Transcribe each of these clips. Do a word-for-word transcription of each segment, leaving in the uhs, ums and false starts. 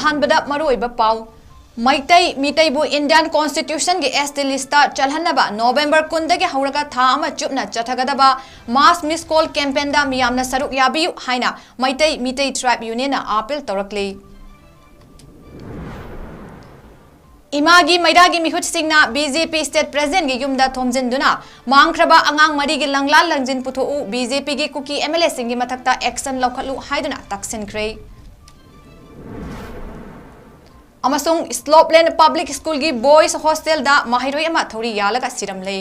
ꯑꯍꯥꯟꯕꯗ ꯃꯔꯨꯑꯣꯏꯕ ꯄꯥꯎ꯫ ꯃꯩꯇꯩ ꯃꯤꯇꯩꯕꯨ Indian Constitution ꯒꯤ S T list ꯇ ꯆꯜꯍꯟꯅꯕ November ꯀꯨꯟꯗꯒꯤ ꯍꯧꯔꯒ ꯊꯥ ꯑꯃ ꯆꯨꯞꯅ ꯆꯠꯊꯒꯗꯕ Mass Miss Call campaign ꯗ ꯃꯤꯌꯥꯝꯅ ꯁꯔꯨꯛ ꯌꯥꯕꯤꯌꯨ ꯍꯥꯏꯅ ꯃꯩꯇꯩ ꯃꯤꯇꯩ Tribe Union ꯅ appeal ꯇꯧꯔꯛꯂꯤ꯫ ꯏꯃꯥꯒꯤ ꯃꯩꯔꯥꯒꯤ ꯃꯤꯍꯨꯠꯁꯤꯡꯅ B J P State President ꯒꯤ ꯌꯨꯝꯗ ꯊꯣꯝꯖꯤꯟꯗꯨꯅ ꯃꯥꯡꯈ꯭ꯔꯕ ꯑꯉꯥꯡ ꯃꯔꯤꯒꯤ ꯂꯪꯂꯥ ꯂꯪꯖꯤꯟ ꯄꯨꯊꯣꯛꯎ, B J P ꯒꯤ ꯀꯨꯀꯤ M L A ꯁꯤꯡꯒꯤ ꯃꯊꯛꯇ action ꯂꯧꯈꯠꯂꯨ ꯍꯥꯏꯗꯨꯅ ꯇꯛꯁꯤꯟꯈ꯭ꯔꯦ꯫ ꯑꯃꯁꯨꯡ Slopeland Public School ꯒꯤ Boys Hostel ꯗ ꯃꯍꯩꯔꯣꯏ ꯑꯃ ꯊꯧꯔꯤ ꯌꯥꯜꯂꯒ ꯁꯤꯔꯝꯂꯦ꯫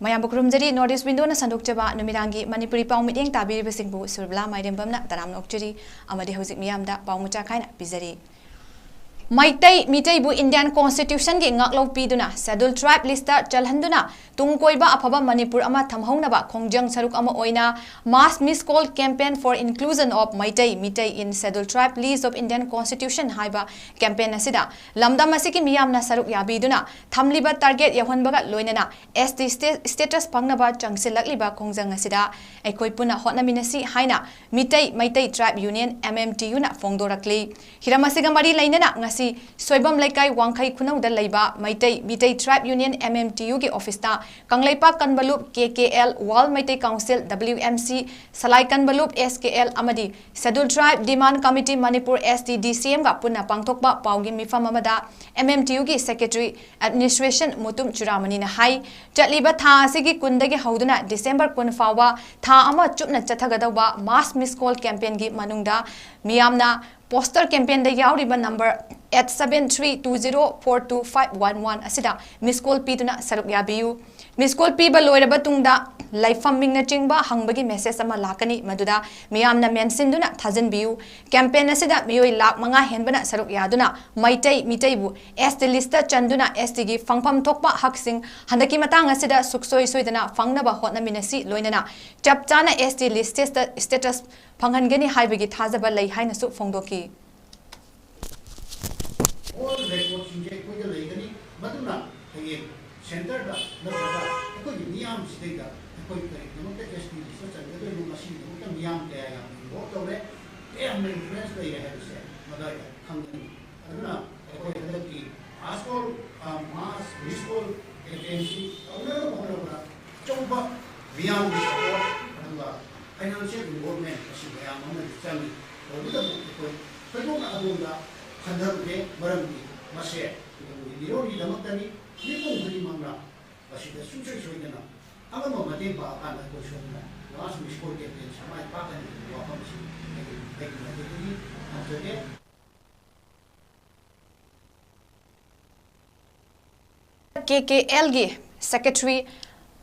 ꯃꯌꯥꯝꯕꯨ ꯈꯨꯔꯨꯝꯖꯔꯤ꯫ North East Window ꯅ ꯁꯟꯗꯣꯛꯆꯕ ꯅꯨꯃꯤꯗꯥꯡꯒꯤ ꯃꯅꯤꯄꯨꯔꯤ ꯄꯥꯎ ꯃꯤꯠꯌꯦꯡ ꯇꯥꯕꯤꯔꯤꯕꯁꯤꯡꯕꯨ ꯁꯨꯔꯕꯂꯥ ꯃꯥꯏꯔꯦꯝꯕꯝꯅ ꯇꯔꯥꯝꯅ ꯑꯣꯛꯆꯔꯤ꯫ ꯑꯃꯗꯤ ꯍꯧꯖꯤꯛ ꯃꯤꯌꯥꯝꯗ ꯄꯥꯎ ꯃꯆꯥ ꯈꯥꯏꯅ ꯄꯤꯖꯔꯤ꯫ ꯃꯩꯇꯩ ꯃꯤꯇꯩꯕꯨ Indian Constitution ꯒꯤ ꯉꯥꯛꯂꯧ ꯄꯤꯗꯨꯅ Schedule Tribe list ꯇ ꯆꯜꯍꯟꯗꯨꯅ ꯇꯨꯡ ꯀꯣꯏꯕ ꯑꯐꯕ ꯃꯅꯤꯄꯨꯔ ꯑꯃ ꯊꯝꯍꯧꯅꯕ ꯈꯣꯡꯖꯪ ꯁꯔꯨꯛ ꯑꯃ ꯑꯣꯏꯅ Mass Miss Call Campaign for Inclusion of Meitei, Meitei in Schedule Tribe List of Indian Constitution ꯍꯥꯏꯕ campaign ꯑꯁꯤꯗ ꯂꯝꯗꯝ ꯑꯁꯤꯒꯤ ꯃꯤꯌꯥꯝꯅ ꯁꯔꯨꯛ ꯌꯥꯕꯤꯗꯨꯅ ꯊꯝꯂꯤꯕ target ꯌꯧꯍꯟꯕꯒ ꯂꯣꯏꯅꯅ S T sta-, status ꯐꯪꯅꯕ ꯆꯪꯁꯤꯜꯂꯛꯂꯤꯕ ꯈꯣꯡꯖꯪ ꯑꯁꯤꯗ ꯑꯩꯈꯣꯏ ꯄꯨꯟꯅ ꯍꯣꯠꯅꯃꯤꯟꯅꯁꯤ ꯍꯥꯏꯅ Meitei Meitei Tribe Union, M M T U ꯅ ꯐꯣꯡꯗꯣꯔꯛꯂꯤ꯫ ꯍꯤꯔꯝ ꯑꯁꯤꯒ ꯃꯔꯤ ꯂꯩꯅꯅ ꯉꯁꯤ ꯁꯣꯏꯕꯝ ꯂꯩꯀꯥꯏ ꯋꯥꯡꯈꯩ ꯈꯨꯅꯧꯗ ꯂꯩꯕ Meitei Meitei Tribe Union, M M T U ꯒꯤ office ꯇ ꯀꯪꯂꯩꯄꯥꯛ ꯀꯟꯕ ꯂꯨꯞ, K K L, World Meitei Council, W M C, ꯁꯂꯥꯏ ꯀꯟꯕ ꯂꯨꯞ, S K L, ꯑꯃꯗꯤ Schedule Tribe Demand Committee Manipur, S T D C M ꯒ ꯄꯨꯟꯅ ꯄꯥꯡꯊꯣꯛꯄ ꯄꯥꯎꯒꯤ ꯃꯤꯐꯝ ꯑꯃꯗ M M T U ꯒꯤ Secretary Administration ꯃꯨꯇꯨꯝ ꯆꯨꯔꯥꯃꯅꯤꯅ ꯍꯥꯏ, ꯆꯠꯂꯤꯕ ꯊꯥ ꯑꯁꯤꯒꯤ ꯀꯨꯟꯗꯒꯤ ꯍꯧꯗꯨꯅ December ꯀꯨꯟ ꯐꯥꯎꯕ ꯊꯥ ꯑꯃ ꯆꯨꯞꯅ ꯆꯠꯊꯒꯗꯧꯕ Mass Miss Call campaign ꯒꯤ ꯃꯅꯨꯡꯗ ꯃꯤꯌꯥꯝꯅ poster campaign ꯗ ꯌꯥꯎꯔꯤꯕ number eight seven three two zero four two five one one ꯑꯁꯤꯗ miss call ꯄꯤꯗꯨꯅ ꯁꯔꯨꯛ ꯌꯥꯕꯤꯌꯨ꯫ Miss call ꯄꯤꯕ ꯂꯣꯏꯔꯕ ꯇꯨꯡꯗ ꯂꯩꯐꯝ, ꯃꯤꯡꯅꯆꯤꯡꯕ ꯍꯪꯕꯒꯤ message ꯑꯃ ꯂꯥꯛꯀꯅꯤ, ꯃꯗꯨꯗ ꯃꯤꯌꯥꯝꯅ ꯃꯦꯟꯁꯤꯟꯗꯨꯅ ꯊꯥꯖꯤꯟꯕꯤꯌꯨ꯫ Campaign ꯑꯁꯤꯗ ꯃꯤꯑꯣꯏ ꯂꯥꯈ ꯃꯉꯥ ꯍꯦꯟꯕꯅ ꯁꯔꯨꯛ ꯌꯥꯗꯨꯅ ꯃꯩꯇꯩ ꯃꯤꯇꯩꯕꯨ S T list ꯇ ꯆꯟꯗꯨꯅ S T ꯒꯤ ꯐꯪꯐꯝ ꯊꯣꯛꯄ ꯍꯛꯁꯤꯡ ꯍꯟꯗꯛꯀꯤ ꯃꯇꯥꯡ ꯑꯁꯤꯗ ꯁꯨꯛꯁꯣꯏ ꯁꯣꯏꯗꯅ ꯐꯪꯅꯕ ꯍꯣꯠꯅꯃꯤꯟꯅꯁꯤ, ꯂꯣꯏꯅꯅ ꯆꯞ ꯆꯥꯅ S T list status ꯐꯪꯍꯟꯒꯅꯤ ꯍꯥꯏꯕꯒꯤ ꯊꯥꯖꯕ ꯂꯩ ꯍꯥꯏꯅꯁꯨ ꯐꯣꯡꯗꯣꯛꯈꯤ꯫ ꯁꯦꯟꯇꯔꯗ ꯅꯠꯇ꯭ꯔꯒ ꯑꯩꯈꯣꯏꯒꯤ ꯃꯤꯌꯥꯝꯁꯤꯗꯩꯗ ꯑꯩꯈꯣꯏ ꯀꯔꯤꯒꯤꯗꯃꯛꯇ ꯑꯦꯁ ꯇꯤ ꯂꯤꯁꯇ ꯆꯟꯒꯗꯣꯏꯅꯣ? ꯃꯁꯤꯒꯤꯗꯃꯛꯇ ꯃꯤꯌꯥꯝ ꯀꯌꯥ ꯌꯥꯝꯅ ꯏꯟꯚꯣꯜꯕ ꯇꯧꯔꯦ, ꯀꯌꯥꯝꯅ ꯏꯟꯐ꯭ꯂꯨꯌꯦꯟꯁ ꯂꯩꯔꯦ ꯍꯥꯏꯕꯁꯦ ꯃꯗꯥꯏꯗ ꯈꯪꯒꯅꯤ꯫ ꯑꯗꯨꯅ ꯑꯩꯈꯣꯏ ꯍꯟꯗꯛꯀꯤ ꯃꯥꯁ ꯀꯣꯜ, ꯑ, ꯃꯥꯁ ꯃꯤꯁ ꯀꯣꯜ ꯀꯦꯝꯄꯦꯟꯁꯤ ꯇꯧꯅꯅꯕ ꯍꯣꯠꯅꯕꯗ ꯑꯆꯧꯕ ꯃꯤꯌꯥꯝꯒꯤ ꯁꯄꯣꯔꯠ ꯑꯗꯨꯒ ꯐꯥꯏꯅꯥꯟꯁꯤꯌꯦꯜ ꯏꯟꯚꯣꯜꯕꯃꯦꯟ ꯑꯁꯤ ꯃꯌꯥꯝ ꯑꯃꯗꯤ ꯆꯪꯏ꯫ ꯇꯧꯕꯇꯕꯨ ꯑꯩꯈꯣꯏ ꯊꯣꯏꯗꯣꯛꯅ ꯑꯗꯣꯝꯗ ꯈꯟꯊꯔꯨꯗꯦ, ꯃꯔꯝꯗꯤ ꯃꯁꯦ ꯇꯨꯡꯒꯤ ꯃꯤꯔꯣꯜꯒꯤꯗꯃꯛꯇꯅꯤ꯫ ꯃꯤꯄꯨꯝ ꯈꯨꯗꯤꯡꯃꯛꯅ ꯃꯁꯤꯗ ꯁꯨꯡꯁꯣꯏ ꯁꯣꯏꯗꯅ ꯑꯉꯝꯕ ꯃꯇꯦꯡ ꯄꯥꯡꯉꯀꯥꯟꯗ ꯑꯩꯈꯣꯏ ꯁꯣꯏꯗꯅ ꯃꯥꯁ ꯃꯤꯁ ꯀꯣꯜ ꯀꯦꯝꯄꯦꯟꯁꯤ ꯃꯥꯏ ꯄꯥꯛꯀꯅꯤ ꯍꯥꯏꯕ ꯋꯥꯐꯝꯁꯤ ꯑꯩꯒꯤ, ꯑꯩꯒꯤ ꯃꯥꯏꯀꯩꯗꯒꯤ ꯊꯝꯖꯒꯦ꯫ ꯀꯦ ꯀꯦ ꯑꯦꯜꯒꯤ ꯁꯦꯀ꯭ꯔꯦꯇꯔꯤ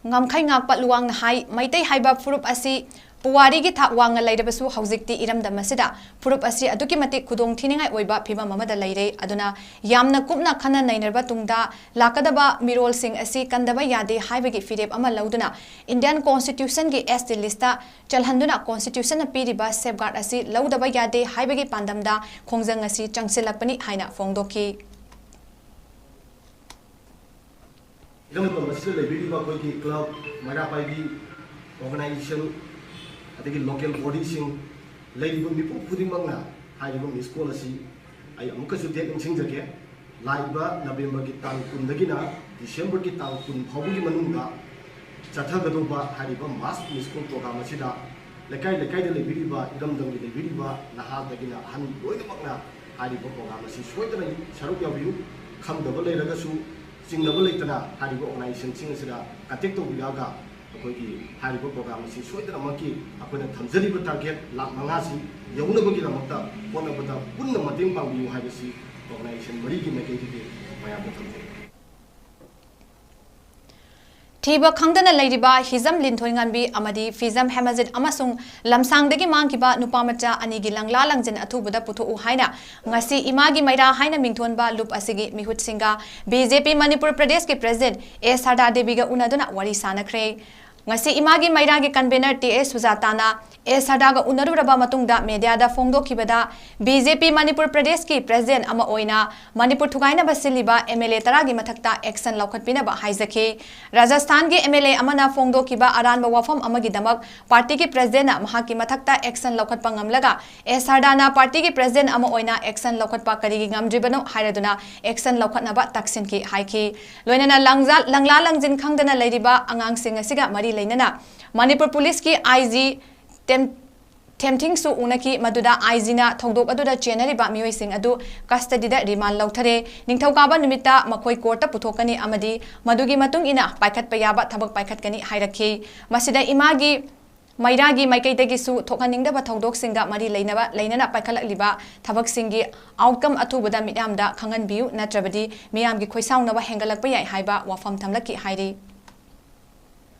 ꯉꯝꯈꯩ ꯉꯥꯛꯄ ꯂꯨꯋꯥꯡꯅ ꯍꯥꯏ, ꯃꯩꯇꯩ ꯍꯥꯏꯕ ꯐꯨꯔꯨꯞ ꯑꯁꯤ ꯄꯨꯋꯥꯔꯤꯒꯤ ꯊꯥꯛ ꯋꯥꯡꯅ ꯂꯩꯔꯕꯁꯨ ꯍꯧꯖꯤꯛꯇꯤ ꯏꯔꯝꯗꯝ ꯑꯁꯤꯗ ꯐꯨꯔꯨꯞ ꯑꯁꯤ ꯑꯗꯨꯛꯀꯤ ꯃꯇꯤꯛ ꯈꯨꯗꯣꯡ ꯊꯤꯅꯤꯡꯉꯥꯏ ꯑꯣꯏꯕ ꯐꯤꯕꯝ ꯑꯃꯗ ꯂꯩꯔꯦ꯫ ꯑꯗꯨꯅ ꯌꯥꯝꯅ ꯀꯨꯞꯅ ꯈꯟꯅ ꯅꯩꯅꯔꯕ ꯇꯨꯡꯗ ꯂꯥꯛꯀꯗꯕ ꯃꯤꯔꯣꯜꯁꯤꯡ ꯑꯁꯤ ꯀꯟꯗꯕ ꯌꯥꯗꯦ ꯍꯥꯏꯕꯒꯤ ꯐꯤꯔꯦꯞ ꯑꯃ ꯂꯧꯗꯨꯅ ꯏꯟꯗꯤꯌꯟ ꯀꯣꯟꯁꯇꯤꯇ꯭ꯌꯨꯁꯟꯒꯤ ꯑꯦꯁ ꯇꯤ ꯂꯤꯁꯇ ꯆꯜꯍꯟꯗꯨꯅ ꯀꯣꯟꯁꯇꯤꯇ꯭ꯌꯨꯁꯟꯅ ꯄꯤꯔꯤꯕ ꯁꯦꯐꯒꯥꯔꯗ ꯑꯁꯤ ꯂꯧꯗꯕ ꯌꯥꯗꯦ ꯍꯥꯏꯕꯒꯤ ꯄꯥꯟꯗꯝꯗ ꯈꯣꯡꯖꯪ ꯑꯁꯤ ꯆꯪꯁꯤꯜꯂꯛꯄꯅꯤ ꯍꯥꯏꯅ ꯐꯣꯡꯗꯣꯛꯈꯤ꯫ ꯏꯔꯝꯗꯝ ꯑꯁꯤꯗ ꯂꯩꯕꯤꯔꯤꯕ ꯑꯩꯈꯣꯏꯒꯤ ꯀ꯭ꯂꯕ, ꯃꯩꯔꯥ ꯄꯥꯏꯕꯤ, ꯑꯣꯔꯒꯅꯥꯏꯖꯦꯁꯟ, ꯑꯗꯒꯤ ꯂꯣꯀꯦꯜ ꯕꯣꯗꯤꯁꯤꯡ, ꯂꯩꯔꯤꯕ ꯃꯤꯄꯨꯝ ꯈꯨꯗꯤꯡꯃꯛꯅ ꯍꯥꯏꯔꯤꯕ ꯃꯤꯁ ꯀꯣꯜ ꯑꯁꯤ ꯑꯩ ꯑꯃꯨꯛꯀꯁꯨ ꯗꯦꯠ ꯅꯤꯡꯁꯤꯡꯖꯒꯦ꯫ ꯂꯥꯛꯏꯕ ꯅꯕꯦꯝꯕꯔꯒꯤ ꯇꯥꯡ ꯀꯨꯟꯗꯒꯤꯅ ꯗꯤꯁꯦꯝꯕꯔꯒꯤ ꯇꯥꯡ ꯀꯨꯟ ꯐꯥꯎꯕꯒꯤ ꯃꯅꯨꯡꯗ ꯆꯠꯊꯒꯗꯧꯕ ꯍꯥꯏꯔꯤꯕ ꯃꯥꯁ ꯃꯤꯁ ꯀꯣꯜ ꯄ꯭ꯔꯣꯒ꯭ꯔꯥꯝ ꯑꯁꯤꯗ ꯂꯩꯀꯥꯏ ꯂꯩꯀꯥꯏꯗ ꯂꯩꯕꯤꯔꯤꯕ, ꯏꯔꯝꯗꯝꯒꯤ ꯂꯩꯕꯤꯔꯤꯕ ꯅꯍꯥꯗꯒꯤꯅ ꯑꯍꯟ ꯂꯣꯏꯅꯃꯛꯅ ꯍꯥꯏꯔꯤꯕ ꯄ꯭ꯔꯣꯒ꯭ꯔꯥꯝ ꯑꯁꯤ ꯁꯣꯏꯗꯅ ꯁꯔꯨꯛ ꯌꯥꯕꯤꯌꯨ꯫ ꯈꯪꯗꯕ ꯂꯩꯔꯒꯁꯨ ꯆꯤꯡꯅꯕ ꯂꯩꯇꯅ ꯍꯥꯏꯔꯤꯕ ꯑꯣꯔꯒꯅꯥꯏꯖꯦꯁꯟꯁꯤꯡ ꯑꯁꯤꯗ ꯀꯟꯇꯦꯛ ꯇꯧꯕꯤꯔꯛꯑꯒ ꯑꯩꯈꯣꯏꯒꯤ ꯍꯥꯏꯔꯤꯕ ꯄ꯭ꯔꯣꯒ꯭ꯔꯥꯝ ꯑꯁꯤ ꯁꯣꯏꯗꯅꯃꯛꯀꯤ ꯑꯩꯈꯣꯏꯅ ꯊꯝꯖꯔꯤꯕ ꯇꯥꯔꯒꯦꯠ ꯂꯥꯈ ꯃꯉꯥꯁꯤ ꯌꯧꯅꯕꯒꯤꯗꯃꯛꯇ ꯍꯣꯠꯅꯕꯗ ꯄꯨꯟꯅ ꯃꯇꯦꯡ ꯄꯥꯡꯕꯤꯌꯨ ꯍꯥꯏꯕꯁꯤ ꯑꯣꯔꯒꯅꯥꯏꯖꯦꯁꯟ ꯃꯔꯤꯒꯤ ꯃꯥꯏꯀꯩꯗꯒꯤ ꯃꯌꯥꯝꯗ ꯊꯝꯖꯔꯤ꯫ ꯊꯤꯕ ꯈꯪꯗꯅ ꯂꯩꯔꯤꯕ ꯍꯤꯖꯝ ꯂꯤꯟꯊꯣꯏꯉꯥꯟꯕꯤ ꯑꯃꯗꯤ ꯐꯤꯖꯝ ꯍꯦꯃꯖꯤꯠ ꯑꯃꯁꯨꯡ ꯂꯝꯁꯥꯡꯗꯒꯤ ꯃꯥꯡꯈꯤꯕ ꯅꯨꯄꯥ ꯃꯆꯥ ꯑꯅꯤꯒꯤ ꯂꯪꯂꯥ ꯂꯪꯖꯤꯟ ꯑꯊꯨꯕꯗ ꯄꯨꯊꯣꯛꯎ ꯍꯥꯏꯅ ꯉꯁꯤ ꯏꯃꯥꯒꯤ ꯃꯩꯔꯥ ꯍꯥꯏꯅ ꯃꯤꯡꯊꯣꯟꯕ ꯂꯨꯞ ꯑꯁꯤꯒꯤ ꯃꯤꯍꯨꯠꯁꯤꯡꯒ ꯕꯤ ꯖꯦ ꯄꯤ ꯃꯅꯤꯄꯨꯔ ꯄ꯭ꯔꯗꯦꯁꯀꯤ ꯄ꯭ꯔꯦꯁꯤꯗꯦꯟꯠ ꯑꯦ ꯁꯥꯔꯗꯥ ꯗꯦꯕꯤꯒ ꯎꯅꯗꯨꯅ ꯋꯥꯔꯤ ꯁꯥꯅꯈ꯭ꯔꯦ꯫ ꯉꯁꯤ ꯏꯃꯥꯒꯤ ꯃꯩꯔꯥꯒꯤ convener ꯇꯤ ꯑꯦꯁ ꯁꯨꯖꯥꯇꯥꯅ ꯑꯦꯁ ꯁꯔꯗꯥꯒ ꯎꯅꯔꯨꯔꯕ ꯃꯇꯨꯡꯗ mediaꯗ ꯐꯣꯡꯗꯣꯛꯈꯤꯕꯗ, ꯕꯤ ꯖꯦ ꯄꯤ ꯃꯅꯤꯄꯨꯔ ꯄ꯭ꯔꯗꯦꯁꯀꯤ president ꯑꯃ ꯑꯣꯏꯅ ꯃꯅꯤꯄꯨꯔ ꯊꯨꯒꯥꯏꯅꯕ ꯁꯤꯜꯂꯤꯕ ꯑꯦꯝ ꯑꯦꯜ ꯑꯦ ꯇꯔꯥꯒꯤ ꯃꯊꯛꯇ action ꯂꯧꯈꯠꯄꯤꯅꯕ ꯍꯥꯏꯖꯈꯤ꯫ ꯔꯥꯖꯁꯊꯥꯟꯒꯤ ꯑꯦꯝ ꯑꯦꯜ ꯑꯦ ꯑꯃꯅ ꯐꯣꯡꯗꯣꯛꯈꯤꯕ ꯑꯔꯥꯟꯕ ꯋꯥꯐꯝ ꯑꯃꯒꯤꯗꯃꯛ partyꯒꯤ presidentꯅ ꯃꯍꯥꯛꯀꯤ ꯃꯊꯛꯇ action ꯂꯧꯈꯠꯄ ꯉꯝꯂꯒ, ꯑꯦꯁ ꯁꯔꯗꯥꯅ partyꯒꯤ president ꯑꯃ ꯑꯣꯏꯅ action ꯂꯧꯈꯠꯄ ꯀꯔꯤꯒꯤ ꯉꯝꯗ꯭ꯔꯤꯕꯅꯣ ꯍꯥꯏꯔꯗꯨꯅ action ꯂꯧꯈꯠꯅꯕ ꯇꯛꯁꯤꯟꯈꯤ ꯍꯥꯏꯈꯤ꯫ ꯂꯣꯏꯅꯅ ꯂꯪꯖꯥ-, ꯂꯪꯂꯥ ꯂꯪꯖꯤꯟ ꯈꯪꯗꯅ ꯂꯩꯔꯤꯕ ꯑꯉꯥꯡꯁꯤꯡ ꯑꯁꯤꯒ ꯃꯔꯤ ꯂꯩꯅꯅ ꯃꯅꯤꯄꯨꯔ ꯄꯨꯂꯤꯁꯀꯤ ꯑꯥꯏ ꯖꯤ ꯇꯦꯝ-, ꯊꯦꯝꯊꯤꯡꯁꯨ ꯎꯅꯈꯤ꯫ ꯃꯗꯨꯗ ꯑꯥꯏ ꯖꯤꯅ ꯊꯧꯗꯣꯛ ꯑꯗꯨꯗ ꯆꯦꯟꯅꯔꯤꯕ ꯃꯤꯑꯣꯏꯁꯤꯡ ꯑꯗꯨ custodyꯗ remand ꯂꯧꯊꯔꯦ꯫ ꯅꯤꯡꯊꯧꯀꯥꯕ ꯅꯨꯃꯤꯠꯇ ꯃꯈꯣꯏ courtꯇ ꯄꯨꯊꯣꯛꯀꯅꯤ ꯑꯃꯗꯤ ꯃꯗꯨꯒꯤ ꯃꯇꯨꯡ ꯏꯟꯅ ꯄꯥꯏꯈꯠꯄ ꯌꯥꯕ ꯊꯕꯛ ꯄꯥꯏꯈꯠꯀꯅꯤ ꯍꯥꯏꯔꯛꯈꯤ꯫ ꯃꯁꯤꯗ ꯏꯃꯥꯒꯤ ꯃꯩꯔꯥꯒꯤ ꯃꯥꯏꯀꯩꯗꯒꯤꯁꯨ ꯊꯣꯛꯍꯟꯅꯤꯡꯗꯕ ꯊꯧꯗꯣꯛꯁꯤꯡꯒ ꯃꯔꯤ ꯂꯩꯅꯕ, ꯂꯩꯅꯅ ꯄꯥꯏꯈꯠꯂꯛꯂꯤꯕ ꯊꯕꯛꯁꯤꯡꯒꯤ outcome ꯑꯊꯨꯕꯗ ꯃꯤꯌꯥꯝꯗ ꯈꯪꯍꯟꯕꯤꯌꯨ, ꯅꯠꯇ꯭ꯔꯕꯗꯤ ꯃꯤꯌꯥꯝꯒꯤ ꯈꯣꯏꯁꯥꯎꯅꯕ ꯍꯦꯟꯒꯠꯂꯛꯄ ꯌꯥꯏ ꯍꯥꯏꯕ ꯋꯥꯐꯝ ꯊꯝꯂꯛꯈꯤ ꯍꯥꯏꯔꯤ꯫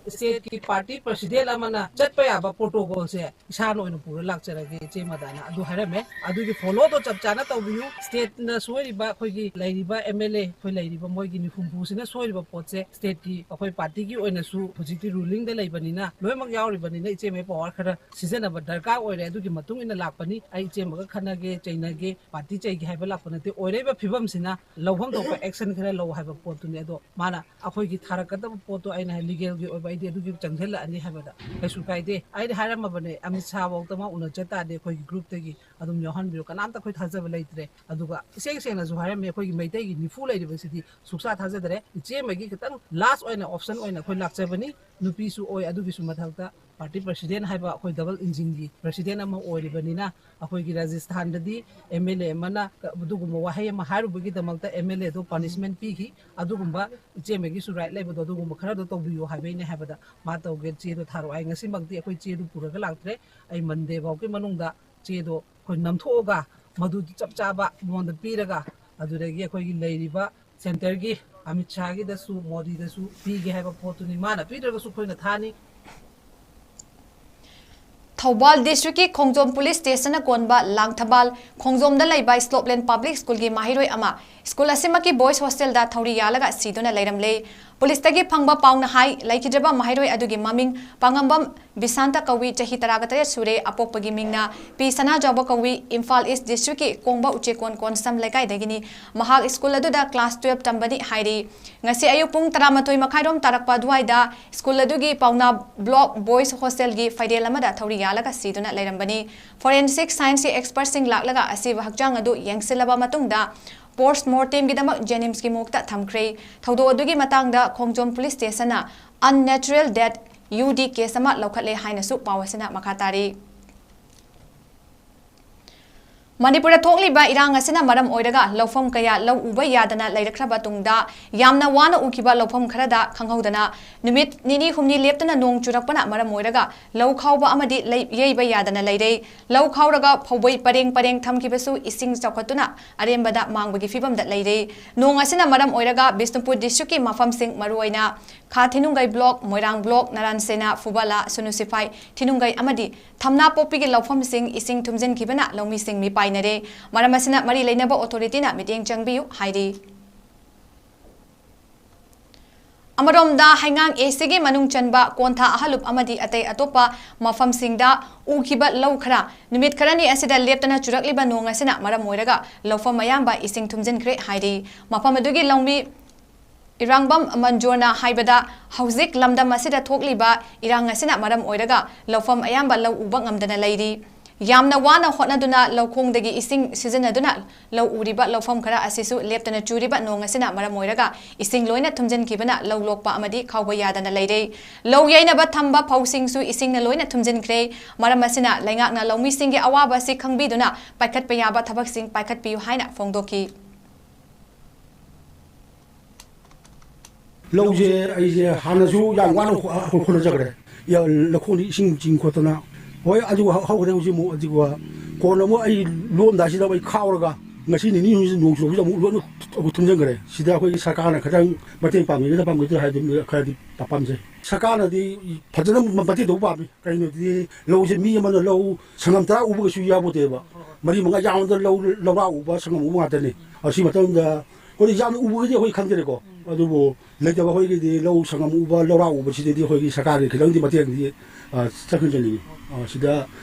Stateꯀꯤ party president ꯑꯃꯅ ꯆꯠꯄ ꯌꯥꯕ protocolꯁꯦ ꯏꯁꯥꯅ ꯑꯣꯏꯅ ꯄꯨꯔ ꯂꯥꯛꯆꯔꯒꯦ ꯏꯆꯦ ꯃꯗꯥꯅ ꯑꯗꯨ ꯍꯥꯏꯔꯝꯃꯦ꯫ ꯑꯗꯨꯒꯤ followꯗꯣ ꯆꯞ ꯆꯥꯅ ꯇꯧꯕꯤꯌꯨ꯫ Stateꯅ ꯁꯣꯏꯔꯤꯕ, ꯑꯩꯈꯣꯏꯒꯤ ꯂꯩꯔꯤꯕ ꯑꯦꯝ ꯑꯦꯜ ꯑꯦ, ꯑꯩꯈꯣꯏ ꯂꯩꯔꯤꯕ ꯃꯣꯏꯒꯤ ꯅꯤꯐꯨ ꯍꯨꯝꯐꯨꯁꯤꯅ ꯁꯣꯏꯔꯤꯕ ꯄꯣꯠꯁꯦ stateꯀꯤ ꯑꯩꯈꯣꯏ partyꯒꯤ ꯑꯣꯏꯅꯁꯨ ꯍꯧꯖꯤꯛꯇꯤ rulingꯗ ꯂꯩꯕꯅꯤꯅ ꯂꯣꯏꯅꯃꯛ ꯌꯥꯎꯔꯤꯕꯅꯤꯅ ꯏꯆꯦ ꯃꯩ power ꯈꯔ ꯁꯤꯖꯤꯟꯅꯕ ꯗꯔꯀꯥꯔ ꯑꯣꯏꯔꯦ꯫ ꯑꯗꯨꯒꯤ ꯃꯇꯨꯡ ꯏꯟꯅ ꯂꯥꯛꯄꯅꯤ꯫ ꯑꯩ ꯏꯆꯦꯃꯒ ꯈꯠꯅꯒꯦ, ꯆꯩꯅꯒꯦ, party ꯆꯩꯒꯦ ꯍꯥꯏꯕ ꯂꯥꯛꯄ ꯅꯠꯇꯦ꯫ ꯑꯣꯏꯔꯛꯏꯕ ꯐꯤꯕꯝꯁꯤꯅ ꯂꯧꯐꯝ ꯊꯣꯛꯄ action ꯈꯔ ꯂꯧ ꯍꯥꯏꯕ ꯄꯣꯠꯇꯨꯅꯤ꯫ ꯑꯗꯣ ꯃꯥꯅ ꯑꯩꯈꯣꯏꯒꯤ ꯊꯥꯔꯛꯀꯗꯕ ꯄꯣꯠꯇꯣ ꯑꯩꯅ ꯍꯥꯏ, legalꯒꯤ ꯑꯣꯏꯕ ꯑꯩꯗꯤ ꯑꯗꯨꯒꯤ ꯆꯪꯁꯤꯜꯂꯛꯑꯅꯤ ꯍꯥꯏꯕꯗ ꯀꯩꯁꯨ ꯀꯥꯏꯗꯦ꯫ ꯑꯩꯗꯤ ꯍꯥꯏꯔꯝꯃꯕꯅꯦ, ꯑꯃꯤꯠ ꯁꯥꯍ ꯐꯥꯎꯗ ꯃꯥ ꯎꯅ ꯆꯠ ꯇꯥꯔꯗꯤ ꯑꯩꯈꯣꯏꯒꯤ groupꯇꯒꯤ ꯑꯗꯨꯝ ꯌꯥꯎꯍꯟꯕꯤꯌꯨ, ꯀꯅꯥꯝꯇ ꯑꯩꯈꯣꯏ ꯊꯥꯖꯕ ꯂꯩꯇ꯭ꯔꯦ꯫ ꯑꯗꯨꯒ ꯏꯁꯦꯡ ꯁꯦꯡꯅꯁꯨ ꯍꯥꯏꯔꯝꯃꯤ, ꯑꯩꯈꯣꯏꯒꯤ ꯃꯩꯇꯩꯒꯤ ꯅꯤꯐꯨ ꯂꯩꯔꯤꯕꯁꯤꯗꯤ ꯁꯨꯛꯊꯥ ꯊꯥꯖꯗ꯭ꯔꯦ꯫ ꯏꯆꯦꯃꯒꯤ ꯈꯤꯇꯪ last ꯑꯣꯏꯅ option ꯑꯣꯏꯅ ꯑꯩꯈꯣꯏ ꯂꯥꯛꯆꯕꯅꯤ꯫ ꯅꯨꯄꯤꯁꯨ ꯑꯣꯏ, ꯑꯗꯨꯒꯤꯁꯨ ꯃꯊꯛꯇ party president ꯍꯥꯏꯕ ꯑꯩꯈꯣꯏ double engineꯒꯤ president ꯑꯃ ꯑꯣꯏꯔꯤꯕꯅꯤꯅ ꯑꯩꯈꯣꯏꯒꯤ ꯔꯥꯖꯁꯊꯥꯟꯗꯗꯤ ꯑꯦꯝ ꯑꯦꯜ ꯑꯦ ꯑꯃꯅ ꯑꯗꯨꯒꯨꯝꯕ ꯋꯥꯍꯩ ꯑꯃ ꯍꯥꯏꯔꯨꯕꯒꯤꯗꯃꯛꯇ ꯑꯦꯝ ꯑꯦꯜ ꯑꯦꯗꯣ punishment ꯄꯤꯈꯤ꯫ ꯑꯗꯨꯒꯨꯝꯕ ꯏꯆꯦꯃꯒꯤꯁꯨ right ꯂꯩꯕꯗꯣ ꯑꯗꯨꯒꯨꯝꯕ ꯈꯔꯗꯣ ꯇꯧꯕꯤꯌꯨ ꯍꯥꯏꯕꯩꯅꯦ ꯍꯥꯏꯕꯗ ꯃꯥ ꯇꯧꯒꯦ ꯆꯦꯗꯣ ꯊꯥꯔꯛꯑꯣ ꯍꯥꯏ꯫ ꯉꯁꯤꯃꯛꯇꯤ ꯑꯩꯈꯣꯏ ꯆꯦꯗꯨ ꯄꯨꯔꯒ ꯂꯥꯛꯇ꯭ꯔꯦ꯫ ꯑꯩ Monday ꯐꯥꯎꯒꯤ ꯃꯅꯨꯡꯗ ꯆꯦꯗꯣ ꯑꯩꯈꯣꯏ ꯅꯝꯊꯣꯛꯑꯒ ꯃꯗꯨ ꯆꯞ ꯆꯥꯕ ꯃꯉꯣꯟꯗ ꯄꯤꯔꯒ ꯑꯗꯨꯗꯒꯤ ꯑꯩꯈꯣꯏꯒꯤ ꯂꯩꯔꯤꯕ centreꯒꯤ ꯑꯃꯤꯠ ꯁꯥꯍꯒꯤꯗꯁꯨ ꯃꯣꯗꯤꯗꯁꯨ ꯄꯤꯒꯦ ꯍꯥꯏꯕ ꯄꯣꯠꯇꯨꯅꯤ꯫ ꯃꯥꯅ ꯄꯤꯗ꯭ꯔꯒꯁꯨ ꯑꯩꯈꯣꯏꯅ ꯊꯥꯅꯤ꯫ ꯊꯧꯕꯥꯜ districtꯀꯤ ꯈꯣꯡꯖꯣꯝ police stationꯅ ꯀꯣꯟꯕ ꯂꯥꯡꯊꯕꯥꯜ ꯈꯣꯡꯖꯣꯝꯗ ꯂꯩꯕ Slopeland Public Schoolꯒꯤ ꯃꯍꯩꯔꯣꯏ ꯑꯃ school ꯑꯁꯤꯃꯛꯀꯤ boys hostelꯗ ꯊꯧꯔꯤ ꯌꯥꯜꯂꯒ ꯁꯤꯗꯨꯅ ꯂꯩꯔꯝꯂꯦ꯫ ꯄꯨꯂꯤꯁꯇꯒꯤ ꯐꯪꯕ ꯄꯥꯎꯅ ꯍꯥꯏ, ꯂꯩꯈꯤꯗ꯭ꯔꯕ ꯃꯍꯩꯔꯣꯏ ꯑꯗꯨꯒꯤ ꯃꯃꯤꯡ ꯄꯥꯉꯝꯕꯝ ꯕꯤꯁꯥꯟꯇ ꯀꯧꯏ, ꯆꯍꯤ ꯇꯔꯥꯒ ꯇꯔꯦꯠ ꯁꯨꯔꯦ, ꯑꯄꯣꯛꯄꯒꯤ ꯃꯤꯡꯅ ꯄꯤ ꯁꯅꯥꯖꯥꯎꯕ ꯀꯧꯏ, ꯏꯝꯐꯥꯜ ꯏꯁ ꯗꯤꯁꯇ꯭ꯔꯤꯛꯀꯤ ꯀꯣꯡꯕ ꯎꯆꯦꯛꯀꯣꯟ ꯀꯣꯟꯁꯝ ꯂꯩꯀꯥꯏꯗꯒꯤꯅꯤ꯫ ꯃꯍꯥꯛ ꯁ꯭ꯀꯨꯜ ꯑꯗꯨꯗ ꯀ꯭ꯂꯥꯁ ꯇꯨꯌꯦꯜꯞ ꯇꯝꯕꯅꯤ ꯍꯥꯏꯔꯤ꯫ ꯉꯁꯤ ꯑꯌꯨꯛ ꯄꯨꯡ ꯇꯔꯥꯃꯥꯊꯣꯏ ꯃꯈꯥꯏꯔꯣꯝ ꯇꯥꯔꯛꯄ ꯑꯗꯨꯋꯥꯏꯗ ꯁ꯭ꯀꯨꯜ ꯑꯗꯨꯒꯤ ꯄꯥꯎꯅꯥ ꯕ꯭ꯂꯣꯛ ꯕꯣꯏꯁ ꯍꯣꯁꯇꯦꯜꯒꯤ ꯐꯩꯔꯦꯜ ꯑꯃꯗ ꯊꯧꯔꯤ ꯌꯥꯜꯂꯒ ꯁꯤꯗꯨꯅ ꯂꯩꯔꯝꯕꯅꯤ꯫ ꯐꯣꯔꯦꯟꯁꯤꯛ ꯁꯥꯏꯟꯁꯀꯤ ꯑꯦꯛꯁꯄꯔꯠꯁꯤꯡ ꯂꯥꯛꯂꯒ ꯑꯁꯤꯕ ꯍꯛꯆꯥꯡ ꯑꯗꯨ ꯌꯦꯡꯁꯤꯜꯂꯕ ꯃꯇꯨꯡꯗ ꯄꯣꯁꯠꯃꯣꯔꯇꯦꯝꯒꯤꯗꯃꯛ ꯖꯦꯅꯤꯝꯁꯀꯤ ꯃꯣꯔꯒꯇ ꯊꯝꯈ꯭ꯔꯦ꯫ ꯊꯧꯗꯣꯛ ꯑꯗꯨꯒꯤ ꯃꯇꯥꯡꯗ ꯈꯣꯡꯖꯣꯝ ꯄꯨꯂꯤꯁ ꯁ꯭ꯇꯦꯁꯟꯅ unnatural death, ꯌꯨ ꯗꯤ, ꯀꯦꯁ ꯑꯃ ꯂꯧꯈꯠꯂꯦ ꯍꯥꯏꯅꯁꯨ ꯄꯥꯎ ꯑꯁꯤꯅ ꯃꯈꯥ ꯇꯥꯔꯤ꯫ ꯃꯅꯤꯄꯨꯔꯗ ꯊꯣꯛꯂꯤꯕ ꯏꯔꯥꯡ ꯑꯁꯤꯅ ꯃꯔꯝ ꯑꯣꯏꯔꯒ ꯂꯧꯐꯝ ꯀꯌꯥ ꯂꯧ ꯎꯕ ꯌꯥꯗꯅ ꯂꯩꯔꯛꯈ꯭ꯔꯕ ꯇꯨꯡꯗ, ꯌꯥꯝꯅ ꯋꯥꯅ ꯎꯈꯤꯕ ꯂꯧꯐꯝ ꯈꯔꯗ ꯈꯪꯍꯧꯗꯅ ꯅꯨꯃꯤꯠ ꯅꯤꯅꯤ ꯍꯨꯝꯅꯤ ꯂꯦꯞꯇꯅ ꯅꯣꯡ ꯆꯨꯔꯛꯄꯅ ꯃꯔꯝ ꯑꯣꯏꯔꯒ ꯂꯧ ꯈꯥꯎꯕ ꯑꯃꯗꯤ ꯂꯩ-, ꯌꯩꯕ ꯌꯥꯗꯅ ꯂꯩꯔꯦ꯫ ꯂꯧ ꯈꯥꯎꯔꯒ ꯐꯧꯕꯩ ꯄꯔꯦꯡ ꯄꯔꯦꯡ ꯊꯝꯈꯤꯕꯁꯨ ꯏꯁꯤꯡ ꯆꯥꯎꯈꯠꯇꯨꯅ ꯑꯔꯦꯝꯕꯗ ꯃꯥꯡꯕꯒꯤ ꯐꯤꯕꯝꯗ ꯂꯩꯔꯦ꯫ ꯅꯣꯡ ꯑꯁꯤꯅ ꯃꯔꯝ ꯑꯣꯏꯔꯒ ꯕꯤꯁꯅꯨꯄꯨꯔ ꯗꯤꯁꯇ꯭ꯔꯤꯛꯀꯤ ꯃꯐꯝꯁꯤꯡ, ꯃꯔꯨꯑꯣꯏꯅ ꯈꯥ ꯊꯤꯅꯨꯡꯒꯩ ꯕ꯭ꯂꯣꯛ, ꯃꯣꯏꯔꯥꯡ ꯕ꯭ꯂꯣꯛ, ꯅꯔꯥꯟ ꯁꯦꯅꯥ, ꯐꯨꯕꯂꯥ, ꯁꯨꯅꯨ ꯁꯤꯐꯥꯏ, ꯊꯤꯅꯨꯡꯒꯩ ꯑꯃꯗꯤ ꯊꯝꯅꯥꯄꯣꯛꯄꯤꯒꯤ ꯂꯧꯐꯝꯁꯤꯡ ꯏꯁꯤꯡ ꯊꯨꯝꯖꯤꯟꯈꯤꯕꯅ ꯂꯧꯃꯤꯁꯤꯡ ꯃꯤꯄꯥꯏꯅꯔꯦ꯫ ꯃꯔꯝ ꯑꯁꯤꯅ ꯃꯔꯤ ꯂꯩꯅꯕ ꯑꯣꯊꯣꯔꯤꯇꯤꯅ ꯃꯤꯠꯌꯦꯡ ꯆꯪꯕꯤꯌꯨ ꯍꯥꯏꯔꯤ꯫ ꯑꯃꯔꯣꯝꯗ, ꯍꯩꯉꯥꯡ ꯑꯦ ꯁꯤꯒꯤ ꯃꯅꯨꯡ ꯆꯟꯕ ꯀꯣꯟꯊꯥ ꯑꯍꯜꯂꯨꯞ ꯑꯃꯗꯤ ꯑꯇꯩ ꯑꯇꯣꯞꯄ ꯃꯐꯝꯁꯤꯡꯗ ꯎꯈꯤꯕ ꯂꯧ ꯈꯔ ꯅꯨꯃꯤꯠ ꯈꯔꯅꯤ ꯑꯁꯤꯗ ꯂꯦꯞꯇꯅ ꯆꯨꯔꯛꯂꯤꯕ ꯅꯣꯡ ꯑꯁꯤꯅ ꯃꯔꯝ ꯑꯣꯏꯔꯒ ꯂꯧꯐꯝ ꯑꯌꯥꯝꯕ ꯏꯁꯤꯡ ꯊꯨꯝꯖꯤꯟꯈ꯭ꯔꯦ ꯍꯥꯏꯔꯤ꯫ ꯃꯐꯝ ꯑꯗꯨꯒꯤ ꯂꯧꯃꯤ ꯏꯔꯥꯡꯕꯝ ꯃꯟꯖꯣꯔꯅ ꯍꯥꯏꯕꯗ, ꯍꯧꯖꯤꯛ ꯂꯝꯗꯝ ꯑꯁꯤꯗ ꯊꯣꯛꯂꯤꯕ ꯏꯔꯥꯡ ꯑꯁꯤꯅ ꯃꯔꯝ ꯑꯣꯏꯔꯒ ꯂꯧꯐꯝ ꯑꯌꯥꯝꯕ ꯂꯧ ꯎꯕ ꯉꯝꯗꯅ ꯂꯩꯔꯤ꯫ ꯌꯥꯝꯅ ꯋꯥꯅ ꯍꯣꯠꯅꯗꯨꯅ ꯂꯧꯈꯣꯡꯗꯒꯤ ꯏꯁꯤꯡ ꯁꯤꯖꯤꯟꯅꯗꯨꯅ ꯂꯧ ꯎꯔꯤꯕ ꯂꯧꯐꯝ ꯈꯔ ꯑꯁꯤꯁꯨ ꯂꯦꯞꯇꯅ ꯆꯨꯔꯤꯕ ꯅꯣꯡ ꯑꯁꯤꯅ ꯃꯔꯝ ꯑꯣꯏꯔꯒ ꯏꯁꯤꯡ ꯂꯣꯏꯅ ꯊꯨꯝꯖꯤꯟꯈꯤꯕꯅ ꯂꯧ ꯂꯣꯛꯄ ꯑꯃꯗꯤ ꯈꯥꯎꯕ ꯌꯥꯗꯅ ꯂꯩꯔꯦ꯫ ꯂꯧ ꯌꯩꯅꯕ ꯊꯝꯕ ꯐꯧꯁꯤꯡꯁꯨ ꯏꯁꯤꯡꯅ ꯂꯣꯏꯅ ꯊꯨꯝꯖꯤꯟꯈ꯭ꯔꯦ꯫ ꯃꯔꯝ ꯑꯁꯤꯅ ꯂꯩꯉꯥꯛꯅ ꯂꯧꯃꯤꯁꯤꯡꯒꯤ ꯑꯋꯥꯕ ꯑꯁꯤ ꯈꯪꯕꯤꯗꯨꯅ ꯄꯥꯏꯈꯠꯄ ꯌꯥꯕ ꯊꯕꯛꯁꯤꯡ ꯄꯥꯏꯈꯠꯄꯤꯌꯨ ꯍꯥꯏꯅ ꯐꯣꯡꯗꯣꯛꯈꯤ꯫ ꯂꯧꯁꯦ ꯑꯩꯁꯦ ꯍꯥꯟꯅꯁꯨ ꯌꯥꯝ ꯋꯥꯅ ꯍꯣ-, ꯍꯣꯠꯅꯖꯈ꯭ꯔꯦ꯫ ꯌꯥ-, ꯂꯧꯈꯣꯡꯗ ꯏꯁꯤꯡ ꯆꯤꯡ ꯈꯣꯠꯇꯅ꯫ ꯍꯣꯏ, ꯑꯗꯨ ꯍꯧ-, ꯍꯧꯈ꯭ꯔꯦ ꯍꯧꯖꯤꯛ ꯑꯃꯨꯛ꯫ ꯑꯗꯨꯒ ꯀꯣꯟꯅ ꯑꯃꯨꯛ ꯑꯩ ꯂꯣꯛꯑꯝꯗꯥꯏꯁꯤꯗ ꯑꯩ ꯈꯥꯎꯔꯒ ꯉꯁꯤ ꯅꯤꯅꯤ ꯍꯨꯝꯅꯤ ꯅꯣꯡ ꯆꯨꯕꯁꯤꯗ ꯑꯃꯨꯛ ꯂꯣꯏꯅ ꯑꯃꯨꯛ ꯊꯨꯝꯖꯤꯟꯈ꯭ꯔꯦ꯫ ꯁꯤꯗ ꯑꯩꯈꯣꯏꯒꯤ ꯁꯔꯀꯥꯔꯅ ꯈꯤꯇꯪ ꯃꯇꯦꯡ ꯄꯥꯡꯕꯤꯒꯗ꯭ꯔꯥ ꯄꯥꯡꯕꯤꯗ꯭ꯔꯥ ꯍꯥꯏꯗꯨ ꯈꯔꯗꯤ ꯄꯥꯝꯖꯩ꯫ ꯁꯔꯀꯥꯔꯅꯗꯤ ꯐꯖꯅ ꯃꯇꯦꯡ ꯇꯧꯕ ꯄꯥꯝꯃꯤ꯫ ꯀꯩꯅꯣꯗꯤ ꯂꯧꯁꯦ ꯃꯤ ꯑꯃꯅ ꯂꯧ ꯁꯪꯒꯝ ꯇꯔꯥ ꯎꯕ ꯀꯩꯁꯨ ꯌꯥꯎꯄꯣꯠꯇꯦꯕ꯫ ꯃꯔꯤ ꯃꯉꯥ ꯌꯥꯝꯃꯗ ꯂꯧ, ꯂꯧꯔꯥꯛ ꯎꯕ, ꯁꯪꯒꯝ ꯎꯕ ꯉꯥꯛꯇꯅꯤ꯫ ꯑꯁꯤ ꯃꯇꯝꯗ ꯑꯩꯈꯣꯏꯗꯤ ꯌꯥꯝꯅ ꯎꯕꯒꯤꯗꯤ ꯑꯩꯈꯣꯏ ꯈꯪꯖꯔꯦꯀꯣ꯫ ꯑꯗꯨꯕꯨ ꯂꯩꯇꯕ ꯑꯩꯈꯣꯏꯒꯤꯗꯤ ꯂꯧ ꯁꯪꯉꯝ ꯎꯕ, ꯂꯧꯔꯥꯛ ꯎꯕꯁꯤꯗꯗꯤ ꯑꯩꯈꯣꯏꯒꯤ ꯁꯔꯀꯥꯔꯒꯤ ꯈꯤꯇꯪꯗꯤ ꯃꯇꯦꯡꯗꯤ, ꯑ, ꯆꯠꯈꯤꯅ ꯆꯠꯅꯤꯡꯉꯤ꯫ ꯑ, ꯁꯤꯗ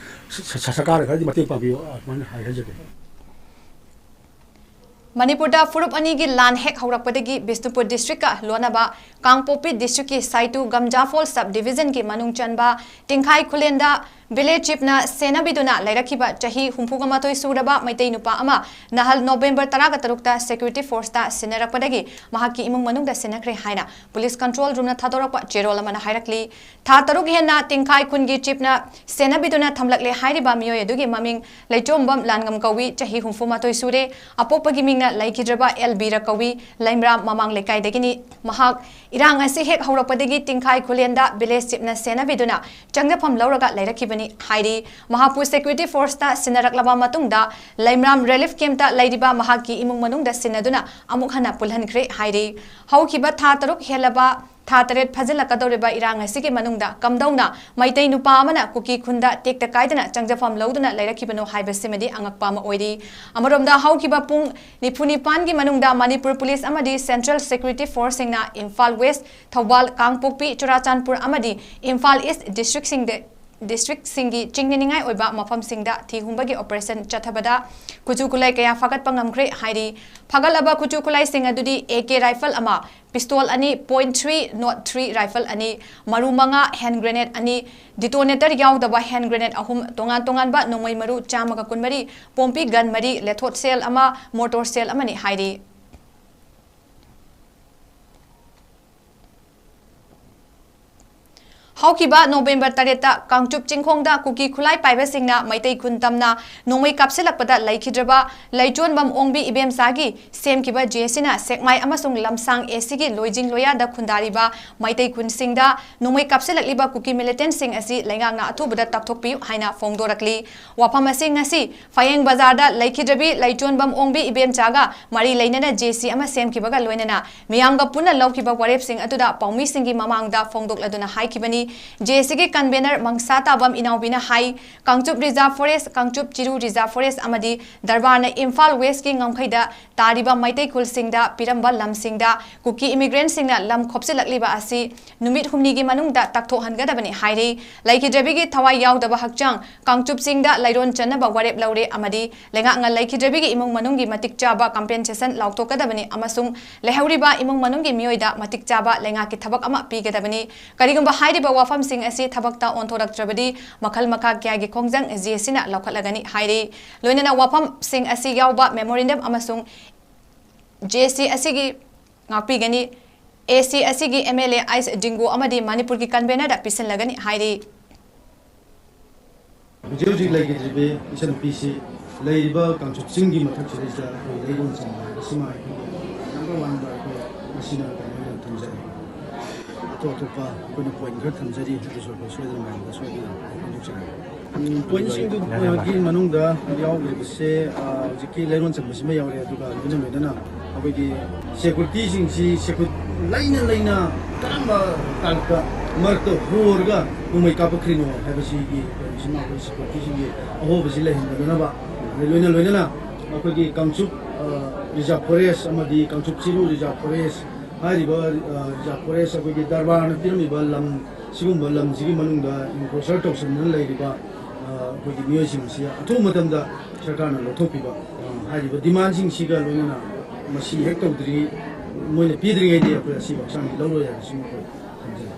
ꯁ-, ꯁ-, ꯁꯔꯀꯥꯔꯅ ꯈꯔꯗꯤ ꯃꯇꯦꯡ ꯄꯥꯡꯕꯤꯌꯨ, ꯑ, ꯁꯨꯃꯥꯏꯅ ꯍꯥꯏ-, ꯍꯥꯏꯖꯒꯦ꯫ ꯃꯅꯤꯄꯨꯔꯗ ꯐꯨꯔꯨꯞ ꯑꯅꯤꯒꯤ ꯂꯥꯟ ꯍꯦꯛ ꯍꯧꯔꯛꯄꯗꯒꯤ ꯕꯤꯁꯅꯨꯄꯨꯔ district ꯀ ꯂꯣꯟꯅꯕ ꯀꯥꯡꯄꯣꯛꯄꯤ district ꯀꯤ ꯁꯥꯏꯇꯨ ꯒꯝꯖꯥꯐꯣꯜ sub division ꯒꯤ ꯃꯅꯨꯡ ꯆꯟꯕ ꯇꯤꯡꯈꯥꯏ ꯈꯨꯂꯦꯟꯗ village chief ꯅ ꯁꯦꯟꯅꯕꯤꯗꯨꯅ ꯂꯩꯔꯛꯈꯤꯕ ꯆꯍꯤ ꯍꯨꯝꯐꯨꯒ ꯃꯥꯊꯣꯏ ꯁꯨꯔꯕ ꯃꯩꯇꯩ ꯅꯨꯄꯥ ꯑꯃ ꯅꯍꯥꯜ November ꯇꯔꯥꯒ ꯇꯔꯨꯛꯇ security force ꯇ ꯁꯤꯟꯅꯔꯛꯄꯗꯒꯤ ꯃꯍꯥꯛꯀꯤ ꯏꯃꯨꯡ ꯃꯅꯨꯡꯗ ꯁꯤꯟꯅꯈ꯭ꯔꯦ ꯍꯥꯏꯅ police control room ꯅ ꯊꯥꯗꯣꯔꯛꯄ ꯆꯦꯔꯣꯜ ꯑꯃꯅ ꯍꯥꯏꯔꯛꯂꯤ꯫ ꯊꯥ ꯇꯔꯨꯛ ꯍꯦꯟꯅ ꯇꯤꯡꯈꯥꯏ ꯈꯨꯟꯒꯤ chief ꯅ ꯁꯦꯟꯅꯕꯤꯗꯨꯅ ꯊꯝꯂꯛꯂꯦ ꯍꯥꯏꯔꯤꯕ ꯃꯤꯑꯣꯏ ꯑꯗꯨꯒꯤ ꯃꯃꯤꯡ ꯂꯩꯆꯣꯝꯕꯝ ꯂꯥꯟꯉꯝ ꯀꯧꯏ, ꯆꯍꯤ ꯍꯨꯝꯐꯨ ꯃꯥꯊꯣꯏ ꯁꯨꯔꯦ꯫ ꯑꯄꯣꯛꯄꯒꯤ ꯃꯤꯡꯅ ꯂꯩꯈꯤꯗ꯭ꯔꯕ ꯑꯦꯜ ꯕꯤꯔ ꯀꯧꯏ, ꯂꯩꯃꯔꯥꯝ ꯃꯃꯥꯡ ꯂꯩꯀꯥꯏꯗꯒꯤꯅꯤ꯫ ꯃꯍꯥꯛ ꯏꯔꯥꯡ ꯑꯁꯤ ꯍꯦꯛ ꯍꯧꯔꯛꯄꯗꯒꯤ ꯇꯤꯡꯈꯥꯏ ꯈꯨꯂꯦꯟꯗ village chief ꯅ ꯁꯦꯟꯅꯕꯤꯗꯨꯅ ꯆꯪꯖꯐꯝ ꯂꯧꯔꯒ ꯂꯩꯔꯛꯈꯤꯕꯅꯤ ꯍꯥꯏꯔꯤ꯫ ꯃꯍꯥꯛꯄꯨ security force ꯇ ꯁꯤꯟꯅꯔꯛꯂꯕ ꯃꯇꯨꯡꯗ ꯂꯩꯃꯔꯥꯝ relief camp ꯇ ꯂꯩꯔꯤꯕ ꯃꯍꯥꯛꯀꯤ ꯏꯃꯨꯡ ꯃꯅꯨꯡꯗ ꯁꯤꯟꯅꯗꯨꯅ ꯑꯃꯨꯛ ꯍꯟꯅ ꯄꯨꯜꯍꯟꯈ꯭ꯔꯦ ꯍꯥꯏꯔꯤ꯫ ꯍꯧꯈꯤꯕ ꯊꯥ ꯇꯔꯨꯛ ꯍꯦꯜꯂꯕ ꯊꯥ ꯇꯔꯦꯠ ꯐꯥꯖꯤꯜꯂꯛꯀꯗꯧꯔꯤꯕ ꯏꯔꯥꯡ ꯑꯁꯤꯒꯤ ꯃꯅꯨꯡꯗ ꯀꯝꯗꯧꯅ ꯃꯩꯇꯩ ꯅꯨꯄꯥ ꯑꯃꯅ ꯀꯨꯀꯤ ꯈꯨꯟꯗ ꯇꯦꯛꯇ ꯀꯥꯏꯗꯅ ꯆꯪꯖꯐꯝ ꯂꯧꯗꯨꯅ ꯂꯩꯔꯛꯈꯤꯕꯅꯣ ꯍꯥꯏꯕꯁꯤꯃꯗꯤ ꯑꯉꯛꯄ ꯑꯃ ꯑꯣꯏꯔꯤ꯫ ꯑꯃꯔꯣꯝꯗ ꯍꯧꯈꯤꯕ ꯄꯨꯡ ꯅꯤꯐꯨ ꯅꯤꯄꯥꯟꯒꯤ ꯃꯅꯨꯡꯗ ꯃꯅꯤꯄꯨꯔ police ꯑꯃꯗꯤ central security force ꯁꯤꯡꯅ ꯏꯝꯐꯥꯜ West, ꯊꯧꯕꯥꯜ, ꯀꯥꯡꯄꯣꯛꯄꯤ, ꯆꯨꯔꯥꯆꯥꯟꯄꯨꯔ ꯑꯃꯗꯤ ꯏꯝꯐꯥꯜ East district ꯁꯤꯡꯗ district ꯁꯤꯡꯒꯤ ꯆꯤꯡꯅꯅꯤꯡꯉꯥꯏ ꯑꯣꯏꯕ ꯃꯐꯝꯁꯤꯡꯗ ꯊꯤ ꯍꯨꯝꯕꯒꯤ operation ꯆꯠꯊꯕꯗ ꯈꯨꯠꯁꯨ ꯈꯨꯠꯂꯥꯏ ꯀꯌꯥ ꯐꯥꯒꯠꯄ ꯉꯝꯈ꯭ꯔꯦ ꯍꯥꯏꯔꯤ꯫ ꯐꯥꯒꯠꯂꯕ ꯈꯨꯠꯁꯨ ꯈꯨꯠꯂꯥꯏꯁꯤꯡ ꯑꯗꯨꯗꯤ A K rifle ꯑꯃ, pistol ꯑꯅꯤ, point three nought three rifle ꯑꯅꯤ, ꯃꯔꯨ ꯃꯉꯥ, hand grenade ꯑꯅꯤ, detonator ꯌꯥꯎꯗꯕ hand grenade ꯑꯍꯨꯝ, ꯇꯣꯉꯥꯟ ꯇꯣꯉꯥꯟꯕ ꯅꯣꯡꯃꯩ ꯃꯔꯨ ꯆꯥꯝꯃꯒ ꯀꯨꯟꯃꯔꯤ, ꯄꯣꯝꯄꯤ gun ꯃꯔꯤ, ꯂꯦꯊꯣꯠ shell ꯑꯃ, mortar shell ꯑꯃꯅꯤ ꯍꯥꯏꯔꯤ꯫ ꯍꯧꯈꯤꯕ November ꯇꯔꯦꯠꯇ ꯀꯥꯡꯆꯨꯞ ꯆꯤꯡꯈꯣꯡꯗ ꯀꯨꯀꯤ ꯈꯨꯠꯂꯥꯏ ꯄꯥꯏꯕꯁꯤꯡꯅ ꯃꯩꯇꯩ ꯈꯨꯟ ꯇꯝꯅ ꯅꯣꯡꯃꯩ ꯀꯥꯞꯁꯤꯜꯂꯛꯄꯗ ꯂꯩꯈꯤꯗ꯭ꯔꯕ ꯂꯩꯆꯣꯟꯕꯝ ꯑꯣꯡꯕꯤ ꯏꯕꯦꯝꯆꯥꯒꯤ ꯁꯦꯝꯈꯤꯕ J C ꯅ ꯁꯦꯛꯃꯥꯏ ꯑꯃꯁꯨꯡ ꯂꯝꯁꯥꯡ A C ꯒꯤ ꯂꯣꯏꯖꯤꯡ ꯂꯣꯌꯥꯗ ꯈꯨꯟꯗꯥꯔꯤꯕ ꯃꯩꯇꯩ ꯈꯨꯟꯁꯤꯡꯗ ꯅꯣꯡꯃꯩ ꯀꯥꯞꯁꯤꯜꯂꯛꯂꯤꯕ ꯀꯨꯀꯤ militant ꯁꯤꯡ ꯑꯁꯤ ꯂꯩꯉꯥꯛꯅ ꯑꯊꯨꯕꯗ ꯇꯥꯛꯊꯣꯛꯄꯤꯌꯨ ꯍꯥꯏꯅ ꯐꯣꯡꯗꯣꯔꯛꯂꯤ꯫ ꯋꯥꯐꯝ ꯑꯁꯤ ꯉꯁꯤ ꯐꯌꯦꯡ ꯕꯖꯥꯔꯗ ꯂꯩꯈꯤꯗ꯭ꯔꯕꯤ ꯂꯩꯆꯣꯟꯕꯝ ꯑꯣꯡꯕꯤ ꯏꯕꯦꯝꯆꯥꯒ ꯃꯔꯤ ꯂꯩꯅꯅ J C ꯑꯃ ꯁꯦꯝꯈꯤꯕꯒ ꯂꯣꯏꯅꯅ ꯃꯤꯌꯥꯝꯒ ꯄꯨꯟꯅ ꯂꯧꯈꯤꯕ ꯋꯥꯔꯦꯞꯁꯤꯡ ꯑꯗꯨꯗ ꯄꯥꯎꯃꯤꯁꯤꯡꯒꯤ ꯃꯃꯥꯡꯗ ꯐꯣꯡꯗꯣꯛꯂꯗꯨꯅ ꯍꯥꯏꯈꯤꯕꯅꯤ꯫ ꯖꯦ ꯑꯦ ꯁꯤꯒꯤ ꯀꯟꯚꯦꯅꯔ ꯃꯪꯁꯥ ꯇꯥꯕꯝ ꯏꯅꯥꯎꯕꯤꯅ ꯍꯥꯏ, ꯀꯥꯡꯆꯨꯞ ꯔꯤꯖꯥꯔꯚ ꯐꯣꯔꯦꯁ, ꯀꯥꯡꯆꯨꯞ ꯆꯤꯔꯨ ꯔꯤꯖꯥꯔꯚ ꯐꯣꯔꯦꯁ ꯑꯃꯗꯤ ꯗꯔꯕꯥꯔꯅ ꯏꯝꯐꯥꯜ ꯋꯦꯁꯀꯤ ꯉꯝꯈꯩꯗ ꯇꯥꯔꯤꯕ ꯃꯩꯇꯩ ꯈꯨꯜꯁꯤꯡꯗ ꯄꯤꯔꯝꯕ ꯂꯝꯁꯤꯡꯗ ꯀꯨꯀꯤ ꯏꯃꯤꯒ꯭ꯔꯦꯟꯁꯤꯡꯅ ꯂꯝ ꯈꯣꯞꯆꯤꯜꯂꯛꯂꯤꯕ ꯑꯁꯤ ꯅꯨꯃꯤꯠ ꯍꯨꯝꯅꯤꯒꯤ ꯃꯅꯨꯡꯗ ꯇꯥꯛꯊꯣꯛꯍꯟꯒꯗꯕꯅꯤ ꯍꯥꯏꯔꯤ꯫ ꯂꯩꯈꯤꯗ꯭ꯔꯕꯤꯒꯤ ꯊꯋꯥꯏ ꯌꯥꯎꯗꯕ ꯍꯛꯆꯥꯡ ꯀꯥꯡꯆꯨꯞ ꯆꯤꯡꯗ ꯂꯩꯔꯣꯟ ꯆꯟꯅꯕ ꯋꯥꯔꯦꯞ ꯂꯧꯔꯦ ꯑꯃꯗꯤ ꯂꯩꯉꯥꯛꯅ ꯂꯩꯈꯤꯗ꯭ꯔꯕꯤꯒꯤ ꯏꯃꯨꯡ ꯃꯅꯨꯡꯒꯤ ꯃꯇꯤꯛ ꯆꯥꯕ ꯀꯝꯄꯦꯟꯁꯦꯁꯟ ꯂꯥꯎꯊꯣꯛꯀꯗꯕꯅꯤ ꯑꯃꯁꯨꯡ ꯂꯩꯍꯧꯔꯤꯕ ꯏꯃꯨꯡ ꯃꯅꯨꯡꯒꯤ ꯃꯤꯑꯣꯏꯗ ꯃꯇꯤꯛ ꯆꯥꯕ ꯂꯩꯉꯥꯛꯀꯤ ꯊꯕꯛ ꯑꯃ ꯄꯤꯒꯗꯕꯅꯤ꯫ ꯀꯔꯤꯒꯨꯝꯕ ꯍꯥꯏꯔꯤꯕ ꯋꯥꯐꯝꯁꯤꯡ ꯑꯁꯤ ꯊꯕꯛꯇ ꯑꯣꯟꯊꯣꯔꯛꯇ꯭ꯔꯕꯗꯤ ꯃꯈꯜ ꯃꯈꯥ ꯀꯌꯥꯒꯤ ꯈꯣꯡꯖꯪ ꯖꯦ ꯑꯦ ꯁꯤꯅ ꯂꯧꯈꯠꯂꯒꯅꯤ ꯍꯥꯏꯔꯤ꯫ ꯂꯣꯏꯅꯅ ꯋꯥꯐꯝꯁꯤꯡ ꯑꯁꯤ ꯌꯥꯎꯕ ꯃꯦꯃꯣꯔꯦꯟꯗꯝ ꯑꯃꯁꯨꯡ ꯖꯦ ꯑꯦ ꯁꯤ ꯑꯁꯤꯒꯤ ꯉꯥꯛꯄꯤꯒꯅꯤ꯫ ꯑꯦ ꯁꯤ ꯑꯁꯤꯒꯤ ꯑꯦꯝ ꯑꯦꯜ ꯑꯦ ꯑꯥꯏꯁ ꯗꯤꯡꯒꯣ ꯑꯃꯗꯤ ꯃꯅꯤꯄꯨꯔꯒꯤ ꯀꯟꯚꯦꯅꯔꯗ ꯄꯤꯁꯤꯜꯂꯒꯅꯤ ꯍꯥꯏꯔꯤ꯫ ꯍꯧꯖꯤꯛ ꯍꯧꯖꯤꯛ ꯂꯩꯈꯤꯗ꯭ꯔꯤꯕꯤ ꯏꯆꯟꯅꯨꯄꯤꯁꯤ ꯂꯩꯔꯤꯕ ꯀꯥꯡꯆꯨꯞ ꯆꯤꯡꯒꯤ ꯃꯊꯛꯁꯤꯗꯩꯁꯤꯗ ꯑꯩꯈꯣꯏ ꯂꯩꯔꯣꯟ ꯆꯟꯕ ꯍꯥꯏꯕꯁꯤꯃ ꯑꯩꯈꯣꯏꯒꯤ ꯅꯝꯕꯔ ꯋꯥꯟꯗ ꯑꯩꯈꯣꯏ ꯃꯁꯤꯅ ꯀꯩꯅꯣ ꯑꯣꯏꯅ ꯊꯝꯖꯔꯤ꯫ ꯑꯇꯣꯞ ꯑꯇꯣꯞꯄ ꯑꯩꯈꯣꯏꯅ ꯄꯣꯏꯟ ꯈꯔ ꯊꯝꯖꯔꯤ, ꯑꯗꯨꯁꯨ ꯑꯩꯈꯣꯏ ꯁꯣꯏꯗꯅ ꯃꯌꯥꯝꯗ ꯁꯣꯏꯗꯅ ꯐꯣꯡꯗꯣꯛꯆꯔꯛꯀꯦ꯫ ꯎꯝ, ꯄꯣꯏꯟꯁꯤꯡꯗꯨꯒꯤ ꯃꯅꯨꯡꯗ ꯌꯥꯎꯔꯤꯕꯁꯦ, ꯑ, ꯍꯧꯖꯤꯛꯀꯤ ꯂꯩꯔꯣꯟ ꯆꯟꯕꯁꯤꯃ ꯌꯥꯎꯔꯦ, ꯑꯗꯨꯒ ꯂꯣꯏꯅ ꯂꯣꯏꯅꯅ ꯑꯩꯈꯣꯏꯒꯤ ꯁꯦꯀ꯭ꯌꯨꯔꯤꯇꯤꯁꯤꯡꯁꯤ ꯁꯦꯀ꯭ꯌꯨꯔ-, ꯂꯩꯅ ꯂꯩꯅ ꯀꯔꯝꯕ ꯇꯥꯡꯀꯛꯇ ꯃꯔꯛꯇ ꯍꯣꯔꯒ ꯅꯣꯡꯃꯩ ꯀꯥꯞꯄꯛꯈ꯭ꯔꯤꯅꯣ ꯍꯥꯏꯕꯁꯤꯒꯤ ꯀꯩꯅꯣꯁꯤꯃ ꯑꯩꯈꯣꯏ ꯁꯦꯀ꯭ꯌꯨꯔꯤꯇꯤꯁꯤꯡꯒꯤ ꯑꯍꯣꯕꯁꯤ ꯂꯩꯍꯟꯗꯅꯕ, ꯑꯗꯩ ꯂꯣꯏꯅ ꯂꯣꯏꯅꯅ ꯑꯩꯈꯣꯏꯒꯤ ꯀꯥꯡꯆꯨꯞ, ꯑ, ꯔꯤꯖꯥꯔꯚ ꯐꯣꯔꯦꯁ ꯑꯃꯗꯤ ꯀꯥꯡꯆꯨꯞ ꯆꯤꯔꯨ ꯔꯤꯖꯥꯔꯚ ꯐꯣꯔꯦꯁ ꯍꯥꯏꯔꯤꯕ, ꯑ, ꯔꯤꯖꯥꯔꯚ ꯐꯣꯔꯦꯁ ꯑꯩꯈꯣꯏꯒꯤ ꯗꯔꯕꯥꯔꯅ ꯄꯤꯔꯝꯃꯤꯕ ꯂꯝ, ꯁꯤꯒꯨꯝꯕ ꯂꯝꯁꯤꯒꯤ ꯃꯅꯨꯡꯗ ꯏꯟꯀ꯭ꯔꯣꯆꯔ ꯇꯧꯁꯤꯟꯗꯨꯅ ꯂꯩꯔꯤꯕ, ꯑ, ꯑꯩꯈꯣꯏꯒꯤ ꯃꯤꯑꯣꯏꯁꯤꯡꯁꯤ ꯑꯊꯨꯕ ꯃꯇꯝꯗ ꯁꯔꯀꯥꯔꯅ ꯂꯧꯊꯣꯛꯄꯤꯕ, ꯑ, ꯍꯥꯏꯔꯤꯕ ꯗꯤꯃꯥꯟꯁꯤꯡꯁꯤꯒ ꯂꯣꯏꯅꯅ ꯃꯁꯤ ꯍꯦꯛ ꯇꯧꯗ꯭ꯔꯤꯉꯩ, ꯃꯣꯏꯅ ꯄꯤꯗ꯭ꯔꯤꯉꯩꯗꯤ ꯑꯩꯈꯣꯏ ꯑꯁꯤꯕ ꯍꯛꯆꯥꯡꯁꯤ ꯂꯧꯔꯣꯏ ꯍꯥꯏꯕꯁꯤꯃ ꯑꯩꯈꯣꯏ ꯊꯝꯖꯒꯦ꯫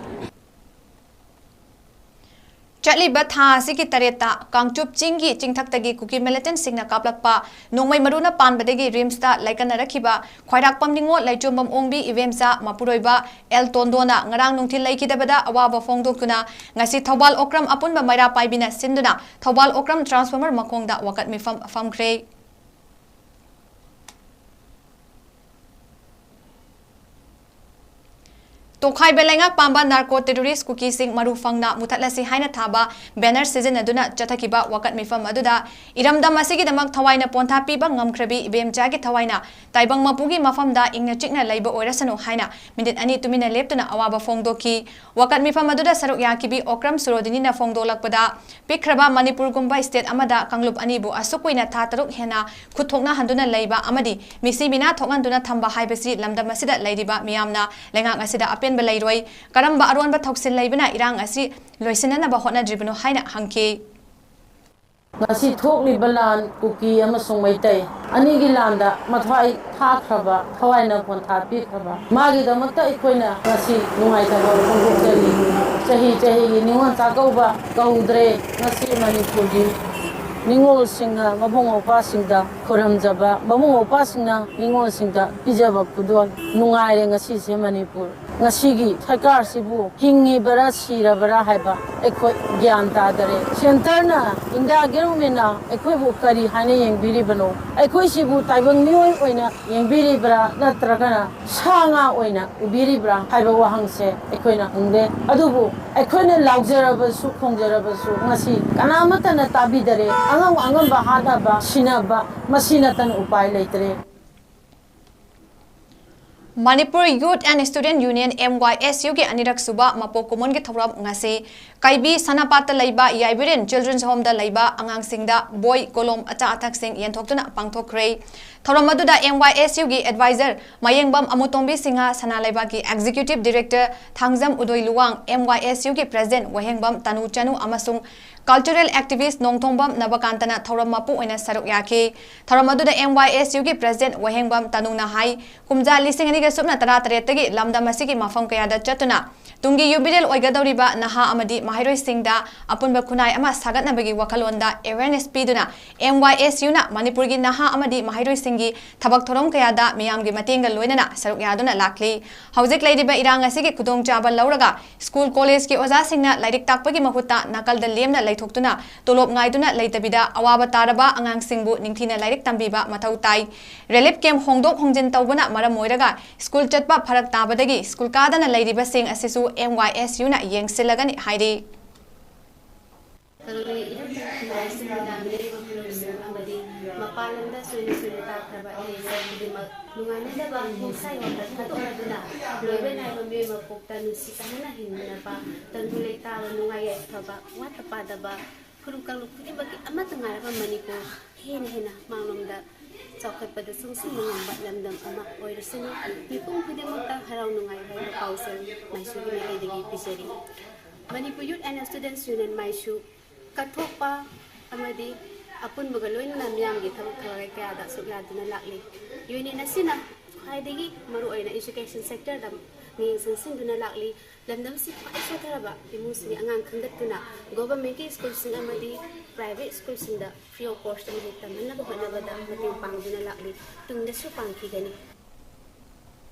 ꯆꯠꯂꯤꯕ ꯊꯥ ꯑꯁꯤꯒꯤ ꯇꯔꯦꯠꯇ ꯀꯥꯡꯆꯨꯞ ꯆꯤꯡꯒꯤ ꯆꯤꯡꯊꯛꯇꯒꯤ ꯀꯨꯀꯤ ꯃꯤꯂꯤꯇꯦꯟꯠꯁꯤꯡꯅ ꯀꯥꯞꯂꯛꯄ ꯅꯣꯡꯃꯩ ꯃꯔꯨꯅ ꯄꯥꯟꯕꯗꯒꯤ ꯔꯤꯝꯁꯇ ꯂꯥꯏꯀꯠꯅꯔꯛꯈꯤꯕ ꯈ꯭ꯋꯥꯏꯔꯥꯛꯄꯝ ꯅꯤꯉꯣꯜ ꯂꯩꯆꯣꯝꯕꯝ ꯑꯣꯡꯕꯤ ꯏꯕꯦꯝꯆꯥ ꯃꯄꯨꯔꯣꯏꯕ ꯑꯦꯜ ꯇꯣꯟꯗꯣꯅ ꯉꯔꯥꯡ ꯅꯨꯡꯊꯤꯜ ꯂꯩꯈꯤꯗꯕꯗ ꯑꯋꯥꯕ ꯐꯣꯡꯗꯣꯛꯇꯨꯅ ꯉꯁꯤ ꯊꯧꯕꯥꯜ ꯑꯣꯀ꯭ꯔꯝ ꯑꯄꯨꯟꯕ ꯃꯩꯔꯥ ꯄꯥꯏꯕꯤꯅ ꯁꯤꯟꯗꯨꯅ ꯊꯧꯕꯥꯜ ꯑꯣꯀ꯭ꯔꯝ ꯇ꯭ꯔꯥꯟꯁꯐꯣꯔꯃꯔ ꯃꯈꯣꯡꯗ ꯋꯥꯀꯠ ꯃꯤꯐꯝ ꯐꯝꯈ꯭ꯔꯦ꯫ ꯇꯣꯈꯥꯏꯕ ꯂꯩꯉꯥꯛ ꯄꯥꯝꯕ ꯅꯥꯔꯀꯣ ꯇꯦꯔꯣꯔꯤꯁ ꯀꯨꯀꯤꯁꯤꯡ ꯃꯔꯨ ꯐꯪꯅ ꯃꯨꯊꯠꯂꯁꯤ ꯍꯥꯏꯅ ꯊꯥꯕ ꯕꯦꯅꯔ ꯁꯤꯖꯤꯟꯅꯗꯨꯅ ꯆꯠꯊꯈꯤꯕ ꯋꯥꯀꯠ ꯃꯤꯐꯝ ꯑꯗꯨꯗ ꯏꯔꯝꯗꯝ ꯑꯁꯤꯒꯤꯗꯃꯛ ꯊꯋꯥꯏꯅ ꯄꯣꯟꯊꯥ ꯄꯤꯕ ꯉꯝꯈ꯭ꯔꯕꯤ ꯏꯕꯦꯝꯆꯥꯒꯤ ꯊꯋꯥꯏꯅ ꯇꯥꯏꯕꯪ ꯃꯄꯨꯒꯤ ꯃꯐꯝꯗ ꯏꯪꯅ ꯆꯤꯛꯅ ꯂꯩꯕ ꯑꯣꯏꯔꯁꯅꯨ ꯍꯥꯏꯅ ꯃꯤꯅꯤꯠ ꯑꯅꯤ ꯇꯨꯃꯤꯟꯅ ꯂꯦꯞꯇꯨꯅ ꯑꯋꯥꯕ ꯐꯣꯡꯗꯣꯛꯈꯤ꯫ ꯋꯥꯀꯠ ꯃꯤꯐꯝ ꯑꯗꯨꯗ ꯁꯔꯨꯛ ꯌꯥꯈꯤꯕꯤ ꯑꯣꯀ꯭ꯔꯝ ꯁꯨꯔꯣꯗꯤꯅꯤꯅ ꯐꯣꯡꯗꯣꯛꯂꯛꯄꯗ, ꯄꯤꯛꯈ꯭ꯔꯕ ꯃꯅꯤꯄꯨꯔꯒꯨꯝꯕ ꯁ꯭ꯇꯦꯠ ꯑꯃꯗ ꯀꯥꯡꯂꯨꯞ ꯑꯅꯤꯕꯨ ꯑꯁꯨꯛ ꯀꯨꯏꯅ ꯊꯥ ꯇꯔꯨꯛ ꯍꯦꯟꯅ ꯈꯨꯠ ꯊꯣꯛꯅꯍꯟꯗꯨꯅ ꯂꯩꯕ ꯑꯃꯗꯤ ꯃꯤꯁꯤ ꯃꯤꯅꯥ ꯊꯣꯛꯍꯟꯗꯨꯅ ꯊꯝꯕ ꯍꯥꯏꯕꯁꯤ ꯂꯝꯗꯝ ꯑꯁꯤꯗ ꯂꯩꯔꯤꯕ ꯃꯤꯌꯥꯝꯅ ꯂꯩꯉꯥꯛ ꯑꯁꯤꯗ ꯑꯄꯦꯟꯕ ꯂꯩꯔꯣꯏ꯫ ꯀꯔꯝꯕ ꯑꯔꯣꯟꯕ ꯊꯧꯁꯤꯜ ꯂꯩꯕꯅ ꯏꯔꯥꯡ ꯑꯁꯤ ꯂꯣꯏꯁꯤꯟꯅꯅꯕ ꯍꯣꯠꯅꯗ꯭ꯔꯤꯕꯅꯣ ꯍꯥꯏꯅ ꯍꯪꯈꯤ꯫ ꯉꯁꯤ ꯊꯣꯛꯂꯤꯕ ꯂꯥꯟ ꯀꯨꯀꯤ ꯑꯃꯁꯨꯡ ꯃꯩꯇꯩ ꯑꯅꯤꯒꯤ ꯂꯥꯟꯗ ꯃꯊ꯭ꯋꯥꯏ ꯊꯥꯈ꯭ꯔꯕ, ꯊꯋꯥꯏꯅ ꯄꯣꯟꯊꯥ ꯄꯤꯈ꯭ꯔꯕ ꯃꯥꯒꯤꯗꯃꯛꯇ ꯑꯩꯈꯣꯏꯅ ꯉꯁꯤ ꯅꯨꯡꯉꯥꯏꯇꯕ ꯐꯣꯡꯗꯣꯛꯆꯔꯤ꯫ ꯆꯍꯤ ꯆꯍꯤꯒꯤ ꯅꯤꯉꯣꯜ ꯆꯥꯛꯀꯧꯕ ꯀꯧꯗ꯭ꯔꯦ꯫ ꯉꯁꯤ ꯃꯅꯤꯄꯨꯔꯒꯤ ꯅꯤꯉꯣꯜꯁꯤꯡꯅ ꯃꯕꯨꯡ ꯃꯧꯄ꯭ꯋꯥꯁꯤꯡꯗ ꯈꯨꯔꯨꯝꯖꯕ, ꯃꯕꯨꯡ ꯃꯧꯄ꯭ꯋꯥꯁꯤꯡꯅ ꯅꯤꯉꯣꯜꯁꯤꯡꯗ ꯄꯤꯖꯕ ꯈꯨꯗꯣꯜ꯫ ꯅꯨꯡꯉꯥꯏꯔꯦ ꯉꯁꯤꯁꯦ ꯃꯅꯤꯄꯨꯔ꯫ ꯉꯁꯤꯒꯤ ꯁꯔꯀꯥꯔꯁꯤꯕꯨ ꯍꯤꯡꯉꯤꯕꯔꯥ ꯁꯤꯔꯕꯔꯥ ꯍꯥꯏꯕ ꯑꯩꯈꯣꯏ ꯒ꯭ꯌꯥꯟ ꯇꯥꯗꯔꯦ꯫ ꯁꯦꯟꯇꯔꯅ, ꯏꯟꯗꯤꯌꯥ ꯒꯚꯔꯟꯃꯦꯟꯅ ꯑꯩꯈꯣꯏꯕꯨ ꯀꯔꯤ ꯍꯥꯏꯅ ꯌꯦꯡꯕꯤꯔꯤꯕꯅꯣ? ꯑꯩꯈꯣꯏꯁꯤꯕꯨ ꯇꯥꯏꯕꯪ ꯃꯤꯑꯣꯏ ꯑꯣꯏꯅ ꯌꯦꯡꯕꯤꯔꯤꯕ꯭ꯔꯥ, ꯅꯠꯇ꯭ꯔꯒꯅ ꯁꯥ ꯉꯥ ꯑꯣꯏꯅ ꯎꯕꯤꯔꯤꯕ꯭ꯔꯥ ꯍꯥꯏꯕ ꯋꯥꯍꯪꯁꯦ ꯑꯩꯈꯣꯏꯅ ꯍꯪꯗꯦ꯫ ꯑꯗꯨꯕꯨ ꯑꯩꯈꯣꯏꯅ ꯂꯥꯎꯖꯔꯕꯁꯨ, ꯈꯣꯡꯖꯔꯕꯁꯨ, ꯉꯁꯤ ꯀꯅꯥꯃꯠꯇꯅ ꯇꯥꯕꯤꯗꯔꯦ꯫ ꯑꯉꯝ ꯑꯉꯝꯕ ꯍꯥꯠꯅꯕ, ꯁꯤꯅꯕ, ꯃꯁꯤ ꯅꯠꯇꯅ ꯎꯄꯥꯏ ꯂꯩꯇ꯭ꯔꯦ꯫ Manipur Youth and Student Union, M Y S U ꯒꯤ ꯑꯅꯤꯔꯛ ꯁꯨꯕ ꯃꯄꯣꯛ ꯀꯨꯝꯑꯣꯟꯒꯤ ꯊꯧꯔꯝ ꯉꯁꯤ ꯀꯩꯕꯤ ꯁꯅꯥꯄꯥꯠꯇ ꯂꯩꯕ ꯌꯥꯏꯕꯤꯔꯦꯟ Children's Home ꯗ ꯂꯩꯕ ꯑꯉꯥꯡꯁꯤꯡꯗ ꯕꯣꯏ, ꯀꯣꯂꯣꯝ, ꯑꯆꯥ ꯑꯊꯛꯁꯤꯡ ꯌꯦꯟꯊꯣꯛꯇꯨꯅ ꯄꯥꯡꯊꯣꯛꯈ꯭ꯔꯦ꯫ ꯊꯧꯔꯝ ꯑꯗꯨꯗ M Y S U ꯒꯤ advisor ꯃꯌꯦꯡꯕꯝ ꯑꯃꯨꯇꯣꯝꯕꯤ ꯁꯤꯡꯍ, ꯁꯅꯥ ꯂꯩꯕꯥꯛꯀꯤ executive director Thangjam ꯎꯗꯣꯏ Luwang, M Y S U ꯒꯤ president ꯋꯥꯍꯦꯡꯕꯝ ꯇꯅꯨ ꯆꯅꯨ ꯑꯃꯁꯨꯡ cultural activist ꯅꯣꯡꯊꯣꯡꯕꯝ ꯅꯕꯀꯥꯟꯇꯅ ꯊꯧꯔꯝ ꯃꯄꯨ ꯑꯣꯏꯅ ꯁꯔꯨꯛ ꯌꯥꯈꯤ꯫ ꯊꯧꯔꯝ ꯑꯗꯨꯗ M Y S U ꯒꯤ president ꯋꯥꯍꯦꯡꯕꯝ ꯇꯅꯨꯅ ꯍꯥꯏ, ꯀꯨꯝꯖꯥ ꯂꯤꯁꯤꯡ ꯑꯅꯤꯒ ꯁꯨꯞꯅ ꯇꯔꯥ ꯇꯔꯦꯠꯇꯒꯤ ꯂꯝꯗꯝ ꯑꯁꯤꯒꯤ ꯃꯐꯝ ꯀꯌꯥꯗ ꯆꯠꯇꯨꯅ ꯇꯨꯡꯒꯤ ꯌꯨꯕꯤꯔꯦꯜ ꯑꯣꯏꯒꯗꯧꯔꯤꯕ ꯅꯍꯥ ꯑꯃꯗꯤ ꯃꯍꯩꯔꯣꯏꯁꯤꯡꯗ ꯑꯄꯨꯟꯕ ꯈꯨꯟꯅꯥꯏ ꯑꯃ ꯁꯥꯒꯠꯅꯕꯒꯤ ꯋꯥꯈꯜꯂꯣꯟꯗ awareness ꯄꯤꯗꯨꯅ M Y S U ꯅ ꯃꯅꯤꯄꯨꯔꯒꯤ ꯅꯍꯥ ꯑꯃꯗꯤ ꯃꯍꯩꯔꯣꯏꯁꯤꯡꯒꯤ ꯊꯕꯛ ꯊꯧꯔꯝ ꯀꯌꯥꯗ ꯃꯤꯌꯥꯝꯒꯤ ꯃꯇꯦꯡꯒ ꯂꯣꯏꯅꯅ ꯁꯔꯨꯛ ꯌꯥꯗꯨꯅ ꯂꯥꯛꯂꯤ꯫ ꯍꯧꯖꯤꯛ ꯂꯩꯔꯤꯕ ꯏꯔꯥꯡ ꯑꯁꯤꯒꯤ ꯈꯨꯗꯣꯡꯆꯥꯕ ꯂꯧꯔꯒ ꯁ꯭ꯀꯨꯜ ꯀꯣꯂꯦꯖꯀꯤ ꯑꯣꯖꯥꯁꯤꯡꯅ ꯂꯥꯏꯔꯤꯛ ꯇꯥꯛꯄꯒꯤ ꯃꯍꯨꯠꯇ ꯅꯥꯀꯜꯗ ꯂꯦꯝꯅ ꯂꯩ ꯊꯣꯛꯇꯨꯅ ꯇꯣꯂꯣꯞ ꯉꯥꯏꯗꯨꯅ ꯂꯩꯇꯕꯤꯗ ꯑꯋꯥꯕ ꯇꯥꯔꯕ ꯑꯉꯥꯡꯁꯤꯡꯕꯨ ꯅꯤꯡꯊꯤꯅ ꯂꯥꯏꯔꯤꯛ ꯇꯝꯕꯤꯕ ꯃꯊꯧ ꯇꯥꯏ꯫ ꯔꯤꯂꯤꯐ ꯀꯦꯝꯞ ꯍꯣꯡꯗꯣꯛ ꯍꯣꯡꯖꯤꯟ ꯇꯧꯕꯅ ꯃꯔꯝ ꯑꯣꯏꯔꯒ ꯁ꯭ꯀꯨꯜ ꯆꯠꯄ ꯐꯔꯛ ꯇꯥꯕꯗꯒꯤ ꯁ꯭ꯀꯨꯜ ꯀꯥꯗꯅ ꯂꯩꯔꯤꯕꯁꯤꯡ ꯑꯁꯤꯁꯨ ꯑꯦꯝ ꯋꯥꯏ ꯑꯦꯁ ꯌꯨꯅ ꯌꯦꯡꯁꯤꯜꯂꯒꯅꯤ ꯍꯥꯏꯔꯤ꯫ ꯇꯔꯨꯛꯂꯩ ꯏꯔꯝꯗꯝ ꯈꯨꯟꯅꯥꯏ ꯑꯁꯤꯒꯤ ꯂꯥꯟꯃꯤꯔꯩꯕ ꯐꯨꯔꯨꯞꯁꯤꯡ ꯑꯃꯗꯤ ꯃꯄꯥꯟ ꯂꯝꯗ ꯆꯣꯏꯅ ꯆꯣꯏꯅ ꯇꯥꯈ꯭ꯔꯕ ꯏꯔꯩꯆꯥ ꯈꯨꯗꯤꯡꯃꯛ ꯅꯨꯡꯉꯥꯏꯅꯗꯕ ꯈꯣꯡꯁꯥꯏ ꯋꯥꯈꯜ ꯊꯥꯗꯣꯛꯅꯗꯨꯅ ꯂꯣꯏꯕ ꯅꯥꯏꯕ ꯃꯤꯑꯣꯏ ꯃꯄꯣꯛꯇ ꯅꯨꯡꯁꯤ ꯆꯥꯟꯅꯅ ꯍꯤꯡꯃꯤꯟꯅꯕ, ꯇꯪꯗꯨ ꯂꯩꯇꯥꯕ, ꯅꯨꯡꯉꯥꯏ ꯌꯥꯏꯐꯕ, ꯋꯥꯠꯇ ꯄꯥꯗꯕ, ꯐꯨꯔꯨꯞ ꯀꯥꯡꯂꯨꯞ ꯈꯨꯗꯤꯡꯃꯛꯀꯤ ꯑꯃꯠꯇ ꯉꯥꯏꯔꯕ ꯃꯅꯤꯄꯨꯔ ꯍꯦꯟꯅ ꯍꯦꯟꯅ ꯃꯥꯡꯂꯣꯝꯗ ꯆꯥꯎꯈꯠꯄꯗ ꯆꯪꯁꯤꯟꯕ ꯉꯝꯕ ꯂꯝꯗꯝ ꯑꯃ ꯑꯣꯏꯔꯁꯅꯨ꯫ ꯃꯤꯄꯨꯝ ꯈꯨꯗꯤꯡꯃꯛꯇ ꯍꯔꯥꯎ ꯅꯨꯡꯉꯥꯏ ꯍꯥꯏꯕ ꯄꯥꯎꯖꯦꯜ ꯃꯥꯏꯁꯨꯒꯤ ꯃꯥꯏꯀꯩꯗꯒꯤ ꯄꯤꯖꯔꯤ꯫ Manipur Youth and Students Union ꯃꯥꯏꯁꯨ ꯀꯠꯊꯣꯛꯄ ꯑꯃꯗꯤ ꯑꯄꯨꯟꯕꯒ ꯂꯣꯏꯅꯅ ꯃꯤꯌꯥꯝꯒꯤ ꯊꯕꯛ ꯊꯧꯔꯝ ꯀꯌꯥꯗ ꯁꯔꯨꯛ ꯌꯥꯗꯨꯅ ꯂꯥꯛꯂꯤ꯫ ꯌꯨꯅꯤꯌꯟ ꯑꯁꯤꯅ ꯈ꯭ꯋꯥꯏꯗꯒꯤ ꯃꯔꯨꯑꯣꯏꯅ education sectorꯗ ꯃꯤꯠꯌꯦꯡ ꯆꯪꯁꯤꯟꯗꯨꯅ ꯂꯥꯛꯂꯤ꯫ ꯂꯝꯗꯝꯁꯤ ꯈ꯭ꯋꯥꯏ ꯁꯣꯠꯊꯔꯕ ꯏꯃꯨꯡꯁꯤꯡꯒꯤ ꯑꯉꯥꯡ ꯈꯟꯒꯠꯇꯨꯅ governmentꯀꯤ ꯁ꯭ꯀꯨꯜꯁꯤꯡ ꯑꯃꯗꯤ private ꯁ꯭ꯀꯨꯜꯁꯤꯡꯗ free of cost ꯃꯍꯩ ꯇꯝꯍꯟꯅꯕ ꯍꯣꯠꯅꯕꯗ ꯃꯇꯦꯡ ꯄꯥꯡꯗꯨꯅ ꯂꯥꯛꯂꯤ꯫ ꯇꯨꯡꯗꯁꯨ ꯄꯥꯡꯈꯤꯒꯅꯤ꯫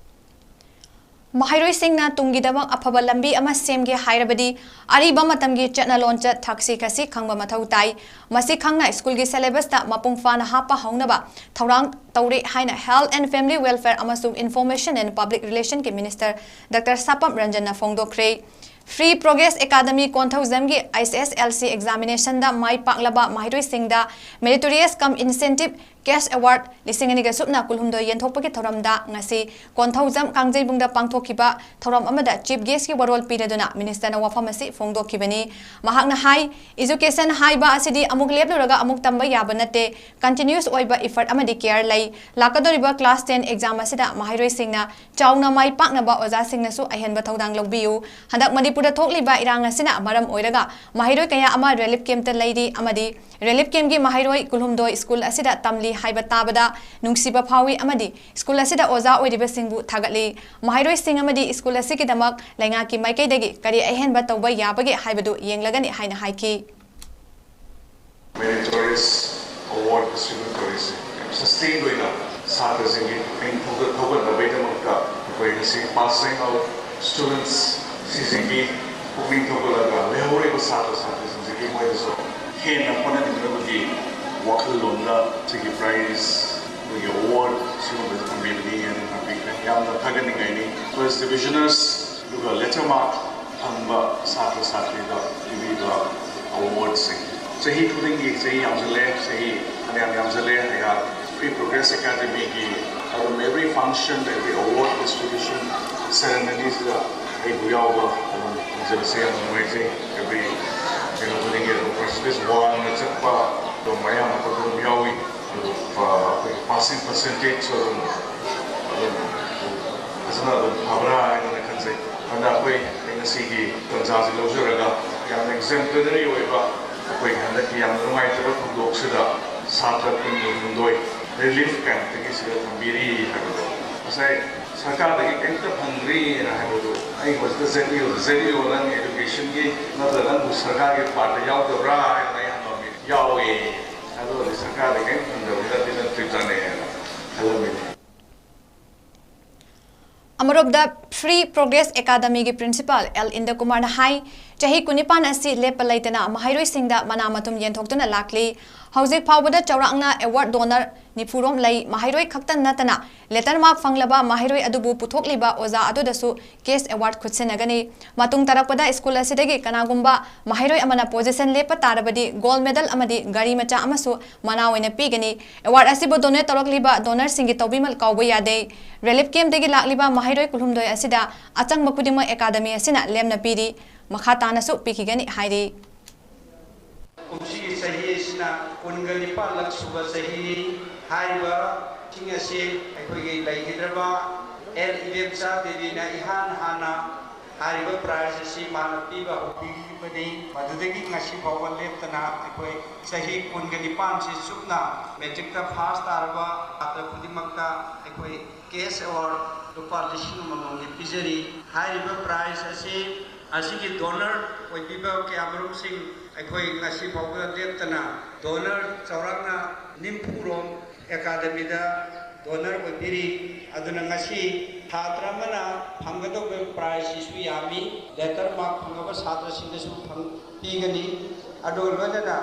ꯃꯍꯩꯔꯣꯏꯁꯤꯡꯅ ꯇꯨꯡꯒꯤꯗꯃꯛ ꯑꯐꯕ ꯂꯝꯕꯤ ꯑꯃ ꯁꯦꯝꯒꯦ ꯍꯥꯏꯔꯕꯗꯤ ꯑꯔꯤꯕ ꯃꯇꯝꯒꯤ ꯆꯠꯅ ꯂꯣꯟꯆꯠ ꯊꯛꯁꯤ ꯈꯥꯁꯤ ꯈꯪꯕ ꯃꯊꯧ ꯇꯥꯏ꯫ ꯃꯁꯤ ꯈꯪꯅ ꯁ꯭ꯀꯨꯜꯒꯤ syllabusꯇ ꯃꯄꯨꯡ ꯐꯥꯅ ꯍꯥꯞꯄ ꯍꯧꯅꯕ ꯊꯧꯔꯥꯡ ꯇꯧꯔꯦ ꯍꯥꯏꯅ Health and Family Welfare ꯑꯃꯁꯨꯡ Information and Public Relationꯀꯤ Minister Doctor ꯁꯥꯄꯝ ꯔꯟꯖꯟꯅ ꯐꯣꯡꯗꯣꯛꯈ꯭ꯔꯦ꯫ Free Progress Academy ꯀꯣꯟꯊꯧꯖꯝꯒꯤ H S L C examinationꯗ ꯃꯥꯏ ꯄꯥꯛꯂꯕ ꯃꯍꯩꯔꯣꯏꯁꯤꯡꯗ Meritorious cum Incentive Cash Award ꯂꯤꯁꯤꯡ ꯑꯅꯤꯒ ꯁꯨꯞꯅ ꯀꯨꯟꯍꯨꯝꯗꯣꯏ ꯌꯦꯟꯊꯣꯛꯄꯒꯤ ꯊꯧꯔꯝꯗ ꯉꯁꯤ ꯀꯣꯟꯊꯧꯖꯝ ꯀꯥꯡꯖꯩꯕꯨꯡꯗ ꯄꯥꯡꯊꯣꯛꯈꯤꯕ ꯊꯧꯔꯝ ꯑꯃꯗ Chief Guestꯀꯤ ꯋꯥꯔꯣꯜ ꯄꯤꯔꯗꯨꯅ Ministerꯅ ꯋꯥꯐꯝ ꯑꯁꯤ ꯐꯣꯡꯗꯣꯛꯈꯤꯕꯅꯤ꯫ ꯃꯍꯥꯛꯅ ꯍꯥꯏ, education ꯍꯥꯏꯕ ꯑꯁꯤꯗꯤ ꯑꯃꯨꯛ ꯂꯦꯞꯂꯨꯔꯒ ꯑꯃꯨꯛ ꯇꯝꯕ ꯌꯥꯕ ꯅꯠꯇꯦ, continuous ꯑꯣꯏꯕ effort ꯑꯃꯗꯤ care ꯂꯩ꯫ ꯂꯥꯛꯀꯗꯧꯔꯤꯕ class ten exam ꯑꯁꯤꯗ ꯃꯍꯩꯔꯣꯏꯁꯤꯡꯅ ꯆꯥꯎꯅ ꯃꯥꯏ ꯄꯥꯛꯅꯕ ꯑꯣꯖꯥꯁꯤꯡꯅꯁꯨ ꯑꯍꯦꯟꯕ ꯊꯧꯗꯥꯡ ꯂꯧꯕꯤꯌꯨ꯫ ꯍꯟꯗꯛ ꯃꯅꯤꯄꯨꯔꯗ ꯊꯣꯛꯂꯤꯕ ꯏꯔꯥꯡ ꯑꯁꯤꯅ ꯃꯔꯝ ꯑꯣꯏꯔꯒ ꯃꯍꯩꯔꯣꯏ ꯀꯌꯥ ꯑꯃ relief campꯇ ꯂꯩꯔꯤ ꯑꯃꯗꯤ relief campꯀꯤ ꯃꯍꯩꯔꯣꯏ ꯀꯨꯟꯍꯨꯝꯗꯣꯏ ꯁ꯭ꯀꯨꯜ ꯑꯁꯤꯗ ꯇꯝꯂꯤ ꯍꯥꯏꯕ ꯇꯥꯕꯗ ꯅꯨꯡꯁꯤꯕ ꯐꯥꯎꯏ ꯑꯃꯗꯤ ꯁ꯭ꯀꯨꯜ ꯑꯁꯤꯗ ꯑꯣꯖꯥ ꯑꯣꯏꯔꯤꯕꯁꯤꯡꯕꯨ ꯊꯥꯒꯠꯂꯤ꯫ ꯃꯍꯩꯔꯣꯏꯁꯤꯡ ꯑꯃꯗꯤ ꯁ꯭ꯀꯨꯜ ꯑꯁꯤꯒꯤꯗꯃꯛ ꯂꯩꯉꯥꯛꯀꯤ ꯃꯥꯏꯀꯩꯗꯒꯤ ꯀꯔꯤ ꯑꯍꯦꯟꯕ ꯇꯧꯕ ꯌꯥꯕꯒꯦ ꯍꯥꯏꯕꯗꯨ ꯌꯦꯡꯂꯒꯅꯤ ꯍꯥꯏꯅ ꯍꯥꯏꯈꯤ꯫ Meritorious Award distribute ꯇꯧꯔꯤꯁꯦ ꯌꯥꯝ sustain ꯑꯣꯏꯅ ꯁꯥꯇ꯭ꯔꯁꯤꯡꯒꯤ ꯄꯨꯛꯅꯤꯡ ꯊꯧꯒꯠ-, ꯊꯧꯒꯠꯅꯕꯒꯤꯗꯃꯛꯇ ꯑꯩꯈꯣꯏ ꯉꯁꯤ passing out students ꯁꯤꯁꯤꯒꯤ ꯄꯨꯛꯅꯤꯡ ꯊꯧꯒꯠꯂꯒ ꯂꯩꯍꯧꯔꯤꯕ ꯁꯥꯇ꯭ꯔ ꯁꯥꯇ꯭ꯔꯤꯁꯤꯡꯁꯤꯒꯤ ꯃꯣꯏ ꯍꯦꯟꯅ ꯍꯣꯠꯅꯅꯤꯡꯅꯕꯒꯤ ꯋꯥꯈꯜꯂꯣꯟꯗ ꯁꯤꯒꯤ prize, ꯑꯩꯈꯣꯏꯒꯤ award ꯁꯤꯒꯨꯝꯕꯁꯤ ꯊꯝꯕꯤꯕꯅꯤ ꯍꯥꯏꯅ ꯊꯝꯕꯤꯈ꯭ꯔꯦ꯫ ꯌꯥꯝꯅ ꯊꯥꯒꯠꯅꯤꯡꯉꯥꯏꯅꯤ꯫ First divisioners ꯑꯗꯨꯒ letter mark ꯐꯪꯕ ꯁꯥꯇ꯭ꯔ ꯁꯥꯇ꯭ꯔꯤꯗ ꯄꯤꯕꯤꯕ awardꯁꯤꯡ꯫ ꯆꯍꯤ ꯈꯨꯗꯤꯡꯒꯤ ꯆꯍꯤ ꯌꯥꯝꯁꯤꯜꯂꯦ, ꯆꯍꯤ ꯐꯅꯌꯥꯝ ꯌꯥꯝꯁꯤꯜꯂꯦ꯫ ꯑꯩꯍꯥꯛ Free Progress Academyꯒꯤ ꯑꯗꯨꯝ every function, every award distribution ceremonyꯁꯤꯗ ꯑꯩꯕꯨ ꯌꯥꯎꯕ ꯑꯗꯨꯝ ꯐꯪꯖꯕꯁꯦ ꯌꯥꯝ ꯅꯨꯡꯉꯥꯏꯖꯩ꯫ Every ꯀꯩꯅꯣ ꯈꯨꯗꯤꯡꯒꯤ ꯑꯗꯨꯝ percentage ꯋꯥꯡꯅ ꯆꯠꯄ ꯑꯗꯨꯝ ꯑꯌꯥꯝꯕ ꯑꯗꯨꯝ ꯌꯥꯎꯏ꯫ ꯑꯗꯨꯒ ꯑꯩꯈꯣꯏꯒꯤ passing percentageꯁꯨ ꯑꯗꯨꯝ ꯑꯗꯨꯝ ꯐꯖꯅ ꯑꯗꯨꯝ ꯐꯕ꯭ꯔꯥ ꯍꯥꯏꯗꯅ ꯈꯟꯖꯩ꯫ ꯑꯗꯨꯅ ꯑꯩꯈꯣꯏ ꯉꯁꯤꯒꯤ ꯇꯥꯟꯖꯥꯁꯤ ꯂꯧꯖꯔꯒ ꯌꯥꯝꯅ exemplary ꯑꯣꯏꯕ ꯑꯩꯈꯣꯏꯒꯤ ꯍꯟꯗꯛꯀꯤ ꯌꯥꯝꯅ ꯅꯨꯡꯉꯥꯏꯇꯕ ꯊꯧꯗꯣꯛꯁꯤꯗ ꯁꯥꯇ꯭ꯔ ꯀꯨꯟꯒ ꯍꯨꯝꯗꯣꯏ relief campꯇꯒꯤ ꯁꯤꯗ ꯊꯝꯕꯤꯔꯤ ꯍꯥꯏꯕꯗꯣ, ꯉꯁꯥꯏ ꯁꯔꯀꯥꯔꯗꯒꯤ ꯀꯔꯤꯝꯇ ꯐꯪꯗ꯭ꯔꯤꯅ ꯍꯥꯏꯕꯗꯣ, ꯑꯩ ꯍꯧꯖꯤꯛꯇ ZEO, ZEO ꯅꯪ educationꯒꯤ ꯅꯠꯇ꯭ꯔꯒ ꯅꯪꯕꯨ ꯁꯔꯀꯥꯔꯒꯤ partꯇ ꯌꯥꯎꯗꯕ꯭ꯔꯥ ꯍꯥꯏꯅ ꯑꯩ ꯍꯪꯉꯝꯃꯤ꯫ ꯌꯥꯎꯋꯦ꯫ ꯑꯗꯨ ꯑꯣꯏꯔꯗꯤ ꯁꯔꯀꯥꯔꯗꯒꯤ ꯀꯔꯤꯝ ꯐꯪꯗꯕ ꯅꯠꯇꯦ, ꯅꯠꯇ꯭ꯔꯤꯕꯖꯥꯠꯅꯦ ꯍꯥꯏꯅ ꯈꯜꯂꯝꯃꯤꯅꯤ꯫ ꯑꯃꯔꯣꯝꯗ Free Progress Academyꯒꯤ principal ꯑꯦꯜ ꯏꯟꯗꯀꯨꯃꯥꯔꯅ ꯍꯥꯏ, ꯆꯍꯤ ꯀꯨꯟꯅꯤꯄꯥꯟ ꯑꯁꯤ ꯂꯦꯞꯄ ꯂꯩꯇꯅ ꯃꯍꯩꯔꯣꯏꯁꯤꯡꯗ ꯃꯅꯥ ꯃꯊꯨꯝ ꯌꯦꯟꯊꯣꯛꯇꯨꯅ ꯂꯥꯛꯂꯤ꯫ ꯍꯧꯖꯤꯛ ꯐꯥꯎꯕꯗ ꯆꯥꯎꯔꯥꯛꯅ award donor ꯅꯤꯐꯨ ꯔꯣꯝ ꯂꯩ꯫ ꯃꯍꯩꯔꯣꯏ ꯈꯛꯇ ꯅꯠꯇꯅ letter mark ꯐꯪꯂꯕ ꯃꯍꯩꯔꯣꯏ ꯑꯗꯨꯕꯨ ꯄꯨꯊꯣꯛꯂꯤꯕ ꯑꯣꯖꯥ ꯑꯗꯨꯗꯁꯨ cash award ꯈꯨꯠꯁꯤꯟꯅꯒꯅꯤ꯫ ꯃꯇꯨꯡ ꯇꯥꯔꯛꯄꯗ school ꯑꯁꯤꯗꯒꯤ ꯀꯅꯥꯒꯨꯝꯕ ꯃꯍꯩꯔꯣꯏ ꯑꯃꯅ position ꯂꯦꯞꯄ ꯇꯥꯔꯕꯗꯤ gold medal ꯑꯃꯗꯤ ꯒꯥꯔꯤ ꯃꯆꯥ ꯑꯃꯁꯨ ꯃꯅꯥ ꯑꯣꯏꯅ ꯄꯤꯒꯅꯤ꯫ Award ꯑꯁꯤꯕꯨ donate ꯇꯧꯔꯛꯂꯤꯕ donorꯁꯤꯡꯒꯤ ꯇꯧꯕꯤꯃꯜ ꯀꯥꯎꯕ ꯌꯥꯗꯦ꯫ Relief campꯇꯒꯤ ꯂꯥꯛꯂꯤꯕ ꯃꯍꯩꯔꯣꯏ ꯀꯨꯟꯍꯨꯝꯗꯣꯏ ꯑꯁꯤꯗ ꯑꯆꯪꯕ ꯈꯨꯗꯤꯡꯃꯛ academy ꯑꯁꯤꯅ ꯂꯦꯝꯅ ꯄꯤꯔꯤ꯫ ꯃꯈꯥ ꯇꯥꯅꯁꯨ ꯄꯤꯈꯤꯒꯅꯤ ꯍꯥꯏꯔꯤ꯫ ꯀꯨꯝꯁꯤꯒꯤ ꯆꯍꯤ ꯑꯁꯤꯅ ꯀꯨꯟꯒ ꯅꯤꯄꯥꯜꯂꯛ ꯁꯨꯕ ꯆꯍꯤꯅꯤ꯫ ꯍꯥꯏꯔꯤꯕꯁꯤꯡ ꯑꯁꯤ ꯑꯩꯈꯣꯏꯒꯤ ꯂꯩꯈꯤꯗ꯭ꯔꯕ ꯑꯦꯜ ꯏꯕꯦꯝꯆꯥ ꯗꯦꯕꯤꯅ ꯏꯍꯥꯟ ꯍꯥꯟꯅ ꯍꯥꯏꯔꯤꯕ prize ꯑꯁꯤ ꯃꯥꯅ ꯄꯤꯕ ꯍꯧꯕꯤꯈꯤꯕꯅꯤ꯫ ꯃꯗꯨꯗꯒꯤ ꯉꯁꯤ ꯐꯥꯎꯕ ꯂꯦꯞꯇꯅ ꯑꯩꯈꯣꯏ ꯆꯍꯤ ꯀꯨꯟꯒ ꯅꯤꯄꯥꯟꯁꯤ ꯆꯨꯞꯅ matricꯇ pass ꯇꯥꯔꯕ ꯁꯥꯇ꯭ꯔ ꯈꯨꯗꯤꯡꯃꯛꯇ ꯑꯩꯈꯣꯏ cash award ꯂꯨꯄꯥ ꯂꯤꯁꯤꯡ ꯑꯃꯃꯝꯗꯤ ꯄꯤꯖꯔꯤ꯫ ꯍꯥꯏꯔꯤꯕ prize ꯑꯁꯤ ꯑꯁꯤꯒꯤ donor ꯑꯣꯏꯕꯤꯕ ꯀꯌꯥꯃꯔꯨꯝꯁꯤꯡ ꯑꯩꯈꯣꯏ ꯉꯁꯤ ꯐꯥꯎꯕꯗ ꯂꯦꯞꯇꯅ donor ꯆꯥꯎꯔꯥꯛꯅ ꯅꯤꯐꯨꯔꯣꯝ academyꯗ donor ꯑꯣꯏꯕꯤꯔꯤ꯫ ꯑꯗꯨꯅ ꯉꯁꯤ ꯁꯥꯇ꯭ꯔ ꯑꯃꯅ ꯐꯪꯒꯗꯧꯕ prizeꯁꯤꯁꯨ ꯌꯥꯝꯃꯤ꯫ Letter mark ꯐꯪꯉꯕ ꯁꯥꯇ꯭ꯔꯁꯤꯡꯗꯁꯨ ꯐꯪ-, ꯄꯤꯒꯅꯤ꯫ ꯑꯗꯨꯒ ꯂꯣꯏꯅꯅ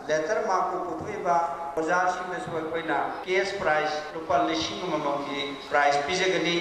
letter mark ꯄꯨꯊꯣꯛꯏꯕ ꯑꯣꯖꯥꯁꯤꯡꯗꯁꯨ ꯑꯩꯈꯣꯏꯅ cash prize ꯂꯨꯄꯥ ꯂꯤꯁꯤꯡ ꯑꯃꯃꯝꯒꯤ prize ꯄꯤꯖꯒꯅꯤ꯫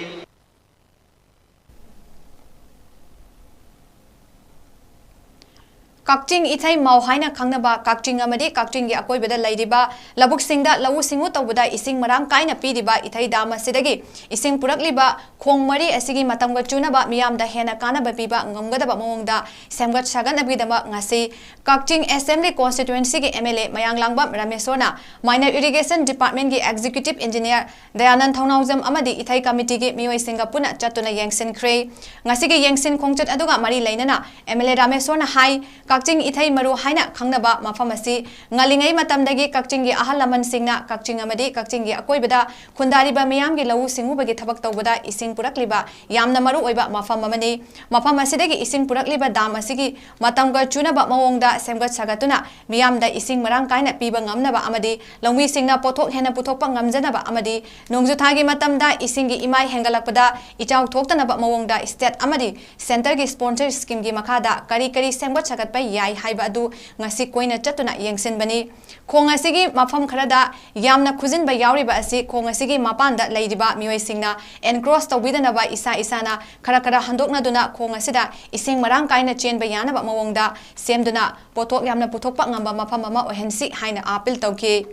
ꯀꯛꯆꯤꯡ ꯏꯊꯩ ꯃꯥꯎ ꯍꯥꯏꯅ ꯈꯪꯅꯕ ꯀꯛꯆꯤꯡ ꯑꯃꯗꯤ ꯀꯛꯆꯤꯡꯒꯤ ꯑꯀꯣꯏꯕꯗ ꯂꯩꯔꯤꯕ ꯂꯧꯕꯨꯛꯁꯤꯡꯗ ꯂꯧꯎ ꯁꯤꯡꯎ ꯇꯧꯕꯗ ꯏꯁꯤꯡ ꯃꯔꯥꯡ ꯀꯥꯏꯅ ꯄꯤꯔꯤꯕ ꯏꯊꯩ dam ꯑꯁꯤꯗꯒꯤ ꯏꯁꯤꯡ ꯄꯨꯔꯛꯂꯤꯕ ꯈꯣꯡ ꯃꯔꯤ ꯑꯁꯤꯒꯤ ꯃꯇꯝꯒ ꯆꯨꯅꯕ ꯃꯤꯌꯥꯝꯗ ꯍꯦꯟꯅ ꯀꯥꯟꯅꯕ ꯄꯤꯕ ꯉꯝꯒꯗꯕ ꯃꯑꯣꯡꯗ ꯁꯦꯝꯒꯠ ꯁꯥꯒꯠꯅꯕꯒꯤꯗꯃꯛ ꯉꯁꯤ ꯀꯛꯆꯤꯡ Assembly Constituencyꯒꯤ MLA ꯃꯌꯥꯡꯂꯥꯡꯕꯝ ꯔꯥꯃꯦꯁꯣꯔꯅ Minor Irrigation Departmentꯀꯤ Executive Engineer ꯗꯌꯥꯅꯟ ꯊꯧꯅꯥꯎꯖꯝ ꯑꯃꯗꯤ ꯏꯊꯩ committeeꯒꯤ ꯃꯤꯑꯣꯏꯁꯤꯡꯒ ꯄꯨꯟꯅ ꯆꯠꯇꯨꯅ ꯌꯦꯡꯁꯤꯟꯈ꯭ꯔꯦ꯫ ꯉꯁꯤꯒꯤ ꯌꯦꯡꯁꯤꯟ ꯈꯣꯡꯆꯠ ꯑꯗꯨꯒ ꯃꯔꯤ ꯂꯩꯅꯅ MLA ꯔꯥꯃꯦꯁꯣꯔꯅ ꯍꯥꯏ, ꯀꯛꯆꯤꯡ ꯏꯊꯩ ꯃꯔꯨ ꯍꯥꯏꯅ ꯈꯪꯅꯕ ꯃꯐꯝ ꯑꯁꯤ ꯉꯜꯂꯤꯉꯩ ꯃꯇꯝꯗꯒꯤ ꯀꯛꯆꯤꯡꯒꯤ ꯑꯍꯜ ꯂꯃꯟꯁꯤꯡꯅ ꯀꯛꯆꯤꯡ ꯑꯃꯗꯤ ꯀꯛꯆꯤꯡꯒꯤ ꯑꯀꯣꯏꯕꯗ ꯈꯨꯟꯗꯥꯔꯤꯕ ꯃꯤꯌꯥꯝꯒꯤ ꯂꯧꯎ ꯁꯤꯡꯎꯕꯒꯤ ꯊꯕꯛ ꯇꯧꯕꯗ ꯏꯁꯤꯡ ꯄꯨꯔꯛꯂꯤꯕ ꯌꯥꯝꯅ ꯃꯔꯨ ꯑꯣꯏꯕ ꯃꯐꯝ ꯑꯃꯅꯤ꯫ ꯃꯐꯝ ꯑꯁꯤꯗꯒꯤ ꯏꯁꯤꯡ ꯄꯨꯔꯛꯂꯤꯕ dam ꯑꯁꯤꯒꯤ ꯃꯇꯝꯒ ꯆꯨꯅꯕ ꯃꯑꯣꯡꯗ ꯁꯦꯝꯒꯠ ꯁꯥꯒꯠꯇꯨꯅ ꯃꯤꯌꯥꯝꯗ ꯏꯁꯤꯡ ꯃꯔꯥꯡ ꯀꯥꯏꯅ ꯄꯤꯕ ꯉꯝꯅꯕ ꯑꯃꯗꯤ ꯂꯧꯃꯤꯁꯤꯡꯅ ꯄꯣꯠꯊꯣꯛ ꯍꯦꯟꯅ ꯄꯨꯊꯣꯛꯄ ꯉꯝꯖꯅꯕ ꯑꯃꯗꯤ ꯅꯣꯡꯖꯨꯊꯥꯒꯤ ꯃꯇꯝꯗ ꯏꯁꯤꯡꯒꯤ ꯏꯃꯥꯏ ꯍꯦꯟꯒꯠꯂꯛꯄꯗ ꯏꯆꯥꯎ ꯊꯣꯛꯇꯅꯕ ꯃꯑꯣꯡꯗ state ꯑꯃꯗꯤ centreꯒꯤ sponsor schemeꯒꯤ ꯃꯈꯥꯗ ꯀꯔꯤ ꯀꯔꯤ ꯁꯦꯝꯒꯠ ꯁꯥꯒꯠꯄ ꯌꯥꯏ ꯍꯥꯏꯕ ꯑꯗꯨ ꯉꯁꯤ ꯀꯣꯏꯅ ꯆꯠꯇꯨꯅ ꯌꯦꯡꯁꯤꯟꯕꯅꯤ꯫ ꯈꯣꯡ ꯑꯁꯤꯒꯤ ꯃꯐꯝ ꯈꯔꯗ ꯌꯥꯝꯅ ꯈꯨꯖꯤꯟꯕ ꯌꯥꯎꯔꯤꯕ ꯑꯁꯤ ꯈꯣꯡ ꯑꯁꯤꯒꯤ ꯃꯄꯥꯟꯗ ꯂꯩꯔꯤꯕ ꯃꯤꯑꯣꯏꯁꯤꯡꯅ encroach ꯇꯧꯕꯤꯗꯅꯕ ꯏꯁꯥ ꯏꯁꯥꯅ ꯈꯔ ꯈꯔ ꯍꯟꯗꯣꯛꯅꯗꯨꯅ ꯈꯣꯡ ꯑꯁꯤꯗ ꯏꯁꯤꯡ ꯃꯔꯥꯡ ꯀꯥꯏꯅ ꯆꯦꯟꯕ ꯌꯥꯅꯕ ꯃꯑꯣꯡꯗ ꯁꯦꯝꯗꯨꯅ ꯄꯣꯠꯊꯣꯛ ꯌꯥꯝꯅ ꯄꯨꯊꯣꯛꯄ ꯉꯝꯕ ꯃꯐꯝ ꯑꯃ ꯑꯣꯏꯍꯟꯁꯤ ꯍꯥꯏꯅ appeal ꯇꯧꯈꯤ꯫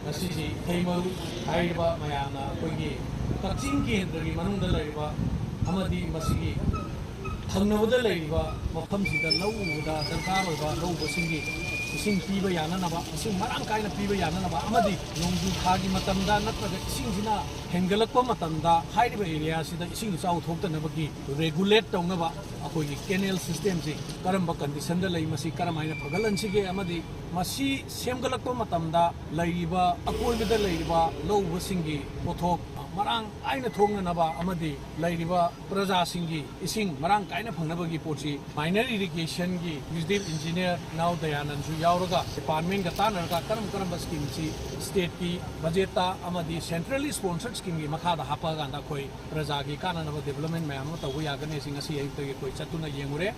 ꯉꯁꯤꯗꯤ ꯏꯊꯩ ꯃꯔꯨ ꯍꯥꯏꯔꯤꯕ ꯃꯌꯥꯝꯅ ꯑꯩꯈꯣꯏꯒꯤ ꯀꯛꯆꯤꯡ ꯀꯦꯟꯗ꯭ꯔꯒꯤ ꯃꯅꯨꯡꯗ ꯂꯩꯔꯤꯕ ꯑꯃꯗꯤ ꯃꯁꯤꯒꯤ ꯊꯪꯅꯕꯗ ꯂꯩꯔꯤꯕ ꯃꯐꯝꯁꯤꯗ ꯂꯧ ꯎꯕꯗ ꯗꯔꯀꯥꯔ ꯑꯣꯏꯕ ꯂꯧ ꯎꯕꯁꯤꯡꯒꯤ ꯏꯁꯤꯡ ꯄꯤꯕ ꯌꯥꯅꯅꯕ, ꯏꯁꯤꯡ ꯃꯔꯥꯡ ꯀꯥꯏꯅ ꯄꯤꯕ ꯌꯥꯅꯅꯕ ꯑꯃꯗꯤ ꯅꯣꯡꯖꯨ ꯊꯥꯒꯤ ꯃꯇꯝꯗ ꯅꯠꯇ꯭ꯔꯒ ꯏꯁꯤꯡꯁꯤꯅ ꯍꯦꯟꯒꯠꯂꯛꯄ ꯃꯇꯝꯗ ꯍꯥꯏꯔꯤꯕ area ꯁꯤꯗ ꯏꯁꯤꯡ ꯏꯆꯥꯎ ꯊꯣꯛꯇꯅꯕꯒꯤ regulate ꯇꯧꯅꯕ ꯑꯩꯈꯣꯏꯒꯤ canal system ꯁꯤ ꯀꯔꯝꯕ condition ꯗ ꯂꯩ, ꯃꯁꯤ ꯀꯔꯝꯍꯥꯏꯅ ꯐꯒꯠꯍꯟꯁꯤꯒꯦ ꯑꯃꯗꯤ ꯃꯁꯤ ꯁꯦꯝꯒꯠꯂꯛꯄ ꯃꯇꯝꯗ ꯂꯩꯔꯤꯕ, ꯑꯀꯣꯏꯕꯗ ꯂꯩꯔꯤꯕ ꯂꯧ ꯎꯕꯁꯤꯡꯒꯤ ꯄꯣꯠꯊꯣꯛ ꯃꯔꯥꯡ ꯀꯥꯏꯅ ꯊꯣꯛꯅꯅꯕ ꯑꯃꯗꯤ ꯂꯩꯔꯤꯕ ꯄ꯭ꯔꯖꯥꯁꯤꯡꯒꯤ ꯏꯁꯤꯡ ꯃꯔꯥꯡ ꯀꯥꯏꯅ ꯐꯪꯅꯕꯒꯤ ꯄꯣꯠꯁꯤ minor irrigation ꯒꯤ executive engineer ꯅꯥꯎ ꯗꯌꯥꯅꯟꯁꯨ ꯌꯥꯎꯔꯒ department ꯀ ꯇꯥꯟꯅꯔꯒ ꯀꯔꯝ ꯀꯔꯝꯕ scheme ꯁꯤ state ꯀꯤ budget ꯇ ꯑꯃꯗꯤ centrally sponsored scheme ꯒꯤ ꯃꯈꯥꯗ ꯍꯥꯞꯄꯛꯑꯀꯥꯟꯗ ꯑꯩꯈꯣꯏ ꯄ꯭ꯔꯖꯥꯒꯤ ꯀꯥꯟꯅꯅꯕ development ꯃꯌꯥꯝ ꯑꯃ ꯇꯧꯕ ꯌꯥꯒꯅꯤ꯫ ꯑꯁꯤ ꯉꯁꯤ ꯑꯌꯨꯛꯇꯒꯤ ꯑꯩꯈꯣꯏ ꯆꯠꯇꯨꯅ ꯌꯦꯡꯉꯨꯔꯦ꯫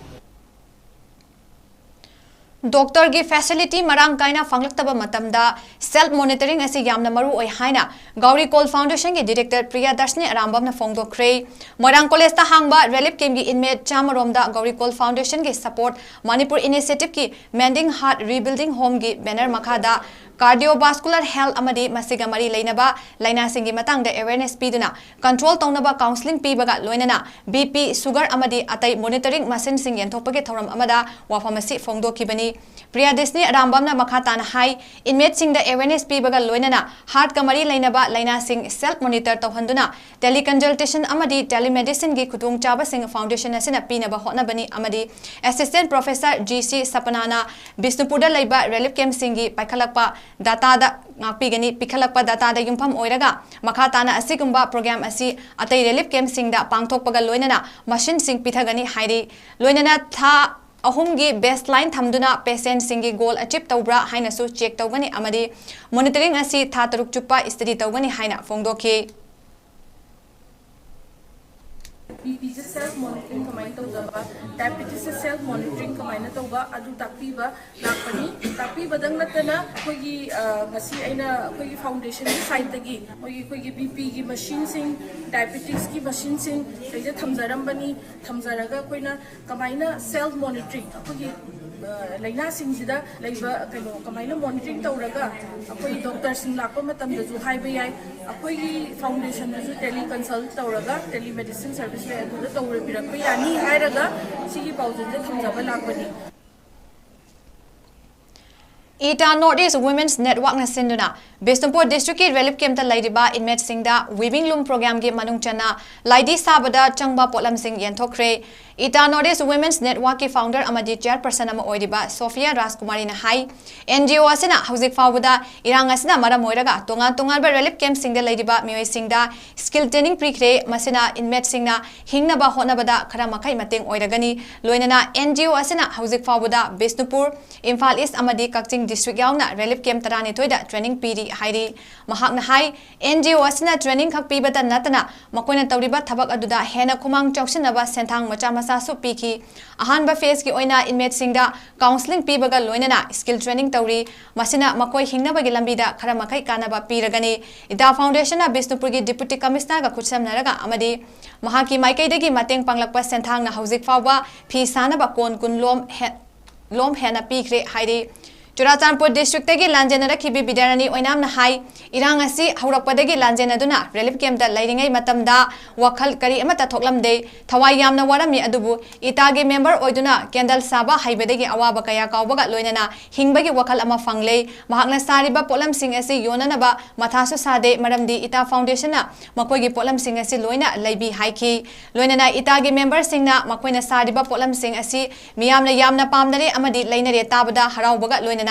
ꯗꯣꯛꯇꯔꯒꯤ ꯐꯦꯁꯤꯂꯤꯇꯤ ꯃꯔꯥꯡ ꯀꯥꯏꯅ ꯐꯪꯂꯛꯇꯕ ꯃꯇꯝꯗ ꯁꯦꯜꯐ ꯃꯣꯅꯤꯇꯔꯤꯡ ꯑꯁꯤ ꯌꯥꯝꯅ ꯃꯔꯨ ꯑꯣꯏ ꯍꯥꯏꯅ ꯒꯧꯔꯤ ꯀꯣꯜ ꯐꯥꯎꯟꯗꯦꯁꯟꯒꯤ ꯗꯤꯔꯦꯛꯇꯔ ꯄ꯭ꯔꯤꯌꯥꯗꯔꯁꯤꯅꯤ ꯑꯔꯥꯝꯕꯝꯅ ꯐꯣꯡꯗꯣꯛꯈ꯭ꯔꯦ꯫ ꯃꯣꯏꯔꯥꯡ ꯀꯣꯂꯦꯖꯇ ꯍꯥꯡꯕ ꯔꯤꯂꯤꯐ ꯀꯦꯝꯞꯀꯤ ꯏꯟꯃꯦꯠ ꯆꯥꯝꯃꯔꯣꯝꯗ ꯒꯧꯔꯤ ꯀꯣꯜ ꯐꯥꯎꯟꯗꯦꯁꯟꯒꯤ ꯁꯄꯣꯔꯠ ꯃꯅꯤꯄꯨꯔ ꯏꯅꯤꯁꯤꯌꯦꯇꯤꯚꯀꯤ ꯃꯦꯟꯗꯤꯡ ꯍꯥꯔꯠ ꯔꯤꯕꯤꯜꯗꯤꯡ ꯍꯣꯝꯒꯤ ꯕꯦꯅꯔ ꯃꯈꯥꯗ ꯀꯥꯔꯗꯤꯑꯣꯚꯥꯁꯀꯨꯂꯔ ꯍꯦꯜꯊ ꯑꯃꯗꯤ ꯃꯁꯤꯒ ꯃꯔꯤ ꯂꯩꯅꯕ ꯂꯥꯏꯅꯥꯁꯤꯡꯒꯤ ꯃꯇꯥꯡꯗ ꯑꯦꯋꯦꯔꯅꯦꯁ ꯄꯤꯗꯨꯅ ꯀꯟꯇ꯭ꯔꯣꯜ ꯇꯧꯅꯕ ꯀꯥꯎꯟꯁꯤꯂꯤꯡ ꯄꯤꯕꯒ ꯂꯣꯏꯅꯅ ꯕꯤ ꯄꯤ, ꯁꯨꯒꯔ ꯑꯃꯗꯤ ꯑꯇꯩ ꯃꯣꯅꯤꯇꯔꯤꯡ ꯃꯁꯤꯟꯁꯤꯡ ꯌꯦꯟꯊꯣꯛꯄꯒꯤ ꯊꯧꯔꯝ ꯑꯃꯗ ꯋꯥꯐꯝ ꯑꯁꯤ ꯐꯣꯡꯗꯣꯛꯈꯤꯕꯅꯤ꯫ ꯄ꯭ꯔꯤꯌꯥꯗꯔꯁꯤꯅꯤ ꯑꯔꯥꯝꯕꯝꯅ ꯃꯈꯥ ꯇꯥꯅ ꯍꯥꯏ, ꯏꯟꯃꯦꯠꯁꯤꯡꯗ ꯑꯦꯋꯦꯔꯅꯦꯁ ꯄꯤꯕꯒ ꯂꯣꯏꯅꯅ ꯍꯥꯔꯠꯀ ꯃꯔꯤ ꯂꯩꯅꯕ ꯂꯥꯏꯅꯥꯁꯤꯡ ꯁꯦꯜꯐ ꯃꯣꯅꯤꯇꯔ ꯇꯧꯍꯟꯗꯨꯅ ꯇꯦꯂꯤꯀꯟꯁꯜꯇꯦꯁꯟ ꯑꯃꯗꯤ ꯇꯦꯂꯤꯃꯦꯗꯤꯁꯤꯟꯒꯤ ꯈꯨꯗꯣꯡꯆꯥꯕꯁꯤꯡ ꯐꯥꯎꯟꯗꯦꯁꯟ ꯑꯁꯤꯅ ꯄꯤꯅꯕ ꯍꯣꯠꯅꯕꯅꯤ ꯑꯃꯗꯤ ꯑꯦꯁꯤꯁꯇꯦꯟꯠ ꯄ꯭ꯔꯣꯐꯦꯁꯔ ꯖꯤ ꯁꯤ ꯁꯄꯅꯥꯅ ꯕꯤꯁꯅꯨꯄꯨꯔꯗ ꯂꯩꯕ ꯔꯤꯂꯤꯐ ꯀꯦꯝꯞꯁꯤꯡꯒꯤ ꯄꯥꯏꯈꯠꯂꯛꯄ ꯗꯥꯇꯥꯗ ꯉꯥꯛꯄꯤꯒꯅꯤ꯫ ꯄꯤꯈꯠꯂꯛꯄ ꯗꯥꯇꯥꯗ ꯌꯨꯝꯐꯝ ꯑꯣꯏꯔꯒ ꯃꯈꯥ ꯇꯥꯅ ꯑꯁꯤꯒꯨꯝꯕ ꯄ꯭ꯔꯣꯒ꯭ꯔꯥꯝ ꯑꯁꯤ ꯑꯇꯩ ꯔꯤꯂꯤꯐ ꯀꯦꯝꯞꯁꯤꯡꯗ ꯄꯥꯡꯊꯣꯛꯄꯒ ꯂꯣꯏꯅꯅ ꯃꯁꯤꯟꯁꯤꯡ ꯄꯤꯊꯒꯅꯤ ꯍꯥꯏꯔꯤ꯫ ꯂꯣꯏꯅꯅ ꯊꯥ ꯑꯍꯨꯝꯒꯤ ꯕꯦꯁꯂꯥꯏꯟ ꯊꯝꯗꯨꯅ ꯄꯦꯁꯦꯟꯠꯁꯤꯡꯒꯤ ꯒꯣꯜ ꯑꯆꯤꯞ ꯇꯧꯕ꯭ꯔꯥ ꯍꯥꯏꯅꯁꯨ ꯆꯦꯛ ꯇꯧꯒꯅꯤ ꯑꯃꯗꯤ ꯃꯣꯅꯤꯇꯔꯤꯡ ꯑꯁꯤ ꯊꯥ ꯇꯔꯨꯛ ꯆꯨꯞꯄ ꯁ꯭ꯇꯗꯤ ꯇꯧꯒꯅꯤ ꯍꯥꯏꯅ ꯐꯣꯡꯗꯣꯛꯈꯤ꯫ ꯕꯤ ꯄꯤꯁꯦ ꯁꯦꯜꯐ ꯃꯣꯅꯤꯇꯔꯤꯡ ꯀꯃꯥꯏꯅ ꯇꯧꯖꯕ, ꯗꯥꯏꯕꯦꯇꯤꯁꯁꯦ ꯁꯦꯜꯐ ꯃꯣꯅꯤꯇꯔꯤꯡ ꯀꯃꯥꯏꯅ ꯇꯧꯕ, ꯑꯗꯨ ꯇꯥꯛꯄꯤꯕ ꯂꯥꯛꯄꯅꯤ꯫ ꯇꯥꯛꯄꯤꯕꯗꯪ ꯅꯠꯇꯅ ꯑꯩꯈꯣꯏꯒꯤ, ꯑ, ꯉꯁꯤ ꯑꯩꯅ ꯑꯩꯈꯣꯏꯒꯤ ꯐꯥꯎꯟꯗꯦꯁꯟꯒꯤ ꯁꯥꯏꯠꯇꯒꯤ ꯃꯣꯏꯒꯤ, ꯑꯩꯈꯣꯏꯒꯤ ꯕꯤ ꯄꯤꯒꯤ ꯃꯁꯤꯟꯁꯤꯡ, ꯗꯥꯏꯕꯦꯇꯤꯛꯁꯀꯤ ꯃꯁꯤꯟꯁꯤꯡ ꯁꯤꯗꯩꯗ ꯊꯝꯖꯔꯝꯕꯅꯤ꯫ ꯊꯝꯖꯔꯒ ꯑꯩꯈꯣꯏꯅ ꯀꯃꯥꯏꯅ ꯁꯦꯜꯐ ꯃꯣꯅꯤꯇꯔꯤꯡ, ꯑꯩꯈꯣꯏꯒꯤ, ꯑ, ꯂꯥꯏꯅꯥꯁꯤꯡꯁꯤꯗ ꯂꯩꯕ ꯀꯩꯅꯣ ꯀꯃꯥꯏꯅ ꯃꯣꯅꯤꯇꯔꯤꯡ ꯇꯧꯔꯒ ꯑꯩꯈꯣꯏ ꯗꯣꯛꯇꯔꯁꯤꯡ ꯂꯥꯛꯄ ꯃꯇꯝꯗꯁꯨ ꯍꯥꯏꯕ ꯌꯥꯏ꯫ ꯑꯩꯈꯣꯏꯒꯤ ꯐꯥꯎꯟꯗꯦꯁꯟꯗꯁꯨ ꯇꯦꯂꯤ ꯀꯟꯁꯜꯠ ꯇꯧꯔꯒ ꯇꯦꯂꯤ ꯃꯦꯗꯤꯁꯤꯟ ꯁꯔꯚꯤꯁ ꯂꯩ, ꯑꯗꯨꯗ ꯇꯧꯕꯤꯔꯛꯄ ꯌꯥꯅꯤ ꯍꯥꯏꯔꯒ ꯁꯤꯒꯤ ꯄꯥꯎꯖꯦꯜꯁꯦ ꯊꯝꯖꯕ ꯂꯥꯛꯄꯅꯤ꯫ ꯏꯇꯥ ꯅꯣꯔꯠ ꯏꯁ ꯋꯨꯃꯦꯟꯁ ꯅꯦꯠꯋꯥꯔꯛꯅ ꯁꯤꯟꯗꯨꯅ ꯕꯤꯁꯅꯨꯄꯨꯔ ꯗꯤꯁꯇ꯭ꯔꯤꯛꯀꯤ ꯔꯤꯂꯤꯐ ꯀꯦꯝꯞꯇ ꯂꯩꯔꯤꯕ ꯏꯟꯃꯦꯠꯁꯤꯡꯗ ꯋꯤꯚꯤꯡ ꯂꯨꯝ ꯄ꯭ꯔꯣꯒ꯭ꯔꯥꯝꯒꯤ ꯃꯅꯨꯡ ꯆꯟꯅ ꯂꯥꯏꯙꯤ ꯁꯥꯕꯗ ꯆꯪꯕ ꯄꯣꯠꯂꯝꯁꯤꯡ ꯌꯦꯟꯊꯣꯛꯈ꯭ꯔꯦ꯫ ꯏꯇꯥ ꯅꯣꯔꯠ ꯏꯁ ꯋꯨꯃꯦꯟꯁ ꯅꯦꯠꯋꯥꯔꯛꯀꯤ ꯐꯥꯎꯟꯗꯔ ꯑꯃꯗꯤ ꯆꯦꯌꯔꯄꯔꯁꯟ ꯑꯃ ꯑꯣꯏꯔꯤꯕ ꯁꯣꯐꯤꯌꯥ ꯔꯥꯖꯀꯨꯃꯥꯔꯤꯅ ꯍꯥꯏ, ꯑꯦꯟ ꯖꯤ ꯑꯣ ꯑꯁꯤꯅ ꯍꯧꯖꯤꯛ ꯐꯥꯎꯕꯗ ꯏꯔꯥꯡ ꯑꯁꯤꯅ ꯃꯔꯝ ꯑꯣꯏꯔꯒ ꯇꯣꯉꯥꯟ ꯇꯣꯉꯥꯟꯕ ꯔꯤꯂꯤꯐ ꯀꯦꯝꯞꯁꯤꯡꯗ ꯂꯩꯔꯤꯕ ꯃꯤꯑꯣꯏꯁꯤꯡꯗ ꯁ꯭ꯀꯤꯜ ꯇ꯭ꯔꯦꯅꯤꯡ ꯄꯤꯈ꯭ꯔꯦ꯫ ꯃꯁꯤꯅ ꯏꯟꯃꯦꯠꯁꯤꯡꯅ ꯍꯤꯡꯅꯕ ꯍꯣꯠꯅꯕꯗ ꯈꯔ ꯃꯈꯩ ꯃꯇꯦꯡ ꯑꯣꯏꯔꯒꯅꯤ꯫ ꯂꯣꯏꯅꯅ ꯑꯦꯟ ꯖꯤ ꯑꯣ ꯑꯁꯤꯅ ꯍꯧꯖꯤꯛ ꯐꯥꯎꯕꯗ ꯕꯤꯁꯅꯨꯄꯨꯔ, ꯏꯝꯐꯥꯜ ꯏꯁ ꯑꯃꯗꯤ ꯀꯛꯆꯤꯡ ꯗꯤꯁꯇ꯭ꯔꯤꯛ ꯌꯥꯎꯅ ꯔꯤꯂꯤꯐ ꯀꯦꯝꯞ ꯇꯔꯥꯅꯤꯊꯣꯏꯗ ꯇ꯭ꯔꯦꯅꯤꯡ ꯄꯤꯔꯤ ꯍꯥꯏꯔꯤ꯫ ꯃꯍꯥꯛꯅ ꯍꯥꯏ, ꯑꯦꯟ ꯖꯤ ꯑꯣ ꯑꯁꯤꯅ ꯇ꯭ꯔꯦꯅꯤꯡ ꯈꯛ ꯄꯤꯕꯇ ꯅꯠꯇꯅ ꯃꯈꯣꯏꯅ ꯇꯧꯔꯤꯕ ꯊꯕꯛ ꯑꯗꯨꯗ ꯍꯦꯟꯅ ꯈꯨꯃꯥꯡ ꯆꯥꯎꯁꯤꯟꯅꯕ ꯁꯦꯟꯊꯥꯡ ꯃꯆꯥ ꯃꯆꯥꯁꯨ ꯄꯤꯈꯤ꯫ ꯑꯍꯥꯟꯕ ꯐꯦꯖꯀꯤ ꯑꯣꯏꯅ ꯏꯟꯃꯦꯠꯁꯤꯡꯗ ꯀꯥꯎꯟꯁꯤꯂꯤꯡ ꯄꯤꯕꯒ ꯂꯣꯏꯅꯅ ꯁ꯭ꯀꯤꯜ ꯇ꯭ꯔꯦꯅꯤꯡ ꯇꯧꯔꯤ꯫ ꯃꯁꯤꯅ ꯃꯈꯣꯏ ꯍꯤꯡꯅꯕꯒꯤ ꯂꯝꯕꯤꯗ ꯈꯔ ꯃꯈꯩ ꯀꯥꯟꯅꯕ ꯄꯤꯔꯒꯅꯤ꯫ ꯏꯇꯥ ꯐꯥꯎꯟꯗꯦꯁꯟꯅ ꯕꯤꯁꯅꯨꯄꯨꯔꯒꯤ ꯗꯤꯄꯨꯇꯤ ꯀꯃꯤꯁꯅꯔꯒ ꯈꯨꯠꯁꯝꯅꯔꯒ ꯑꯃꯗꯤ ꯃꯍꯥꯛꯀꯤ ꯃꯥꯏꯀꯩꯗꯒꯤ ꯃꯇꯦꯡ ꯄꯥꯡꯂꯛꯄ ꯁꯦꯟꯊꯥꯡꯅ ꯍꯧꯖꯤꯛ ꯐꯥꯎꯕ ꯐꯤ ꯁꯥꯅꯕ ꯀꯣꯟ ꯀꯨꯟ ꯂꯣꯝ ꯍꯦ-, ꯂꯣꯝ ꯍꯦꯟꯅ ꯄꯤꯈ꯭ꯔꯦ ꯍꯥꯏꯔꯤ꯫ ꯆꯨꯔꯥꯆꯥꯟꯄꯨꯔ ꯗꯤꯁꯇ꯭ꯔꯤꯛꯇꯒꯤ ꯂꯥꯟꯖꯦꯟꯅꯔꯛꯈꯤꯕꯤ ꯕꯤꯗ꯭ꯌꯥꯔꯥꯅꯤ ꯑꯣꯏꯅꯥꯝꯅ ꯍꯥꯏ, ꯏꯔꯥꯡ ꯑꯁꯤ ꯍꯧꯔꯛꯄꯗꯒꯤ ꯂꯥꯟꯖꯦꯟꯅꯗꯨꯅ ꯔꯤꯂꯤꯐ ꯀꯦꯝꯞꯇ ꯂꯩꯔꯤꯉꯩ ꯃꯇꯝꯗ ꯋꯥꯈꯜ ꯀꯔꯤ ꯑꯃꯠꯇ ꯊꯣꯛꯂꯝꯗꯦ꯫ ꯊꯋꯥꯏ ꯌꯥꯝꯅ ꯋꯥꯔꯝꯃꯤ, ꯑꯗꯨꯕꯨ ꯏꯇꯥꯒꯤ ꯃꯦꯝꯕꯔ ꯑꯣꯏꯗꯨꯅ ꯀꯦꯟꯗꯜ ꯁꯥꯕ ꯍꯩꯕꯗꯒꯤ ꯑꯋꯥꯕ ꯀꯌꯥ ꯀꯥꯎꯕꯒ ꯂꯣꯏꯅꯅ ꯍꯤꯡꯕꯒꯤ ꯋꯥꯈꯜ ꯑꯃ ꯐꯪꯂꯦ꯫ ꯃꯍꯥꯛꯅ ꯁꯥꯔꯤꯕ ꯄꯣꯠꯂꯝꯁꯤꯡ ꯑꯁꯤ ꯌꯣꯟꯅꯅꯕ ꯃꯊꯥꯁꯨ ꯁꯥꯗꯦ, ꯃꯔꯝꯗꯤ ꯏꯇꯥ ꯐꯥꯎꯟꯗꯦꯁꯟꯅ ꯃꯈꯣꯏꯒꯤ ꯄꯣꯠꯂꯝꯁꯤꯡ ꯑꯁꯤ ꯂꯣꯏꯅ ꯂꯩꯕꯤ ꯍꯥꯏꯈꯤ꯫ ꯂꯣꯏꯅꯅ ꯏꯇꯥꯒꯤ ꯃꯦꯝꯕꯔꯁꯤꯡꯅ ꯃꯈꯣꯏꯅ ꯁꯥꯔꯤꯕ ꯄꯣꯠꯂꯝꯁꯤꯡ ꯑꯁꯤ ꯃꯤꯌꯥꯝꯅ ꯌꯥꯝꯅ ꯄꯥꯝꯅꯔꯦ ꯑꯃꯗꯤ ꯂꯩꯅꯔꯦ ꯇꯥꯕꯗ ꯍꯔꯥꯎꯕꯒ ꯂꯣꯏꯅꯅ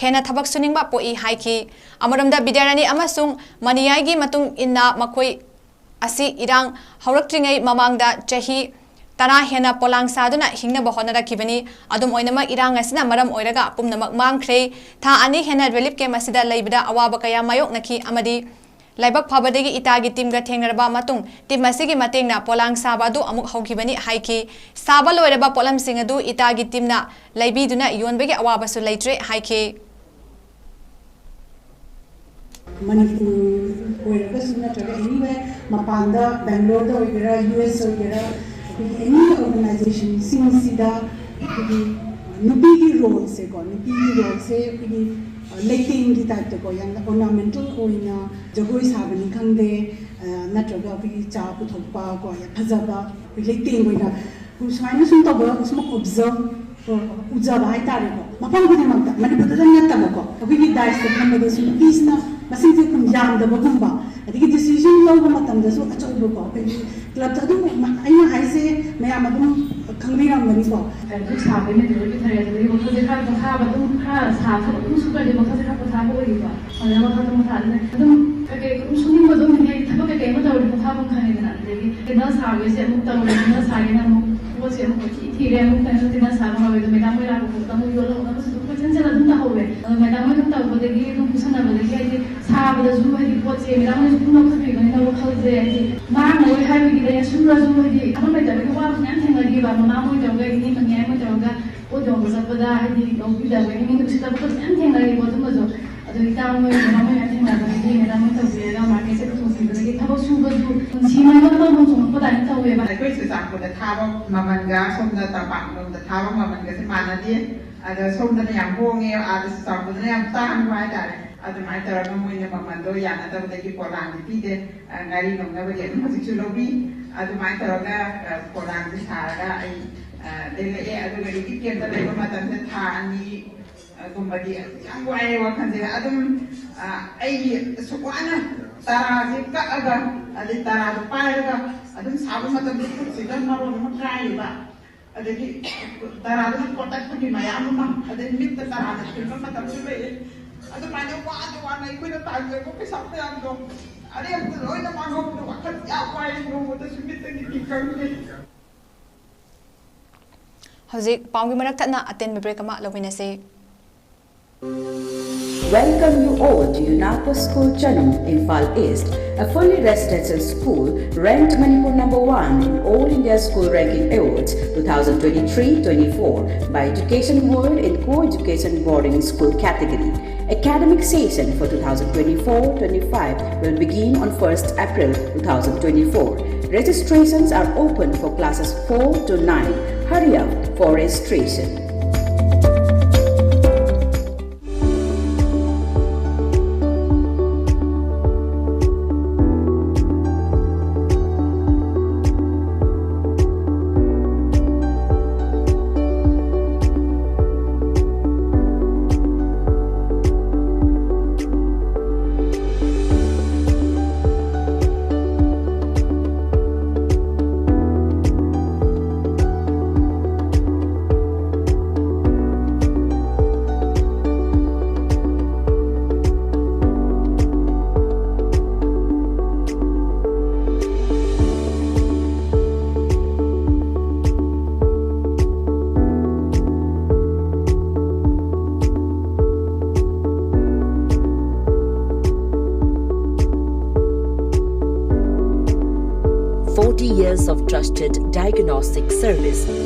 ꯍꯦꯟꯅ ꯊꯕꯛ ꯁꯨꯅꯤꯡꯕ ꯄꯣꯛꯏ ꯍꯥꯏꯈꯤ꯫ ꯑꯃꯔꯣꯝꯗ ꯕꯤꯗ꯭ꯌꯥꯔꯥꯅꯤ ꯑꯃꯁꯨꯡ ꯃꯅꯤꯌꯥꯏꯒꯤ ꯃꯇꯨꯡ ꯏꯟꯅ ꯃꯈꯣꯏ ꯑꯁꯤ ꯏꯔꯥꯡ ꯍꯧꯔꯛꯇ꯭ꯔꯤꯉꯩ ꯃꯃꯥꯡꯗ ꯆꯍꯤ ꯇꯔꯥ ꯍꯦꯟꯅ ꯄꯣꯂꯥꯡ ꯁꯥꯗꯨꯅ ꯍꯤꯡꯅꯕ ꯍꯣꯠꯅꯔꯛꯈꯤꯕꯅꯤ꯫ ꯑꯗꯨꯝ ꯑꯣꯏꯅꯃꯛ, ꯏꯔꯥꯡ ꯑꯁꯤꯅ ꯃꯔꯝ ꯑꯣꯏꯔꯒ ꯄꯨꯝꯅꯃꯛ ꯃꯥꯡꯈ꯭ꯔꯦ꯫ ꯊꯥ ꯑꯅꯤ ꯍꯦꯟꯅ ꯔꯤꯂꯤꯐ ꯀꯦꯝꯞ ꯑꯁꯤꯗ ꯂꯩꯕꯗ ꯑꯋꯥꯕ ꯀꯌꯥ ꯃꯥꯌꯣꯛꯅꯈꯤ ꯑꯃꯗꯤ ꯂꯥꯏꯕꯛ ꯐꯕꯗꯒꯤ ꯏꯇꯥꯒꯤ ꯇꯤꯝꯒ ꯊꯦꯡꯅꯔꯕ ꯃꯇꯨꯡ, ꯇꯤꯝ ꯑꯁꯤꯒꯤ ꯃꯇꯦꯡꯅ ꯄꯣꯂꯥꯡ ꯁꯥꯕ ꯑꯗꯨ ꯑꯃꯨꯛ ꯍꯧꯈꯤꯕꯅꯤ ꯍꯥꯏꯈꯤ꯫ ꯁꯥꯕ ꯂꯣꯏꯔꯕ ꯄꯣꯠꯂꯝꯁꯤꯡ ꯑꯗꯨ ꯏꯇꯥꯒꯤ ꯇꯤꯝꯅ ꯂꯩꯕꯤꯗꯨꯅ ꯌꯣꯟꯕꯒꯤ ꯑꯋꯥꯕꯁꯨ ꯂꯩꯇ꯭ꯔꯦ ꯍꯥꯏꯈꯤ꯫ ꯃꯅꯤꯄꯨꯔ ꯑꯣꯏꯔꯒꯁꯨ ꯅꯠꯇ꯭ꯔꯒ anywhere ꯃꯄꯥꯟꯗ, ꯕꯦꯡꯒ꯭ꯂꯣꯔꯗ ꯑꯣꯏꯒꯦꯔꯥ, ꯌꯨ ꯑꯦꯁ ꯑꯣꯏꯒꯦꯔꯥ, ꯑꯩꯈꯣꯏꯒꯤ any organization ꯁꯤꯡꯁꯤꯗ ꯑꯩꯈꯣꯏꯒꯤ ꯅꯨꯄꯤꯒꯤ ꯔꯣꯜꯁꯦꯀꯣ, ꯅꯨꯄꯤꯒꯤ ꯔꯣꯜꯁꯦ ꯑꯩꯈꯣꯏꯒꯤ ꯂꯩꯇꯦꯡꯒꯤ ꯇꯥꯏꯞꯇꯀꯣ, ꯌꯥꯝꯅ ornamental ꯑꯣꯏꯅ ꯖꯒꯣꯏ ꯁꯥꯕꯅꯤ ꯈꯪꯗꯦ, ꯅꯠꯇ꯭ꯔꯒ ꯑꯩꯈꯣꯏꯒꯤ ꯆꯥ ꯄꯨꯊꯣꯛꯄ ꯀꯣ, ꯌꯥꯝ ꯐꯖꯕ ꯑꯩꯈꯣꯏ ꯂꯩꯇꯦꯡ ꯑꯣꯏꯅ ꯁꯨꯃꯥꯏꯅ ꯁꯨꯝ ꯇꯧꯕ, ꯁꯨꯝ ꯑꯣꯕꯖꯔꯕ ꯎꯖꯕ ꯍꯥꯏꯇꯥꯔꯦꯀꯣ, ꯃꯐꯝ ꯈꯨꯗꯤꯡꯃꯛꯇ, ꯃꯅꯤꯄꯨꯔꯗꯇꯪ ꯅꯠꯇꯕꯀꯣ, ꯑꯩꯈꯣꯏꯒꯤ ꯗꯥꯏꯁꯇ ꯐꯝꯕꯗꯁꯨ ꯅꯨꯄꯤꯁꯤꯅ ꯃꯁꯤꯡꯁꯦ ꯌꯥꯝꯗꯕꯒꯨꯝꯕ, ꯑꯗꯒꯤ ꯗꯤꯁꯤꯖꯟ ꯂꯧꯕ ꯃꯇꯝꯗꯁꯨ ꯑꯆꯧꯕꯀꯣ, ꯑꯩꯈꯣꯏꯒꯤ ꯀ꯭ꯂꯕꯇ ꯑꯗꯨꯝ, ꯑꯩꯅ ꯍꯥꯏꯁꯦ ꯃꯌꯥꯝ ꯑꯗꯨꯝ ꯈꯪꯕꯤꯔꯝꯒꯅꯤꯀꯣ꯫ ꯗꯨꯛ ꯁꯥꯕꯒꯤ ꯃꯦꯇꯔꯤꯌꯦꯜꯒꯤ ꯐꯔꯦ, ꯑꯗꯨꯗꯒꯤ ꯋꯥꯈꯜꯁꯦ ꯈꯔ ꯄꯣꯊꯥꯕ, ꯑꯗꯨꯝ ꯈꯔ ꯁꯥ ꯊꯕꯛ ꯑꯗꯨꯝ ꯁꯨꯈ꯭ꯔꯗꯤ ꯋꯥꯈꯜꯁꯦ ꯈꯔ ꯄꯣꯊꯥꯕ ꯑꯣꯏꯌꯦꯕ꯫ ꯑꯗꯨꯅ ꯋꯥꯈꯜꯗꯣ ꯃꯊꯥꯗ ꯑꯗꯨꯝ ꯀꯩꯀꯩ ꯑꯗꯨꯝ ꯁꯨꯅꯤꯡꯕ ꯑꯗꯨꯝ ꯍꯦꯛ ꯊꯕꯛ ꯀꯩꯀꯩ ꯑꯃ ꯇꯧꯔꯗꯤ ꯄꯣꯊꯥꯐꯝ ꯈꯪꯉꯦꯗꯅ꯫ ꯑꯗꯒꯤ ꯀꯦꯟꯗꯜ ꯁꯥꯕꯒꯤꯁꯦ ꯑꯃꯨꯛ ꯇꯧꯔꯦ, ꯀꯦꯟꯗꯜ ꯁꯥꯒꯦꯅ ꯑꯃꯨꯛ ꯄꯣꯠꯁꯦ ꯑꯃꯨꯛ ꯀꯣꯏꯊꯤ ꯊꯤꯔꯦ, ꯑꯃꯨꯛ ꯀꯩꯅꯣ ꯀꯦꯟꯗꯜ ꯁꯥꯕ ꯍꯧꯔꯦ, ꯑꯗꯣ ꯃꯦꯗꯥꯝ ꯍꯣꯏ ꯂꯥꯛꯄ ꯐꯥꯎꯕꯗ ꯑꯃꯨꯛ ꯌꯣꯜꯍꯧꯅꯕꯁꯨ ꯑꯗꯨꯝ ꯀꯣꯏꯆꯦꯟ ꯆꯦꯜꯂ ꯑꯗꯨꯝ ꯇꯧꯍꯧ ꯑꯗꯣ ꯃꯦꯗꯥꯝ ꯍꯣꯏ ꯑꯗꯨꯝ ꯇꯧꯕꯗꯒꯤ, ꯑꯗꯨꯝ ꯈꯨꯠꯁꯝꯅꯕꯗꯒꯤ, ꯍꯥꯏꯗꯤ ꯁꯥꯕꯗꯁꯨ, ꯍꯥꯏꯗꯤ ꯄꯣꯠꯁꯦ ꯃꯦꯗꯥꯝ ꯍꯣꯏꯅꯁꯨ ꯑꯗꯨꯝ ꯂꯧꯈꯠꯄꯤꯕꯅꯤꯅ ꯋꯥꯈꯜꯁꯦ, ꯍꯥꯏꯗꯤ ꯃꯥꯡꯉꯔꯣꯏ ꯍꯥꯏꯕꯒꯤ ꯂꯩ, ꯁꯨꯔꯁꯨ ꯍꯥꯏꯗꯤ ꯊꯕꯛ ꯂꯩꯇꯕꯒꯤ ꯋꯥꯕꯁꯨ ꯃꯌꯥꯝ ꯊꯦꯡꯅꯈꯤꯕ꯫ ꯃꯃꯥ ꯍꯣꯏ ꯇꯧꯔꯒ, ꯏꯅꯦ ꯃꯌꯥꯝ ꯍꯣꯏ ꯇꯧꯔꯒ ꯄꯣꯠ ꯌꯣꯟꯕ ꯆꯠꯄꯗ ꯍꯥꯏꯗꯤ ꯂꯧꯕꯤꯗꯕꯒꯤ ꯃꯤ ꯅꯨꯡꯁꯤꯗꯕ ꯈꯣꯠꯄ ꯃꯌꯥꯝ ꯊꯦꯡꯅꯔꯤꯀꯣ꯫ ꯑꯗꯨꯝꯕꯁꯨ ꯑꯗꯣ ꯏꯇꯥ ꯍꯣꯏ ꯃꯦꯗꯥꯝ ꯍꯣꯏ ꯃꯌꯥꯝ ꯊꯦꯡꯅꯕꯗꯒꯤ ꯃꯦꯗꯥꯝ ꯍꯣꯏ ꯇꯧꯕꯤꯔꯒ ꯃꯥꯔꯀꯦꯠꯁꯦ ꯄꯨꯊꯣꯛꯄꯤꯕꯗꯒꯤ ꯊꯕꯛ ꯁꯨꯕꯁꯨ ꯄꯨꯟꯁꯤ ꯃꯍꯤꯡ ꯑꯃ ꯆꯣꯡꯉꯛꯄ ꯑꯗꯨꯃꯥꯏꯅ ꯇꯧꯋꯦꯕ꯫ ꯑꯩꯈꯣꯏ ꯆꯨꯔꯆꯥꯟꯄꯨꯔꯗ ꯊꯥꯕ ꯃꯃꯜꯒ ꯁꯣꯝꯗ ꯇꯝꯄꯥꯛꯂꯣꯝꯗ ꯊꯥꯕ ꯃꯃꯜꯒꯁꯦ ꯃꯥꯟꯅꯗꯦ꯫ ꯑꯗꯣ ꯁꯣꯝꯗꯅ ꯌꯥꯝ ꯍꯣꯡꯉꯦ, ꯑꯥꯗ ꯆꯨꯔꯆꯥꯟꯄꯨꯔꯗꯅ ꯌꯥꯝ ꯇꯥꯡꯕ ꯍꯥꯏꯇꯥꯔꯦ꯫ ꯑꯗꯨꯃꯥꯏꯅ ꯇꯧꯔꯒ ꯃꯣꯏꯅ ꯃꯃꯜꯗꯣ ꯌꯥꯅꯗꯕꯗꯒꯤ ꯄꯣꯂꯥꯡꯗꯤ ꯄꯤꯗꯦ꯫ ꯑ, ꯉꯥꯔꯤ ꯂꯧꯅꯕꯒꯤ ꯑꯗꯨꯝ ꯍꯧꯖꯤꯛꯁꯨ ꯂꯧꯕꯤ꯫ ꯑꯗꯨꯃꯥꯏꯅ ꯇꯧꯔꯒ, ꯑ, ꯄꯣꯂꯥꯡꯁꯦ ꯁꯥꯔꯒ ꯑꯩ, ꯑ, ꯂꯩꯔꯛꯑꯦ꯫ ꯑꯗꯨꯒ ꯔꯤꯂꯤꯐ ꯀꯦꯝꯞꯇ ꯂꯩꯕ ꯃꯇꯝꯗ ꯊꯥ ꯑꯅꯤ, ꯑ, ꯒꯨꯝꯕꯗꯤ ꯌꯥꯝ ꯋꯥꯏꯑꯦ ꯋꯥꯈꯜꯁꯦ꯫ ꯑꯗꯨꯝ, ꯑ, ꯑꯩꯒꯤ ꯑꯁꯨꯛ ꯋꯥꯅ ꯇꯔꯥꯁꯦ ꯀꯛꯑꯒ, ꯑꯗꯩ ꯇꯔꯥꯗꯣ ꯄꯥꯏꯔꯒ ꯑꯗꯨꯝ ꯁꯥꯕ ꯃꯇꯝꯗ ꯈꯨꯠꯁꯤꯗ ꯃꯔꯣꯟ ꯑꯃ ꯀꯥꯏꯔꯤꯕ, ꯑꯗꯒꯤ ꯇꯔꯥꯗꯨꯅ ꯀꯣꯠꯇꯠꯄꯒꯤ ꯃꯌꯥꯝ ꯑꯃ, ꯑꯗꯩ ꯃꯤꯠꯇ ꯇꯔꯥꯗ ꯊꯤꯟꯕ ꯃꯇꯝꯁꯨ ꯂꯩꯌꯦ꯫ ꯑꯗꯨꯃꯥꯏꯅ ꯋꯥꯅ ꯋꯥꯅ ꯑꯩꯈꯣꯏꯅ ꯇꯥꯟꯖꯕ ꯄꯩꯁꯥ ꯃꯌꯥꯝꯗꯣ ꯑꯔꯦꯝꯕꯗ ꯂꯣꯏꯅ ꯃꯥꯡꯍꯧꯕꯗꯣ ꯋꯥꯈꯜ ꯌꯥꯝ ꯋꯥꯏ, ꯅꯣꯡꯃꯇꯁꯨ ꯃꯤꯠꯇꯒꯤ ꯄꯤ ꯀꯪꯗꯦ꯫ ꯍꯧꯖꯤꯛ ꯄꯥꯎꯒꯤ ꯃꯔꯛ ꯊꯠꯅ ꯑꯇꯦꯟꯕ ꯕ꯭ꯔꯦꯛ ꯑꯃ ꯂꯧꯃꯤꯟꯅꯁꯤ꯫ Welcome you all to UNAPO School Chanung, Imphal East, a fully residential school ranked Manipur number one in All India School Ranking Awards two thousand twenty-three twenty-four by Education World in Co-Education Boarding School category. Academic session for two thousand twenty-four twenty-five will begin on first April two thousand twenty-four. Registrations are open for classes four to nine. Hurry up for registration. Years of trusted diagnostic service,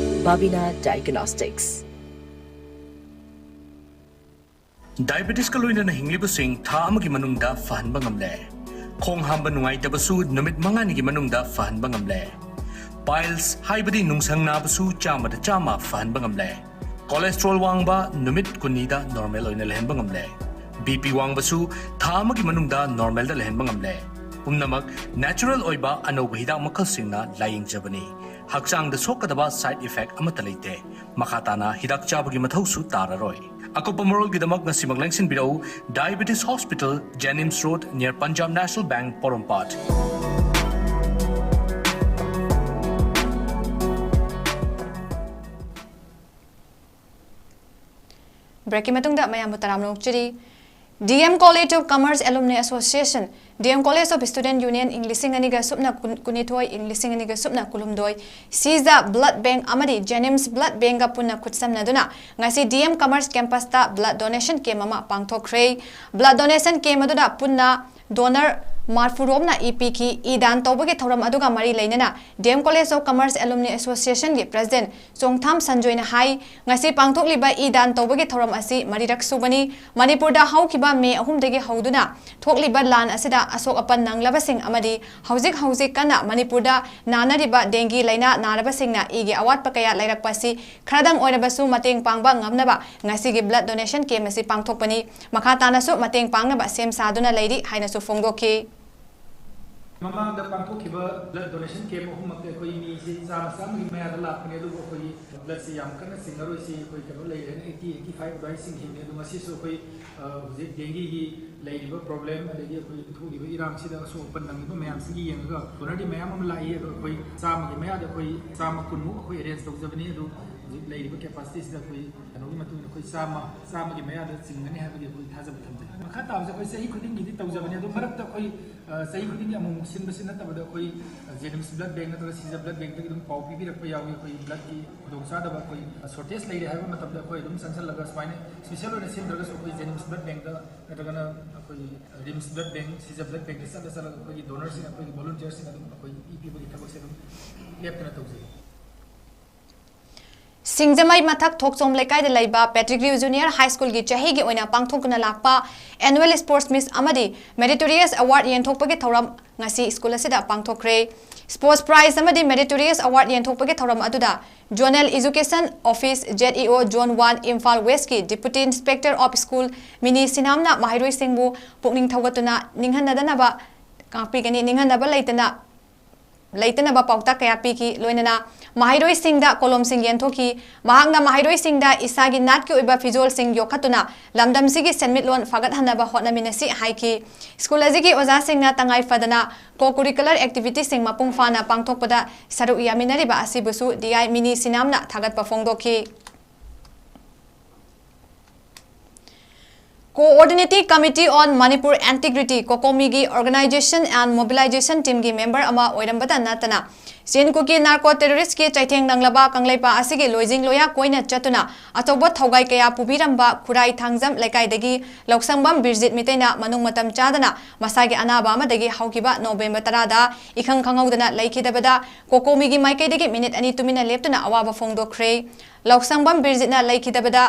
Babina Diagnostics. ꯗꯥꯏꯕꯦꯇꯤꯁꯀ ꯂꯣꯏꯅꯅ ꯍꯤꯡꯂꯤꯕꯁꯤꯡ ꯊꯥ ꯑꯃꯒꯤ ꯃꯅꯨꯡꯗ ꯐꯍꯟꯕ ꯉꯝꯂꯦ꯫ ꯈꯣꯡ ꯍꯥꯝꯕ ꯅꯨꯡꯉꯥꯏꯇꯕꯁꯨ ꯅꯨꯃꯤꯠ ꯃꯉꯥꯅꯤꯒꯤ ꯃꯅꯨꯡꯗ ꯐꯍꯟꯕ ꯉꯝꯂꯦ꯫ ꯄꯥꯏꯜꯁ ꯍꯥꯏꯕꯗꯤ ꯅꯨꯡꯁꯪ ꯅꯥꯕꯁꯨ ꯆꯥꯝꯃꯗ ꯆꯥꯝꯃ ꯐꯍꯟꯕ ꯉꯝꯂꯦ꯫ ꯀꯣꯂꯦꯁꯇ꯭ꯔꯣꯜ ꯋꯥꯡꯕ ꯅꯨꯃꯤꯠ ꯀꯨꯟꯅꯤꯗ ꯅꯣꯔꯃꯦꯜ ꯑꯣꯏꯅ ꯂꯩꯍꯟꯕ ꯉꯝꯂꯦ꯫ ꯕꯤ ꯄꯤ ꯋꯥꯡꯕꯁꯨ ꯊꯥ ꯑꯃꯒꯤ ꯃꯅꯨꯡꯗ ꯅꯣꯔꯃꯦꯜꯗ ꯂꯩꯍꯟꯕ ꯉꯝꯂꯦ꯫ ꯄꯨꯝꯅꯃꯛ ꯅꯦꯆꯔꯦꯜ ꯑꯣꯏꯕ ꯑꯅꯧꯕ ꯍꯤꯗꯥꯛ ꯃꯈꯜꯁꯤꯡꯅ ꯂꯥꯌꯦꯡꯖꯕꯅꯤ꯫ ꯍꯛꯆꯥꯡꯗ ꯁꯣꯛꯀꯗꯕ ꯁꯥꯏꯗ ꯏꯐꯦꯛ ꯑꯃꯠꯇ ꯂꯩꯇꯦ꯫ ꯃꯈꯥ ꯇꯥꯅ ꯍꯤꯗꯥꯛ ꯆꯥꯕꯒꯤ ꯃꯊꯧꯁꯨ ꯇꯥꯔꯔꯣꯏ꯫ ꯑꯀꯨꯞꯄ ꯃꯔꯣꯜꯒꯤꯗꯃꯛ ꯉꯁꯤꯃꯛ ꯂꯦꯡꯁꯤꯟꯕꯤꯔꯛꯎ, Diabetes Hospital, Jennings Road, near Punjab National Bank, ꯄꯣꯔꯣꯝꯄꯥꯠ꯫ ꯕ꯭ꯔꯦꯛꯀꯤ ꯃꯇꯨꯡꯗ ꯃꯌꯥꯝꯕꯨ ꯇꯔꯥꯝꯅ ꯑꯣꯛꯆꯔꯤ꯫ D M College of Commerce Alumni Association, D M College of Student Union, ꯏꯪ ꯂꯤꯁꯤꯡ ꯑꯅꯤꯒ ꯁꯨꯞꯅ ꯀꯨꯟ-, ꯀꯨꯟꯅꯤꯊꯣꯏ, ꯏꯪ ꯂꯤꯁꯤꯡ ꯑꯅꯤꯒ ꯁꯨꯞꯅ ꯀꯨꯟꯍꯨꯝꯗꯣꯏ, ꯁꯤꯖ Blood Bank ꯑꯃꯗꯤ Jennings Blood Bankꯒ ꯄꯨꯟꯅ ꯈꯨꯠꯁꯝꯅꯗꯨꯅ ꯉꯁꯤ D M Commerce Campusꯇ blood donation camp ꯑꯃ ꯄꯥꯡꯊꯣꯛꯈ꯭ꯔꯦ꯫ Blood donation camp ꯑꯗꯨꯗ ꯄꯨꯟꯅ donor ꯃꯔꯐꯨꯔꯣꯝꯅ ꯏ ꯄꯤꯈꯤ꯫ ꯏ ꯗꯥꯟ ꯇꯧꯕꯒꯤ ꯊꯧꯔꯝ ꯑꯗꯨꯒ ꯃꯔꯤ ꯂꯩꯅꯅ ꯗꯤ M College of Commerce Alumni Associationꯒꯤ President ꯆꯣꯡꯊꯥꯝ ꯁꯟꯖꯣꯏꯅ ꯍꯥꯏ, ꯉꯁꯤ ꯄꯥꯡꯊꯣꯛꯂꯤꯕ ꯏ ꯗꯥꯟ ꯇꯧꯕꯒꯤ ꯊꯧꯔꯝ ꯑꯁꯤ ꯃꯔꯤꯔꯛ ꯁꯨꯕꯅꯤ꯫ ꯃꯅꯤꯄꯨꯔꯗ ꯍꯧꯈꯤꯕ ꯃꯦ ꯑꯍꯨꯝꯗꯒꯤ ꯍꯧꯗꯨꯅ ꯊꯣꯛꯂꯤꯕ ꯂꯥꯟ ꯑꯁꯤꯗ ꯑꯁꯣꯛ ꯑꯄꯟ ꯅꯪꯂꯕꯁꯤꯡ ꯑꯃꯗꯤ ꯍꯧꯖꯤꯛ ꯍꯧꯖꯤꯛ ꯀꯟꯅ ꯃꯅꯤꯄꯨꯔꯗ ꯅꯥꯅꯔꯤꯕ dengue ꯂꯥꯏꯅꯥ ꯅꯥꯔꯕꯁꯤꯡꯅ ꯏꯒꯤ ꯑꯋꯥꯠꯄ ꯀꯌꯥ ꯂꯩꯔꯛꯄ ꯑꯁꯤ ꯈꯔꯗꯪ ꯑꯣꯏꯔꯕꯁꯨ ꯃꯇꯦꯡ ꯄꯥꯡꯕ ꯉꯝꯅꯕ ꯉꯁꯤꯒꯤ blood donation camp ꯑꯁꯤ ꯄꯥꯡꯊꯣꯛꯄꯅꯤ꯫ ꯃꯈꯥ ꯇꯥꯅꯁꯨ ꯃꯇꯦꯡ ꯄꯥꯡꯅꯕ ꯁꯦꯝ ꯁꯥꯗꯨꯅ ꯂꯩꯔꯤ ꯍꯥꯏꯅꯁꯨ ꯐꯣꯡꯗꯣꯛꯈꯤ꯫ ꯃꯃꯥꯡꯗ ꯄꯥꯡꯊꯣꯛꯈꯤꯕ blood donation camp ꯑꯍꯨꯝꯃꯛꯇ ꯑꯩꯈꯣꯏ ꯃꯤꯁꯤ ꯆꯥꯝꯃ, ꯆꯥꯝꯃꯒꯤ ꯃꯌꯥꯗ ꯂꯥꯛꯄꯅꯦ, ꯑꯗꯨꯕꯨ ꯑꯩꯈꯣꯏꯒꯤ bloodꯁꯤ ꯌꯥꯝ ꯀꯟꯅ ꯆꯤꯡꯉꯔꯣꯏꯁꯤ, ꯑꯩꯈꯣꯏ ꯀꯩꯅꯣ ꯂꯩꯔꯦꯅ eighty, eighty five ꯑꯗꯨꯋꯥꯏ ꯆꯤꯡꯈꯤꯕꯅꯦ꯫ ꯑꯗꯣ ꯉꯁꯤꯁꯨ ꯑꯩꯈꯣꯏ, ꯑ, ꯍꯧꯖꯤꯛ dengueꯒꯤ ꯂꯩꯔꯤꯕ problem, ꯑꯗꯒꯤ ꯑꯩꯈꯣꯏ ꯊꯣꯛꯂꯤꯕ ꯏꯔꯥꯡꯁꯤꯗ ꯑꯁꯣꯛ ꯑꯄꯟ ꯅꯪꯂꯤꯕ ꯃꯌꯥꯝꯁꯤꯡꯒꯤ ꯌꯦꯡꯉꯒ donorꯗꯤ ꯃꯌꯥꯝ ꯑꯃ ꯂꯥꯛꯏ, ꯑꯗꯣ ꯑꯩꯈꯣꯏ ꯆꯥꯝꯃꯒꯤ ꯃꯌꯥꯗ ꯑꯩꯈꯣꯏ ꯆꯥꯝꯃ ꯀꯨꯟꯃꯨꯛ ꯑꯩꯈꯣꯏ arrange ꯇꯧꯖꯕꯅꯤ꯫ ꯑꯗꯨ ꯍꯧꯖꯤꯛ ꯂꯩꯔꯤꯕ ꯀꯦꯄꯥꯁꯤꯇꯤꯁꯤꯗ ꯑꯩꯈꯣꯏ ꯀꯩꯅꯣꯒꯤ ꯃꯇꯨꯡ ꯏꯟꯅ ꯑꯩꯈꯣꯏ ꯆꯥꯝꯃ, ꯆꯥꯝꯃꯒꯤ ꯃꯌꯥꯗ ꯆꯤꯡꯒꯅꯤ ꯍꯥꯏꯕꯒꯤ ꯑꯩꯈꯣꯏ ꯊꯥꯖꯕ ꯊꯝꯖꯩ꯫ ꯃꯈꯥ ꯇꯥꯕꯁꯦ ꯑꯩꯈꯣꯏ ꯆꯍꯤ ꯈꯨꯗꯤꯡꯒꯤꯗꯤ ꯇꯧꯖꯕꯅꯤ, ꯑꯗꯣ ꯃꯔꯛꯇ ꯑꯩꯈꯣꯏ, ꯑ, ꯆꯍꯤ ꯈꯨꯗꯤꯡꯒꯤ ꯑꯃꯨꯛ ꯑꯃꯨꯛ ꯁꯤꯟꯕꯁꯤ ꯅꯠꯇꯕꯗ ꯑꯩꯈꯣꯏ, ꯑ, ꯖꯦꯅꯤꯝꯁ ꯕ꯭ꯂꯗ ꯕꯦꯡ ꯅꯠꯇ꯭ꯔꯒ ꯁꯤꯖ ꯕ꯭ꯂꯗ ꯕꯦꯡꯗꯒꯤ ꯑꯗꯨꯝ ꯄꯥꯎ ꯄꯤꯕꯤꯔꯛꯄ ꯌꯥꯎꯏ꯫ ꯑꯩꯈꯣꯏ ꯕ꯭ꯂꯗꯀꯤ ꯈꯨꯗꯣꯡꯆꯥꯗꯕ, ꯑꯩꯈꯣꯏ, ꯑ, ꯁꯣꯔꯇꯦꯖ ꯂꯩꯔꯦ ꯍꯥꯏꯕ ꯃꯇꯝꯗ ꯑꯩꯈꯣꯏ ꯑꯗꯨꯝ ꯆꯪꯁꯜꯂꯒ ꯁꯨꯃꯥꯏꯅ ꯁ꯭ꯄꯦꯁꯦꯜ ꯑꯣꯏꯅ ꯁꯤꯟꯗ꯭ꯔꯒꯁꯨ ꯑꯩꯈꯣꯏ ꯖꯦꯅꯤꯝꯁ ꯕ꯭ꯂꯗ ꯕꯦꯡꯗ ꯅꯠꯇ꯭ꯔꯒꯅ ꯑꯩꯈꯣꯏ ꯔꯤꯝꯁ ꯕ꯭ꯂꯗ ꯕꯦꯡ, ꯁꯤꯖ ꯕ꯭ꯂꯗ ꯕꯦꯡꯗ ꯆꯠꯂ ꯆꯠꯂꯒ ꯑꯩꯈꯣꯏꯒꯤ ꯗꯣꯅꯔꯁꯤꯡ, ꯑꯩꯈꯣꯏꯒꯤ ꯚꯣꯂꯨꯟꯇꯤꯌꯔꯁꯤꯡ ꯑꯗꯨꯝ ꯑꯩꯈꯣꯏ ꯏ ꯄꯤꯕꯒꯤ ꯊꯕꯛꯁꯦ ꯑꯗꯨꯝ ꯂꯦꯞꯇꯅ ꯇꯧꯖꯩ꯫ ꯁꯤꯡꯖꯃꯩ ꯃꯊꯛ ꯊꯣꯛꯆꯣꯝ ꯂꯩꯀꯥꯏꯗ ꯂꯩꯕ ꯄꯦꯇ꯭ꯔꯤꯒ꯭ꯔꯤꯌꯨ ꯖꯨꯅꯤꯌꯔ ꯍꯥꯏ ꯁ꯭ꯀꯨꯜꯒꯤ ꯆꯍꯤꯒꯤ ꯑꯣꯏꯅ ꯄꯥꯡꯊꯣꯛꯇꯨꯅ ꯂꯥꯛꯄ ꯑꯦꯅꯨꯋꯦꯜ ꯁ꯭ꯄꯣꯔꯠꯁ ꯃꯤꯠ ꯑꯃꯗꯤ ꯃꯦꯔꯤꯇꯣꯔꯤꯌꯁ ꯑꯦꯋꯥꯔꯗ ꯌꯦꯟꯊꯣꯛꯄꯒꯤ ꯊꯧꯔꯝ ꯉꯁꯤ ꯁ꯭ꯀꯨꯜ ꯑꯁꯤꯗ ꯄꯥꯡꯊꯣꯛꯈ꯭ꯔꯦ꯫ ꯁ꯭ꯄꯣꯔꯠꯁ ꯄ꯭ꯔꯥꯏꯖ ꯑꯃꯗꯤ ꯃꯦꯔꯤꯇꯣꯔꯤꯌꯁ ꯑꯦꯋꯥꯔꯗ ꯌꯦꯟꯊꯣꯛꯄꯒꯤ ꯊꯧꯔꯝ ꯑꯗꯨꯗ zonal education office, Z E ꯑꯣ, ꯖꯣꯟ ꯋꯥꯟ, ꯏꯝꯐꯥꯜ ꯋꯦꯁꯀꯤ ꯗꯤꯄꯨꯇꯤ ꯏꯟꯁꯄꯦꯛꯇꯔ ꯑꯣꯐ ꯁ꯭ꯀꯨꯜ ꯃꯤꯅꯤ ꯁꯤꯅꯥꯝꯅ ꯃꯍꯩꯔꯣꯏꯁꯤꯡꯕꯨ ꯄꯨꯛꯅꯤꯡ ꯊꯧꯒꯠꯇꯨꯅ ꯅꯤꯡꯍꯟꯅꯗꯅꯕ ꯉꯥꯛꯄꯤꯒꯅꯤ, ꯅꯤꯡꯍꯟꯅꯕ ꯂꯩꯇꯅ ꯂꯩꯇꯅꯕ ꯄꯥꯎꯇꯥꯛ ꯀꯌꯥ ꯄꯤꯈꯤ꯫ ꯂꯣꯏꯅꯅ ꯃꯍꯩꯔꯣꯏꯁꯤꯡꯗ ꯀꯣꯂꯣꯝꯁꯤꯡ ꯌꯦꯟꯊꯣꯛꯈꯤ꯫ ꯃꯍꯥꯛꯅ ꯃꯍꯩꯔꯣꯏꯁꯤꯡꯗ ꯏꯁꯥꯒꯤ ꯅꯥꯠꯀꯤ ꯑꯣꯏꯕ ꯐꯤꯖꯣꯜꯁꯤꯡ ꯌꯣꯛꯈꯠꯇꯨꯅ ꯂꯝꯗꯝꯁꯤꯒꯤ ꯁꯦꯟꯃꯤꯠꯂꯣꯟ ꯐꯒꯠꯍꯟꯅꯕ ꯍꯣꯠꯅꯃꯤꯟꯅꯁꯤ ꯍꯥꯏꯈꯤ꯫ ꯁ꯭ꯀꯨꯜ ꯑꯁꯤꯒꯤ ꯑꯣꯖꯥꯁꯤꯡꯅ ꯇꯉꯥꯏ ꯐꯗꯅ ꯀꯣ-ꯀꯨꯔꯤꯀꯨꯂꯔ ꯑꯦꯛꯇꯤꯚꯤꯇꯤꯁꯤꯡ ꯃꯄꯨꯡ ꯐꯥꯅ ꯄꯥꯡꯊꯣꯛꯄꯗ ꯁꯔꯨꯛ ꯌꯥꯃꯤꯟꯅꯔꯤꯕ ꯑꯁꯤꯕꯨꯁꯨ ꯗꯤ ꯑꯥꯏ ꯃꯤꯅꯤ ꯁꯤꯅꯥꯝꯅ ꯊꯥꯒꯠꯄ ꯐꯣꯡꯗꯣꯛꯈꯤ꯫ Coordinating Committee on Manipur Integrity, ꯀꯣꯀꯣꯃꯤꯒꯤ Organization and Mobilization Teamꯒꯤ member ꯑꯃ ꯑꯣꯏꯔꯝꯕꯇ ꯅꯠꯇꯅ ꯆꯤꯟ ꯀꯨꯀꯤ ꯅꯥꯔꯀꯣ ꯇꯦꯔꯣꯔꯤꯁꯀꯤ ꯆꯩꯊꯦꯡ ꯅꯪꯂꯕ ꯀꯪꯂꯩꯄꯥꯛ ꯑꯁꯤꯒꯤ ꯂꯣꯏꯖꯤꯡ ꯂꯣꯌꯥ ꯀꯣꯏꯅ ꯆꯠꯇꯨꯅ ꯑꯆꯧꯕ ꯊꯧꯒꯥꯏ ꯀꯌꯥ ꯄꯨꯕꯤꯔꯝꯕ ꯈꯨꯔꯥꯏ ꯊꯥꯡꯖꯝ ꯂꯩꯀꯥꯏꯗꯒꯤ ꯂꯧꯁꯪꯕꯝ ꯕꯤꯔꯖꯤꯠ ꯃꯤꯇꯩꯅ ꯃꯅꯨꯡ ꯃꯇꯝ ꯆꯥꯗꯅ ꯃꯁꯥꯒꯤ ꯑꯅꯥꯕ ꯑꯃꯗꯒꯤ ꯍꯧꯈꯤꯕ ꯅꯣꯕꯦꯝꯕꯔ ꯇꯔꯥꯗ ꯏꯈꯪ ꯈꯪꯍꯧꯗꯅ ꯂꯩꯈꯤꯗꯕꯗ ꯀꯣꯀꯣꯃꯤꯒꯤ ꯃꯥꯏꯀꯩꯗꯒꯤ ꯃꯤꯅꯤꯠ ꯑꯅꯤ ꯇꯨꯃꯤꯟꯅ ꯂꯦꯞꯇꯨꯅ ꯑꯋꯥꯕ ꯐꯣꯡꯗꯣꯛꯈ꯭ꯔꯦ꯫ ꯂꯧꯁꯪꯕꯝ ꯕꯤꯔꯖꯤꯠꯅ ꯂꯩꯈꯤꯗꯕꯗ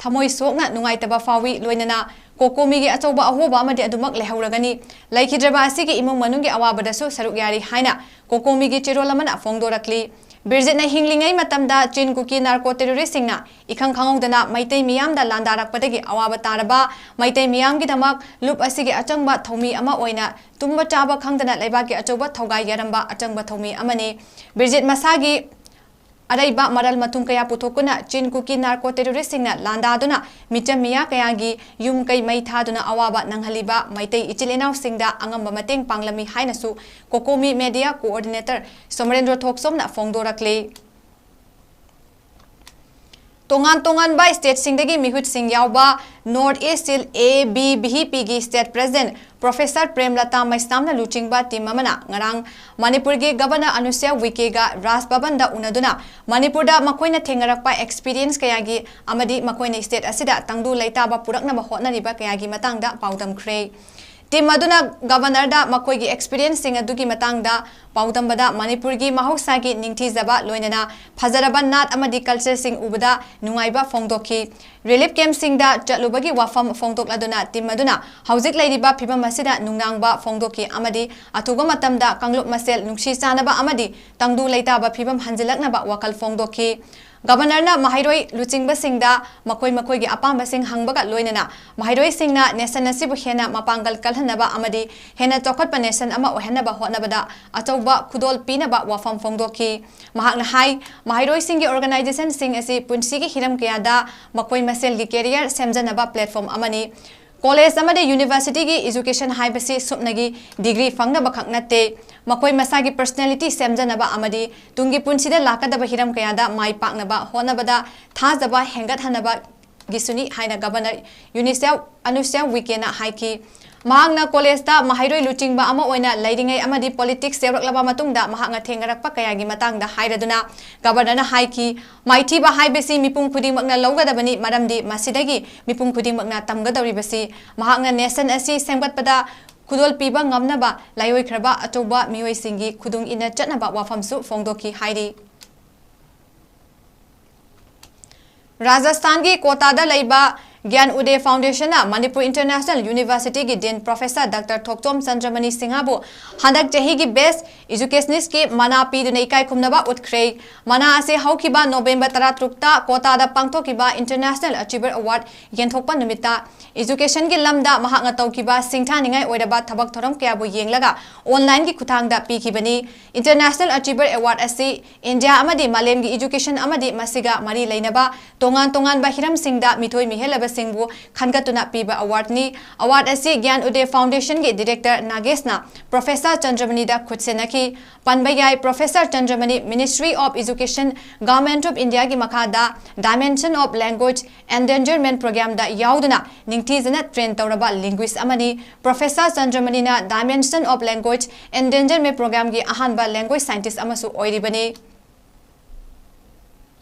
ꯊꯃꯣꯏ ꯁꯣꯛꯅ ꯅꯨꯡꯉꯥꯏꯇꯕ ꯐꯥꯎꯏ꯫ ꯂꯣꯏꯅꯅ ꯀꯣꯀꯣꯃꯤꯒꯤ ꯑꯆꯧꯕ ꯑꯍꯣꯕ ꯑꯃꯗꯤ ꯑꯗꯨꯃꯛ ꯂꯩꯍꯧꯔꯒꯅꯤ꯫ ꯂꯩꯈꯤꯗ꯭ꯔꯕ ꯑꯁꯤꯒꯤ ꯏꯃꯨꯡ ꯃꯅꯨꯡꯒꯤ ꯑꯋꯥꯕꯗꯁꯨ ꯁꯔꯨꯛ ꯌꯥꯔꯤ ꯍꯥꯏꯅ ꯀꯣꯀꯣꯃꯤꯒꯤ ꯆꯦꯔꯣꯜ ꯑꯃꯅ ꯐꯣꯡꯗꯣꯔꯛꯂꯤ꯫ ꯕꯤꯔꯖꯤꯠꯅ ꯍꯤꯡꯂꯤꯉꯩ ꯃꯇꯝꯗ ꯆꯤꯟ ꯀꯨꯀꯤ ꯅꯥꯔꯀꯣ ꯇꯦꯔꯣꯔꯤꯁꯁꯤꯡꯅ ꯏꯈꯪ ꯈꯪꯍꯧꯗꯅ ꯃꯩꯇꯩ ꯃꯤꯌꯥꯝꯗ ꯂꯥꯟꯗꯥꯔꯛꯄꯗꯒꯤ ꯑꯋꯥꯕ ꯇꯥꯔꯕ ꯃꯩꯇꯩ ꯃꯤꯌꯥꯝꯒꯤꯗꯃꯛ ꯂꯨꯞ ꯑꯁꯤꯒꯤ ꯑꯆꯪꯕ ꯊꯧꯃꯤ ꯑꯃ ꯑꯣꯏꯅ ꯇꯨꯝꯕ ꯆꯥꯕ ꯈꯪꯗꯅ ꯂꯩꯕꯥꯛꯀꯤ ꯑꯆꯧꯕ ꯊꯧꯒꯥꯏ ꯌꯥꯔꯝꯕ ꯑꯆꯪꯕ ꯊꯧꯃꯤ ꯑꯃꯅꯤ꯫ ꯕꯤꯔꯖꯤꯠ ꯃꯁꯥꯒꯤ ꯑꯔꯩꯕ ꯃꯔꯜ ꯃꯊꯨꯝ ꯀꯌꯥ ꯄꯨꯊꯣꯛꯇꯨꯅ ꯆꯤꯟ ꯀꯨꯀꯤ ꯅꯥꯔꯀꯣ ꯇꯦꯔꯣꯔꯤꯁꯁꯤꯡꯅ ꯂꯥꯟꯗꯥꯗꯨꯅ ꯃꯤꯆꯝ ꯃꯤꯌꯥ ꯀꯌꯥꯒꯤ ꯌꯨꯝ ꯀꯩ ꯃꯩ ꯊꯥꯗꯨꯅ ꯑꯋꯥꯕ ꯅꯪꯍꯜꯂꯤꯕ ꯃꯩꯇꯩ ꯏꯆꯤꯜ ꯏꯅꯥꯎꯁꯤꯡꯗ ꯑꯉꯝꯕ ꯃꯇꯦꯡ ꯄꯥꯡꯂꯝꯃꯤ ꯍꯥꯏꯅꯁꯨ ꯀꯣꯀꯣꯃꯤ ꯃꯦꯗꯤꯌꯥ ꯀꯣꯑꯣꯔꯗꯤꯅꯦꯇꯔ ꯁꯣꯃꯔꯦꯟꯗ꯭ꯔꯣ ꯊꯣꯛꯆꯣꯝꯅ ꯐꯣꯡꯗꯣꯔꯛꯂꯤ꯫ ꯇꯣꯉꯥꯟ ꯇꯣꯉꯥꯟꯕ stateꯁꯤꯡꯗꯒꯤ ꯃꯤꯍꯨꯠꯁꯤꯡ ꯌꯥꯎꯕ North East Hill A B V P ꯒꯤ state president Professor ꯄ꯭ꯔꯦꯝꯂꯇꯥ ꯃꯩꯁꯅꯥꯝꯅ ꯂꯨꯆꯤꯡꯕ team ꯑꯃꯅ ꯉꯔꯥꯡ ꯃꯅꯤꯄꯨꯔꯒꯤ Governor ꯑꯅꯨꯁ꯭ꯌ ꯎꯏꯀꯦꯒ ꯔꯥꯖ ꯚꯕꯟꯗ ꯎꯅꯗꯨꯅ ꯃꯅꯤꯄꯨꯔꯗ ꯃꯈꯣꯏꯅ ꯊꯦꯡꯅꯔꯛꯄ experience ꯀꯌꯥꯒꯤ ꯑꯃꯗꯤ ꯃꯈꯣꯏꯅ state ꯑꯁꯤꯗ ꯇꯪꯗꯨ ꯂꯩꯇꯥꯕ ꯄꯨꯔꯛꯅꯕ ꯍꯣꯠꯅꯔꯤꯕ ꯀꯌꯥꯒꯤ ꯃꯇꯥꯡꯗ ꯄꯥꯎꯗꯝꯈ꯭ꯔꯦ꯫ Team ꯑꯗꯨꯅ Governorꯗ ꯃꯈꯣꯏꯒꯤ experienceꯁꯤꯡ ꯑꯗꯨꯒꯤ ꯃꯇꯥꯡꯗ ꯄꯥꯎꯗꯝꯕꯗ ꯃꯅꯤꯄꯨꯔꯒꯤ ꯃꯍꯧꯁꯥꯒꯤ ꯅꯤꯡꯊꯤꯖꯕ ꯂꯣꯏꯅꯅ ꯐꯖꯔꯕ ꯅꯥꯠ ꯑꯃꯗꯤ cultureꯁꯤꯡ ꯎꯕꯗ ꯅꯨꯡꯉꯥꯏꯕ ꯐꯣꯡꯗꯣꯛꯈꯤ꯫ Relief campꯁꯤꯡꯗ ꯆꯠꯂꯨꯕꯒꯤ ꯋꯥꯐꯝ ꯐꯣꯡꯗꯣꯛꯂꯗꯨꯅ team ꯑꯗꯨꯅ ꯍꯧꯖꯤꯛ ꯂꯩꯔꯤꯕ ꯐꯤꯕꯝ ꯑꯁꯤꯗ ꯅꯨꯡꯅꯥꯡꯕ ꯐꯣꯡꯗꯣꯛꯈꯤ ꯑꯃꯗꯤ ꯑꯊꯨꯕ ꯃꯇꯝꯗ ꯀꯥꯡꯂꯨꯞ ꯃꯁꯦꯜ ꯅꯨꯡꯁꯤ ꯆꯥꯟꯅꯕ ꯑꯃꯗꯤ ꯇꯪꯗꯨ ꯂꯩꯇꯥꯕ ꯐꯤꯕꯝ ꯍꯟꯖꯤꯜꯂꯛꯅꯕ ꯋꯥꯈꯜ ꯐꯣꯡꯗꯣꯛꯈꯤ꯫ Governorꯅ ꯃꯍꯩꯔꯣꯏ ꯂꯨꯆꯤꯡꯕꯁꯤꯡꯗ ꯃꯈꯣꯏ ꯃꯈꯣꯏꯒꯤ ꯑꯄꯥꯝꯕꯁꯤꯡ ꯍꯪꯕꯒ ꯂꯣꯏꯅꯅ ꯃꯍꯩꯔꯣꯏꯁꯤꯡꯅ nation ꯑꯁꯤꯕꯨ ꯍꯦꯟꯅ ꯃꯄꯥꯡꯒꯜ ꯀꯜꯍꯟꯅꯕ ꯑꯃꯗꯤ ꯍꯦꯟꯅ ꯆꯥꯎꯈꯠꯄ nation ꯑꯃ ꯑꯣꯏꯍꯟꯅꯕ ꯍꯣꯠꯅꯕꯗ ꯑꯆꯧꯕ ꯈꯨꯗꯣꯜ ꯄꯤꯅꯕ ꯋꯥꯐꯝ ꯐꯣꯡꯗꯣꯛꯈꯤ꯫ ꯃꯍꯥꯛꯅ ꯍꯥꯏ, ꯃꯍꯩꯔꯣꯏꯁꯤꯡꯒꯤ organizationꯁꯤꯡ ꯑꯁꯤ ꯄꯨꯟꯁꯤꯒꯤ ꯍꯤꯔꯝ ꯀꯌꯥꯗ ꯃꯈꯣꯏ ꯃꯁꯦꯜꯒꯤ career ꯁꯦꯝꯖꯅꯕ platform ꯑꯃꯅꯤ꯫ College ꯑꯃꯗꯤ universityꯒꯤ education ꯍꯥꯏꯕꯁꯤ ꯁꯨꯞꯅꯒꯤ degree ꯐꯪꯅꯕ ꯈꯛ ꯅꯠꯇꯦ, ꯃꯈꯣꯏ ꯃꯁꯥꯒꯤ personality ꯁꯦꯝꯖꯅꯕ ꯑꯃꯗꯤ ꯇꯨꯡꯒꯤ ꯄꯨꯟꯁꯤꯗ ꯂꯥꯛꯀꯗꯕ ꯍꯤꯔꯝ ꯀꯌꯥꯗ ꯃꯥꯏ ꯄꯥꯛꯅꯕ ꯍꯣꯠꯅꯕꯗ ꯊꯥꯖꯕ ꯍꯦꯟꯒꯠꯍꯟꯅꯕꯒꯤꯁꯨꯅꯤ ꯍꯥꯏꯅ Governor ꯌꯨꯅꯤꯁ꯭ꯌꯥ, ꯑꯅꯨꯁ꯭ꯌꯥ ꯎꯏꯀꯦꯅ ꯍꯥꯏꯈꯤ꯫ ꯃꯍꯥꯛꯅ collegeꯇ ꯃꯍꯩꯔꯣꯏ ꯂꯨꯆꯤꯡꯕ ꯑꯃ ꯑꯣꯏꯅ ꯂꯩꯔꯤꯉꯩ ꯑꯃꯗꯤ politics ꯌꯧꯔꯛꯂꯕ ꯃꯇꯨꯡꯗ ꯃꯍꯥꯛꯅ ꯊꯦꯡꯅꯔꯛꯄ ꯀꯌꯥꯒꯤ ꯃꯇꯥꯡꯗ ꯍꯥꯏꯔꯗꯨꯅ Governorꯅ ꯍꯥꯏꯈꯤ, ꯃꯥꯏꯊꯤꯕ ꯍꯥꯏꯕꯁꯤ ꯃꯤꯄꯨꯝ ꯈꯨꯗꯤꯡꯃꯛꯅ ꯂꯧꯒꯗꯕꯅꯤ, ꯃꯔꯝꯗꯤ ꯃꯁꯤꯗꯒꯤ ꯃꯤꯄꯨꯝ ꯈꯨꯗꯤꯡꯃꯛꯅ ꯇꯝꯒꯗꯧꯔꯤꯕꯁꯤ꯫ ꯃꯍꯥꯛꯅ nation ꯑꯁꯤ ꯁꯦꯝꯒꯠꯄꯗ ꯈꯨꯗꯣꯜ ꯄꯤꯕ ꯉꯝꯅꯕ ꯂꯥꯏꯑꯣꯏꯈ꯭ꯔꯕ ꯑꯆꯧꯕ ꯃꯤꯑꯣꯏꯁꯤꯡꯒꯤ ꯈꯨꯗꯨꯡ ꯏꯟꯅ ꯆꯠꯅꯕ ꯋꯥꯐꯝꯁꯨ ꯐꯣꯡꯗꯣꯛꯈꯤ ꯍꯥꯏꯔꯤ꯫ ꯔꯥꯖꯁꯊꯥꯟꯒꯤ ꯀꯣꯇꯥꯗ ꯂꯩꯕ ꯒ꯭ꯌꯥꯟ ꯎꯗꯦ Foundationꯅ Manipur International Universityꯒꯤ Dean Professor Doctor ꯊꯣꯛꯆꯣꯝ ꯆꯟꯗ꯭ꯔꯃꯅꯤ ꯁꯤꯡꯍꯕꯨ ꯍꯟꯗꯛ ꯆꯍꯤꯒꯤ Best Educationistꯀꯤ ꯃꯅꯥ ꯄꯤꯗꯨꯅ ꯏꯀꯥꯏ ꯈꯨꯝꯅꯕ ꯎꯠꯈ꯭ꯔꯦ꯫ ꯃꯅꯥ ꯑꯁꯤ ꯍꯧꯈꯤꯕ November ꯇꯔꯥꯇꯔꯨꯛꯇ ꯀꯣꯇꯥꯗ ꯄꯥꯡꯊꯣꯛꯈꯤꯕ International Achiever Award ꯌꯦꯟꯊꯣꯛꯄ ꯅꯨꯃꯤꯠꯇ educationꯒꯤ ꯂꯝꯗ ꯃꯍꯥꯛꯅ ꯇꯧꯈꯤꯕ ꯁꯤꯡꯊꯥꯅꯤꯡꯉꯥꯏ ꯑꯣꯏꯔꯕ ꯊꯕꯛ ꯊꯧꯔꯝ ꯀꯌꯥꯕꯨ ꯌꯦꯡꯂꯒ onlineꯒꯤ ꯈꯨꯠꯊꯥꯡꯗ ꯄꯤꯈꯤꯕꯅꯤ꯫ International Achiever Award ꯑꯁꯤ India ꯑꯃꯗꯤ ꯃꯥꯂꯦꯝꯒꯤ education ꯑꯃꯗꯤ ꯃꯁꯤꯒ ꯃꯔꯤ ꯂꯩꯅꯕ ꯇꯣꯉꯥꯟ ꯇꯣꯉꯥꯟꯕ ꯍꯤꯔꯝꯁꯤꯡꯗ ꯃꯤꯊꯣꯏ ꯃꯤꯍꯦꯜꯂꯕ ꯁꯤꯡꯕꯨ ꯈꯟꯒꯠꯇꯨꯅ ꯄꯤꯕ ꯑꯦꯋꯥꯔꯗꯅꯤ꯫ ꯑꯦꯋꯥꯔꯗ ꯑꯁꯤ ꯒ꯭ꯌꯥꯟ ꯎꯗꯦ ꯐꯥꯎꯟꯗꯦꯁꯟꯒꯤ ꯗꯤꯔꯦꯛꯇꯔ ꯅꯥꯒꯦꯁꯅ ꯄ꯭ꯔꯣꯐꯦꯁꯔ ꯆꯟꯗ꯭ꯔꯃꯅꯤꯗ ꯈꯨꯠꯁꯤꯟꯅꯈꯤ꯫ ꯄꯟꯕ ꯌꯥꯏ, professor Chandramani Ministry of Education, Government of Indiaꯒꯤ ꯃꯈꯥꯗ Dimension of Language Endangerment Programꯗ ꯌꯥꯎꯗꯨꯅ ꯅꯤꯡꯊꯤꯖꯅ ꯇ꯭ꯔꯦꯟ ꯇꯧꯔꯕ ꯂꯤꯡꯒ꯭ꯋꯤꯁ ꯑꯃꯅꯤ꯫ ꯄ꯭ꯔꯣꯐꯦꯁꯔ ꯆꯟꯗ꯭ꯔꯃꯅꯤꯅ Dimension of Language Endangerment Programꯒꯤ ꯑꯍꯥꯟꯕ ꯂꯦꯡꯒ꯭ꯋꯦꯖ ꯁꯥꯏꯟꯇꯤꯁ ꯑꯃꯁꯨ ꯑꯣꯏꯔꯤꯕꯅꯤ꯫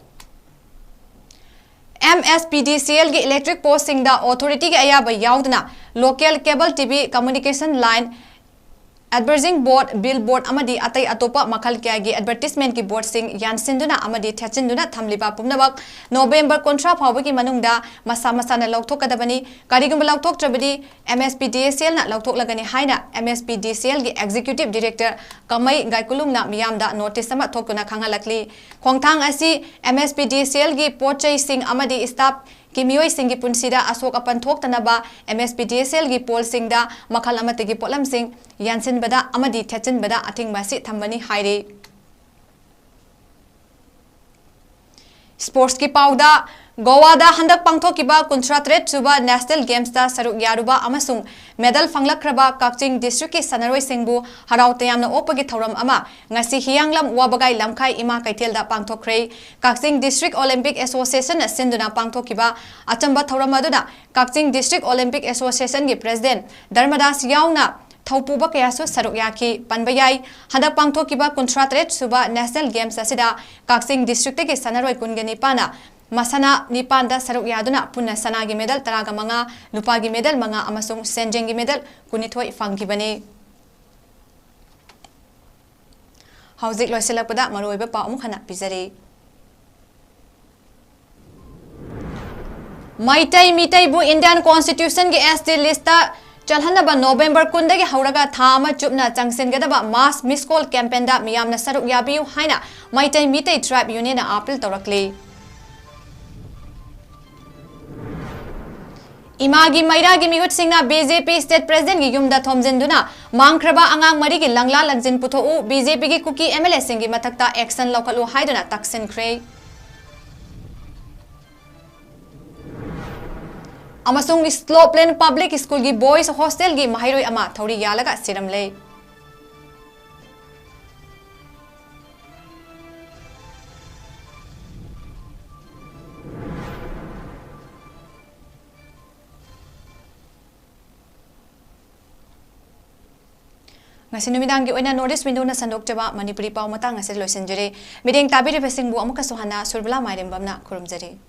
MSPDCLꯒꯤ ꯏꯂꯦꯛꯇ꯭ꯔꯤꯛ ꯄꯣꯁꯁꯤꯡꯗ ꯑꯣꯊꯣꯔꯤꯇꯤꯒꯤ ꯑꯌꯥꯕ ꯌꯥꯎꯗꯅ local cable TV, communication line, advertising board, bill board ꯑꯃꯗꯤ ꯑꯇꯩ ꯑꯇꯣꯞꯄ ꯃꯈꯜ ꯀꯌꯥꯒꯤ ꯑꯦꯗꯚꯔꯇꯤꯁꯃꯦꯟꯠꯀꯤ ꯕꯣꯔꯗꯁꯤꯡ ꯌꯥꯟꯁꯤꯟꯗꯨꯅ ꯑꯃꯗꯤ ꯊꯦꯠꯆꯤꯟꯗꯨꯅ ꯊꯝꯂꯤꯕ ꯄꯨꯝꯅꯃꯛ ꯅꯣꯕꯦꯝꯕꯔ ꯀꯨꯟꯊ꯭ꯔꯥ ꯐꯥꯎꯕꯒꯤ ꯃꯅꯨꯡꯗ ꯃꯁꯥ ꯃꯁꯥꯅ ꯂꯧꯊꯣꯛꯀꯗꯕꯅꯤ꯫ ꯀꯔꯤꯒꯨꯝꯕ ꯂꯧꯊꯣꯛꯇ꯭ꯔꯕꯗꯤ MSPDCLꯅ ꯂꯧꯊꯣꯛꯂꯒꯅꯤ ꯍꯥꯏꯅ MSPDCLꯒꯤ ꯑꯦꯛꯖꯤꯀ꯭ꯌꯨꯇꯤꯚ ꯗꯤꯔꯦꯛꯇꯔ ꯀꯃꯩ ꯒꯥꯏꯀꯨꯂꯨꯡꯅ ꯃꯤꯌꯥꯝꯗ ꯅꯣꯇꯤꯁ ꯑꯃ ꯊꯣꯛꯇꯨꯅ ꯈꯪꯍꯜꯂꯛꯂꯤ꯫ ꯈꯣꯡꯊꯥꯡ ꯑꯁꯤ MSPDCLꯒꯤ ꯄꯣꯠ ꯆꯩꯁꯤꯡ ꯑꯃꯗꯤ ꯁ꯭ꯇꯥꯐꯀꯤ ꯃꯤꯑꯣꯏꯁꯤꯡꯒꯤ ꯄꯨꯟꯁꯤꯗ ꯑꯁꯣꯛ ꯑꯄꯟ ꯊꯣꯛꯇꯅꯕ MSPDCLꯒꯤ ꯄꯣꯜꯁꯤꯡꯗ ꯃꯈꯜ ꯑꯃꯠꯇꯒꯤ ꯄꯣꯠꯂꯝꯁꯤꯡ ꯌꯥꯟꯁꯤꯟꯕꯗ ꯑꯃꯗꯤ ꯊꯦꯠꯆꯤꯟꯕꯗ ꯑꯊꯤꯡꯕ ꯑꯁꯤ ꯊꯝꯕꯅꯤ ꯍꯥꯏꯔꯤ꯫ ꯁ꯭ꯄꯣꯔꯠꯁꯀꯤ ꯄꯥꯎꯗ, ꯒꯣꯋꯥꯗ ꯍꯟꯗꯛ ꯄꯥꯡꯊꯣꯛꯈꯤꯕ ꯀꯨꯟꯊ꯭ꯔꯥ ꯇꯔꯦꯠ ꯁꯨꯕ ꯅꯦꯁꯅꯦꯜ ꯒꯦꯝꯁꯇ ꯁꯔꯨꯛ ꯌꯥꯔꯨꯕ ꯑꯃꯁꯨꯡ ꯃꯦꯗꯜ ꯐꯪꯂꯛꯈ꯭ꯔꯕ ꯀꯛꯆꯤꯡ ꯗꯤꯁꯇ꯭ꯔꯤꯛꯀꯤ ꯁꯥꯟꯅꯔꯣꯏꯁꯤꯡꯕꯨ ꯍꯔꯥꯎ ꯇꯌꯥꯝꯅ ꯑꯣꯛꯄꯒꯤ ꯊꯧꯔꯝ ꯑꯃ ꯉꯁꯤ ꯍꯤꯌꯥꯡꯂꯝ ꯋꯥꯕꯒꯥꯏ ꯂꯝꯈꯥꯏ ꯏꯃꯥ ꯀꯩꯊꯦꯜꯗ ꯄꯥꯡꯊꯣꯛꯈ꯭ꯔꯦ꯫ ꯀꯛꯆꯤꯡ ꯗꯤꯁꯇ꯭ꯔꯤꯛ ꯑꯣꯂꯤꯝꯄꯤꯛ ꯑꯦꯁꯣꯁꯤꯌꯦꯁꯟꯅ ꯁꯤꯟꯗꯨꯅ ꯄꯥꯡꯊꯣꯛꯈꯤꯕ ꯑꯆꯝꯕ ꯊꯧꯔꯝ ꯑꯗꯨꯗ ꯀꯛꯆꯤꯡ ꯗꯤꯁꯇ꯭ꯔꯤꯛ ꯑꯣꯂꯤꯝꯄꯤꯛ ꯑꯦꯁꯣꯁꯤꯌꯦꯁꯟꯒꯤ ꯄ꯭ꯔꯦꯁꯤꯗꯦꯟꯠ ꯙꯔꯃꯗꯥꯁ ꯌꯥꯎꯅ ꯊꯧꯄꯨꯕ ꯀꯌꯥꯁꯨ ꯁꯔꯨꯛ ꯌꯥꯈꯤ꯫ ꯄꯟꯕ ꯌꯥꯏ, ꯍꯟꯗꯛ ꯄꯥꯡꯊꯣꯛꯈꯤꯕ ꯀꯨꯟꯊ꯭ꯔꯥ ꯇꯔꯦꯠ ꯁꯨꯕ ꯅꯦꯁꯅꯦꯜ ꯒꯦꯝꯁ ꯑꯁꯤꯗ ꯀꯛꯆꯤꯡ ꯗꯤꯁꯇ꯭ꯔꯤꯛꯇꯒꯤ ꯁꯥꯟꯅꯔꯣꯏ ꯀꯨꯟꯒ ꯅꯤꯄꯥꯟꯅ ꯃꯁꯥꯟꯅ ꯅꯤꯄꯥꯟꯗ ꯁꯔꯨꯛ ꯌꯥꯗꯨꯅ ꯄꯨꯟꯅ ꯁꯅꯥꯒꯤ ꯃꯦꯗꯜ ꯇꯔꯥꯒ ꯃꯉꯥ, ꯂꯨꯄꯥꯒꯤ ꯃꯦꯗꯜ ꯃꯉꯥ ꯑꯃꯁꯨꯡ ꯁꯦꯟꯖꯦꯡꯒꯤ ꯃꯦꯗꯜ ꯀꯨꯟꯅꯤꯊꯣꯏ ꯐꯪꯈꯤꯕꯅꯤ꯫ ꯍꯧꯖꯤꯛ ꯂꯣꯏꯁꯤꯜꯂꯛꯄꯗ ꯃꯔꯨꯑꯣꯏꯕ ꯄꯥꯎ ꯑꯃꯨꯛ ꯍꯟꯅ ꯄꯤꯖꯔꯤ꯫ ꯃꯩꯇꯩ ꯃꯤꯇꯩꯕꯨ ꯏꯟꯗꯤꯌꯥꯟ ꯀꯣꯟꯁꯇꯤꯇ꯭ꯌꯨꯁꯟꯒꯤ ST ꯂꯤꯁꯇ ꯆꯜꯍꯟꯅꯕ ꯅꯣꯕꯦꯝꯕꯔ ꯀꯨꯟꯗꯒꯤ ꯍꯧꯔꯒ ꯊꯥ ꯑꯃ ꯆꯨꯞꯅ ꯆꯪꯁꯤꯟꯒꯗꯕ ꯃꯥꯁ ꯃꯤꯁ ꯀꯣꯜ ꯀꯦꯝꯄꯦꯟꯗ ꯃꯤꯌꯥꯝꯅ ꯁꯔꯨꯛ ꯌꯥꯕꯤꯌꯨ ꯍꯥꯏꯅ ꯃꯩꯇꯩ ꯃꯤꯇꯩ ꯇ꯭ꯔꯥꯏꯕ ꯌꯨꯅꯤꯌꯟꯅ ꯑꯥꯄꯤꯜ ꯇꯧꯔꯛꯂꯤ꯫ ꯏꯃꯥꯒꯤ ꯃꯩꯔꯥꯒꯤ ꯃꯤꯍꯨꯠꯁꯤꯡꯅ BJP state presidentꯒꯤ ꯌꯨꯝꯗ ꯊꯣꯝꯖꯤꯟꯗꯨꯅ ꯃꯥꯡꯈ꯭ꯔꯕ ꯑꯉꯥꯡ ꯃꯔꯤꯒꯤ ꯂꯪꯂꯥ ꯂꯪꯖꯤꯟ ꯄꯨꯊꯣꯛꯎ, BJPꯒꯤ ꯀꯨꯀꯤ MLAꯁꯤꯡꯒꯤ ꯃꯊꯛꯇ action ꯂꯧꯈꯠꯂꯨ ꯍꯥꯏꯗꯨꯅ ꯇꯛꯁꯤꯟꯈ꯭ꯔꯦ꯫ ꯑꯃꯁꯨꯡ ꯁ꯭ꯂꯣꯞꯂꯦꯟ ꯄꯕ꯭ꯂꯤꯛ ꯁ꯭ꯀꯨꯜꯒꯤ ꯕꯣꯏꯁ ꯍꯣꯁꯇꯦꯜꯒꯤ ꯃꯍꯩꯔꯣꯏ ꯑꯃ ꯊꯧꯔꯤ ꯌꯥꯜꯂꯒ ꯁꯤꯔꯝꯂꯦ꯫ ꯉꯁꯤ ꯅꯨꯃꯤꯗꯥꯡꯒꯤ ꯑꯣꯏꯅ North East Window ꯅ ꯁꯟꯗꯣꯛꯆꯕ ꯃꯅꯤꯄꯨꯔꯤ ꯄꯥꯎ ꯃꯇꯥꯡ ꯑꯁꯤꯗ ꯂꯣꯏꯁꯤꯟꯖꯔꯦ꯫ ꯃꯤꯠꯌꯦꯡ ꯇꯥꯕꯤꯔꯤꯕꯁꯤꯡꯕꯨ ꯑꯃꯨꯛꯀꯁꯨ ꯍꯟꯅ ꯁꯨꯔꯕꯂꯥ ꯃꯥꯏꯔꯦꯝꯕꯝꯅ ꯈꯨꯔꯨꯝꯖꯔꯤ꯫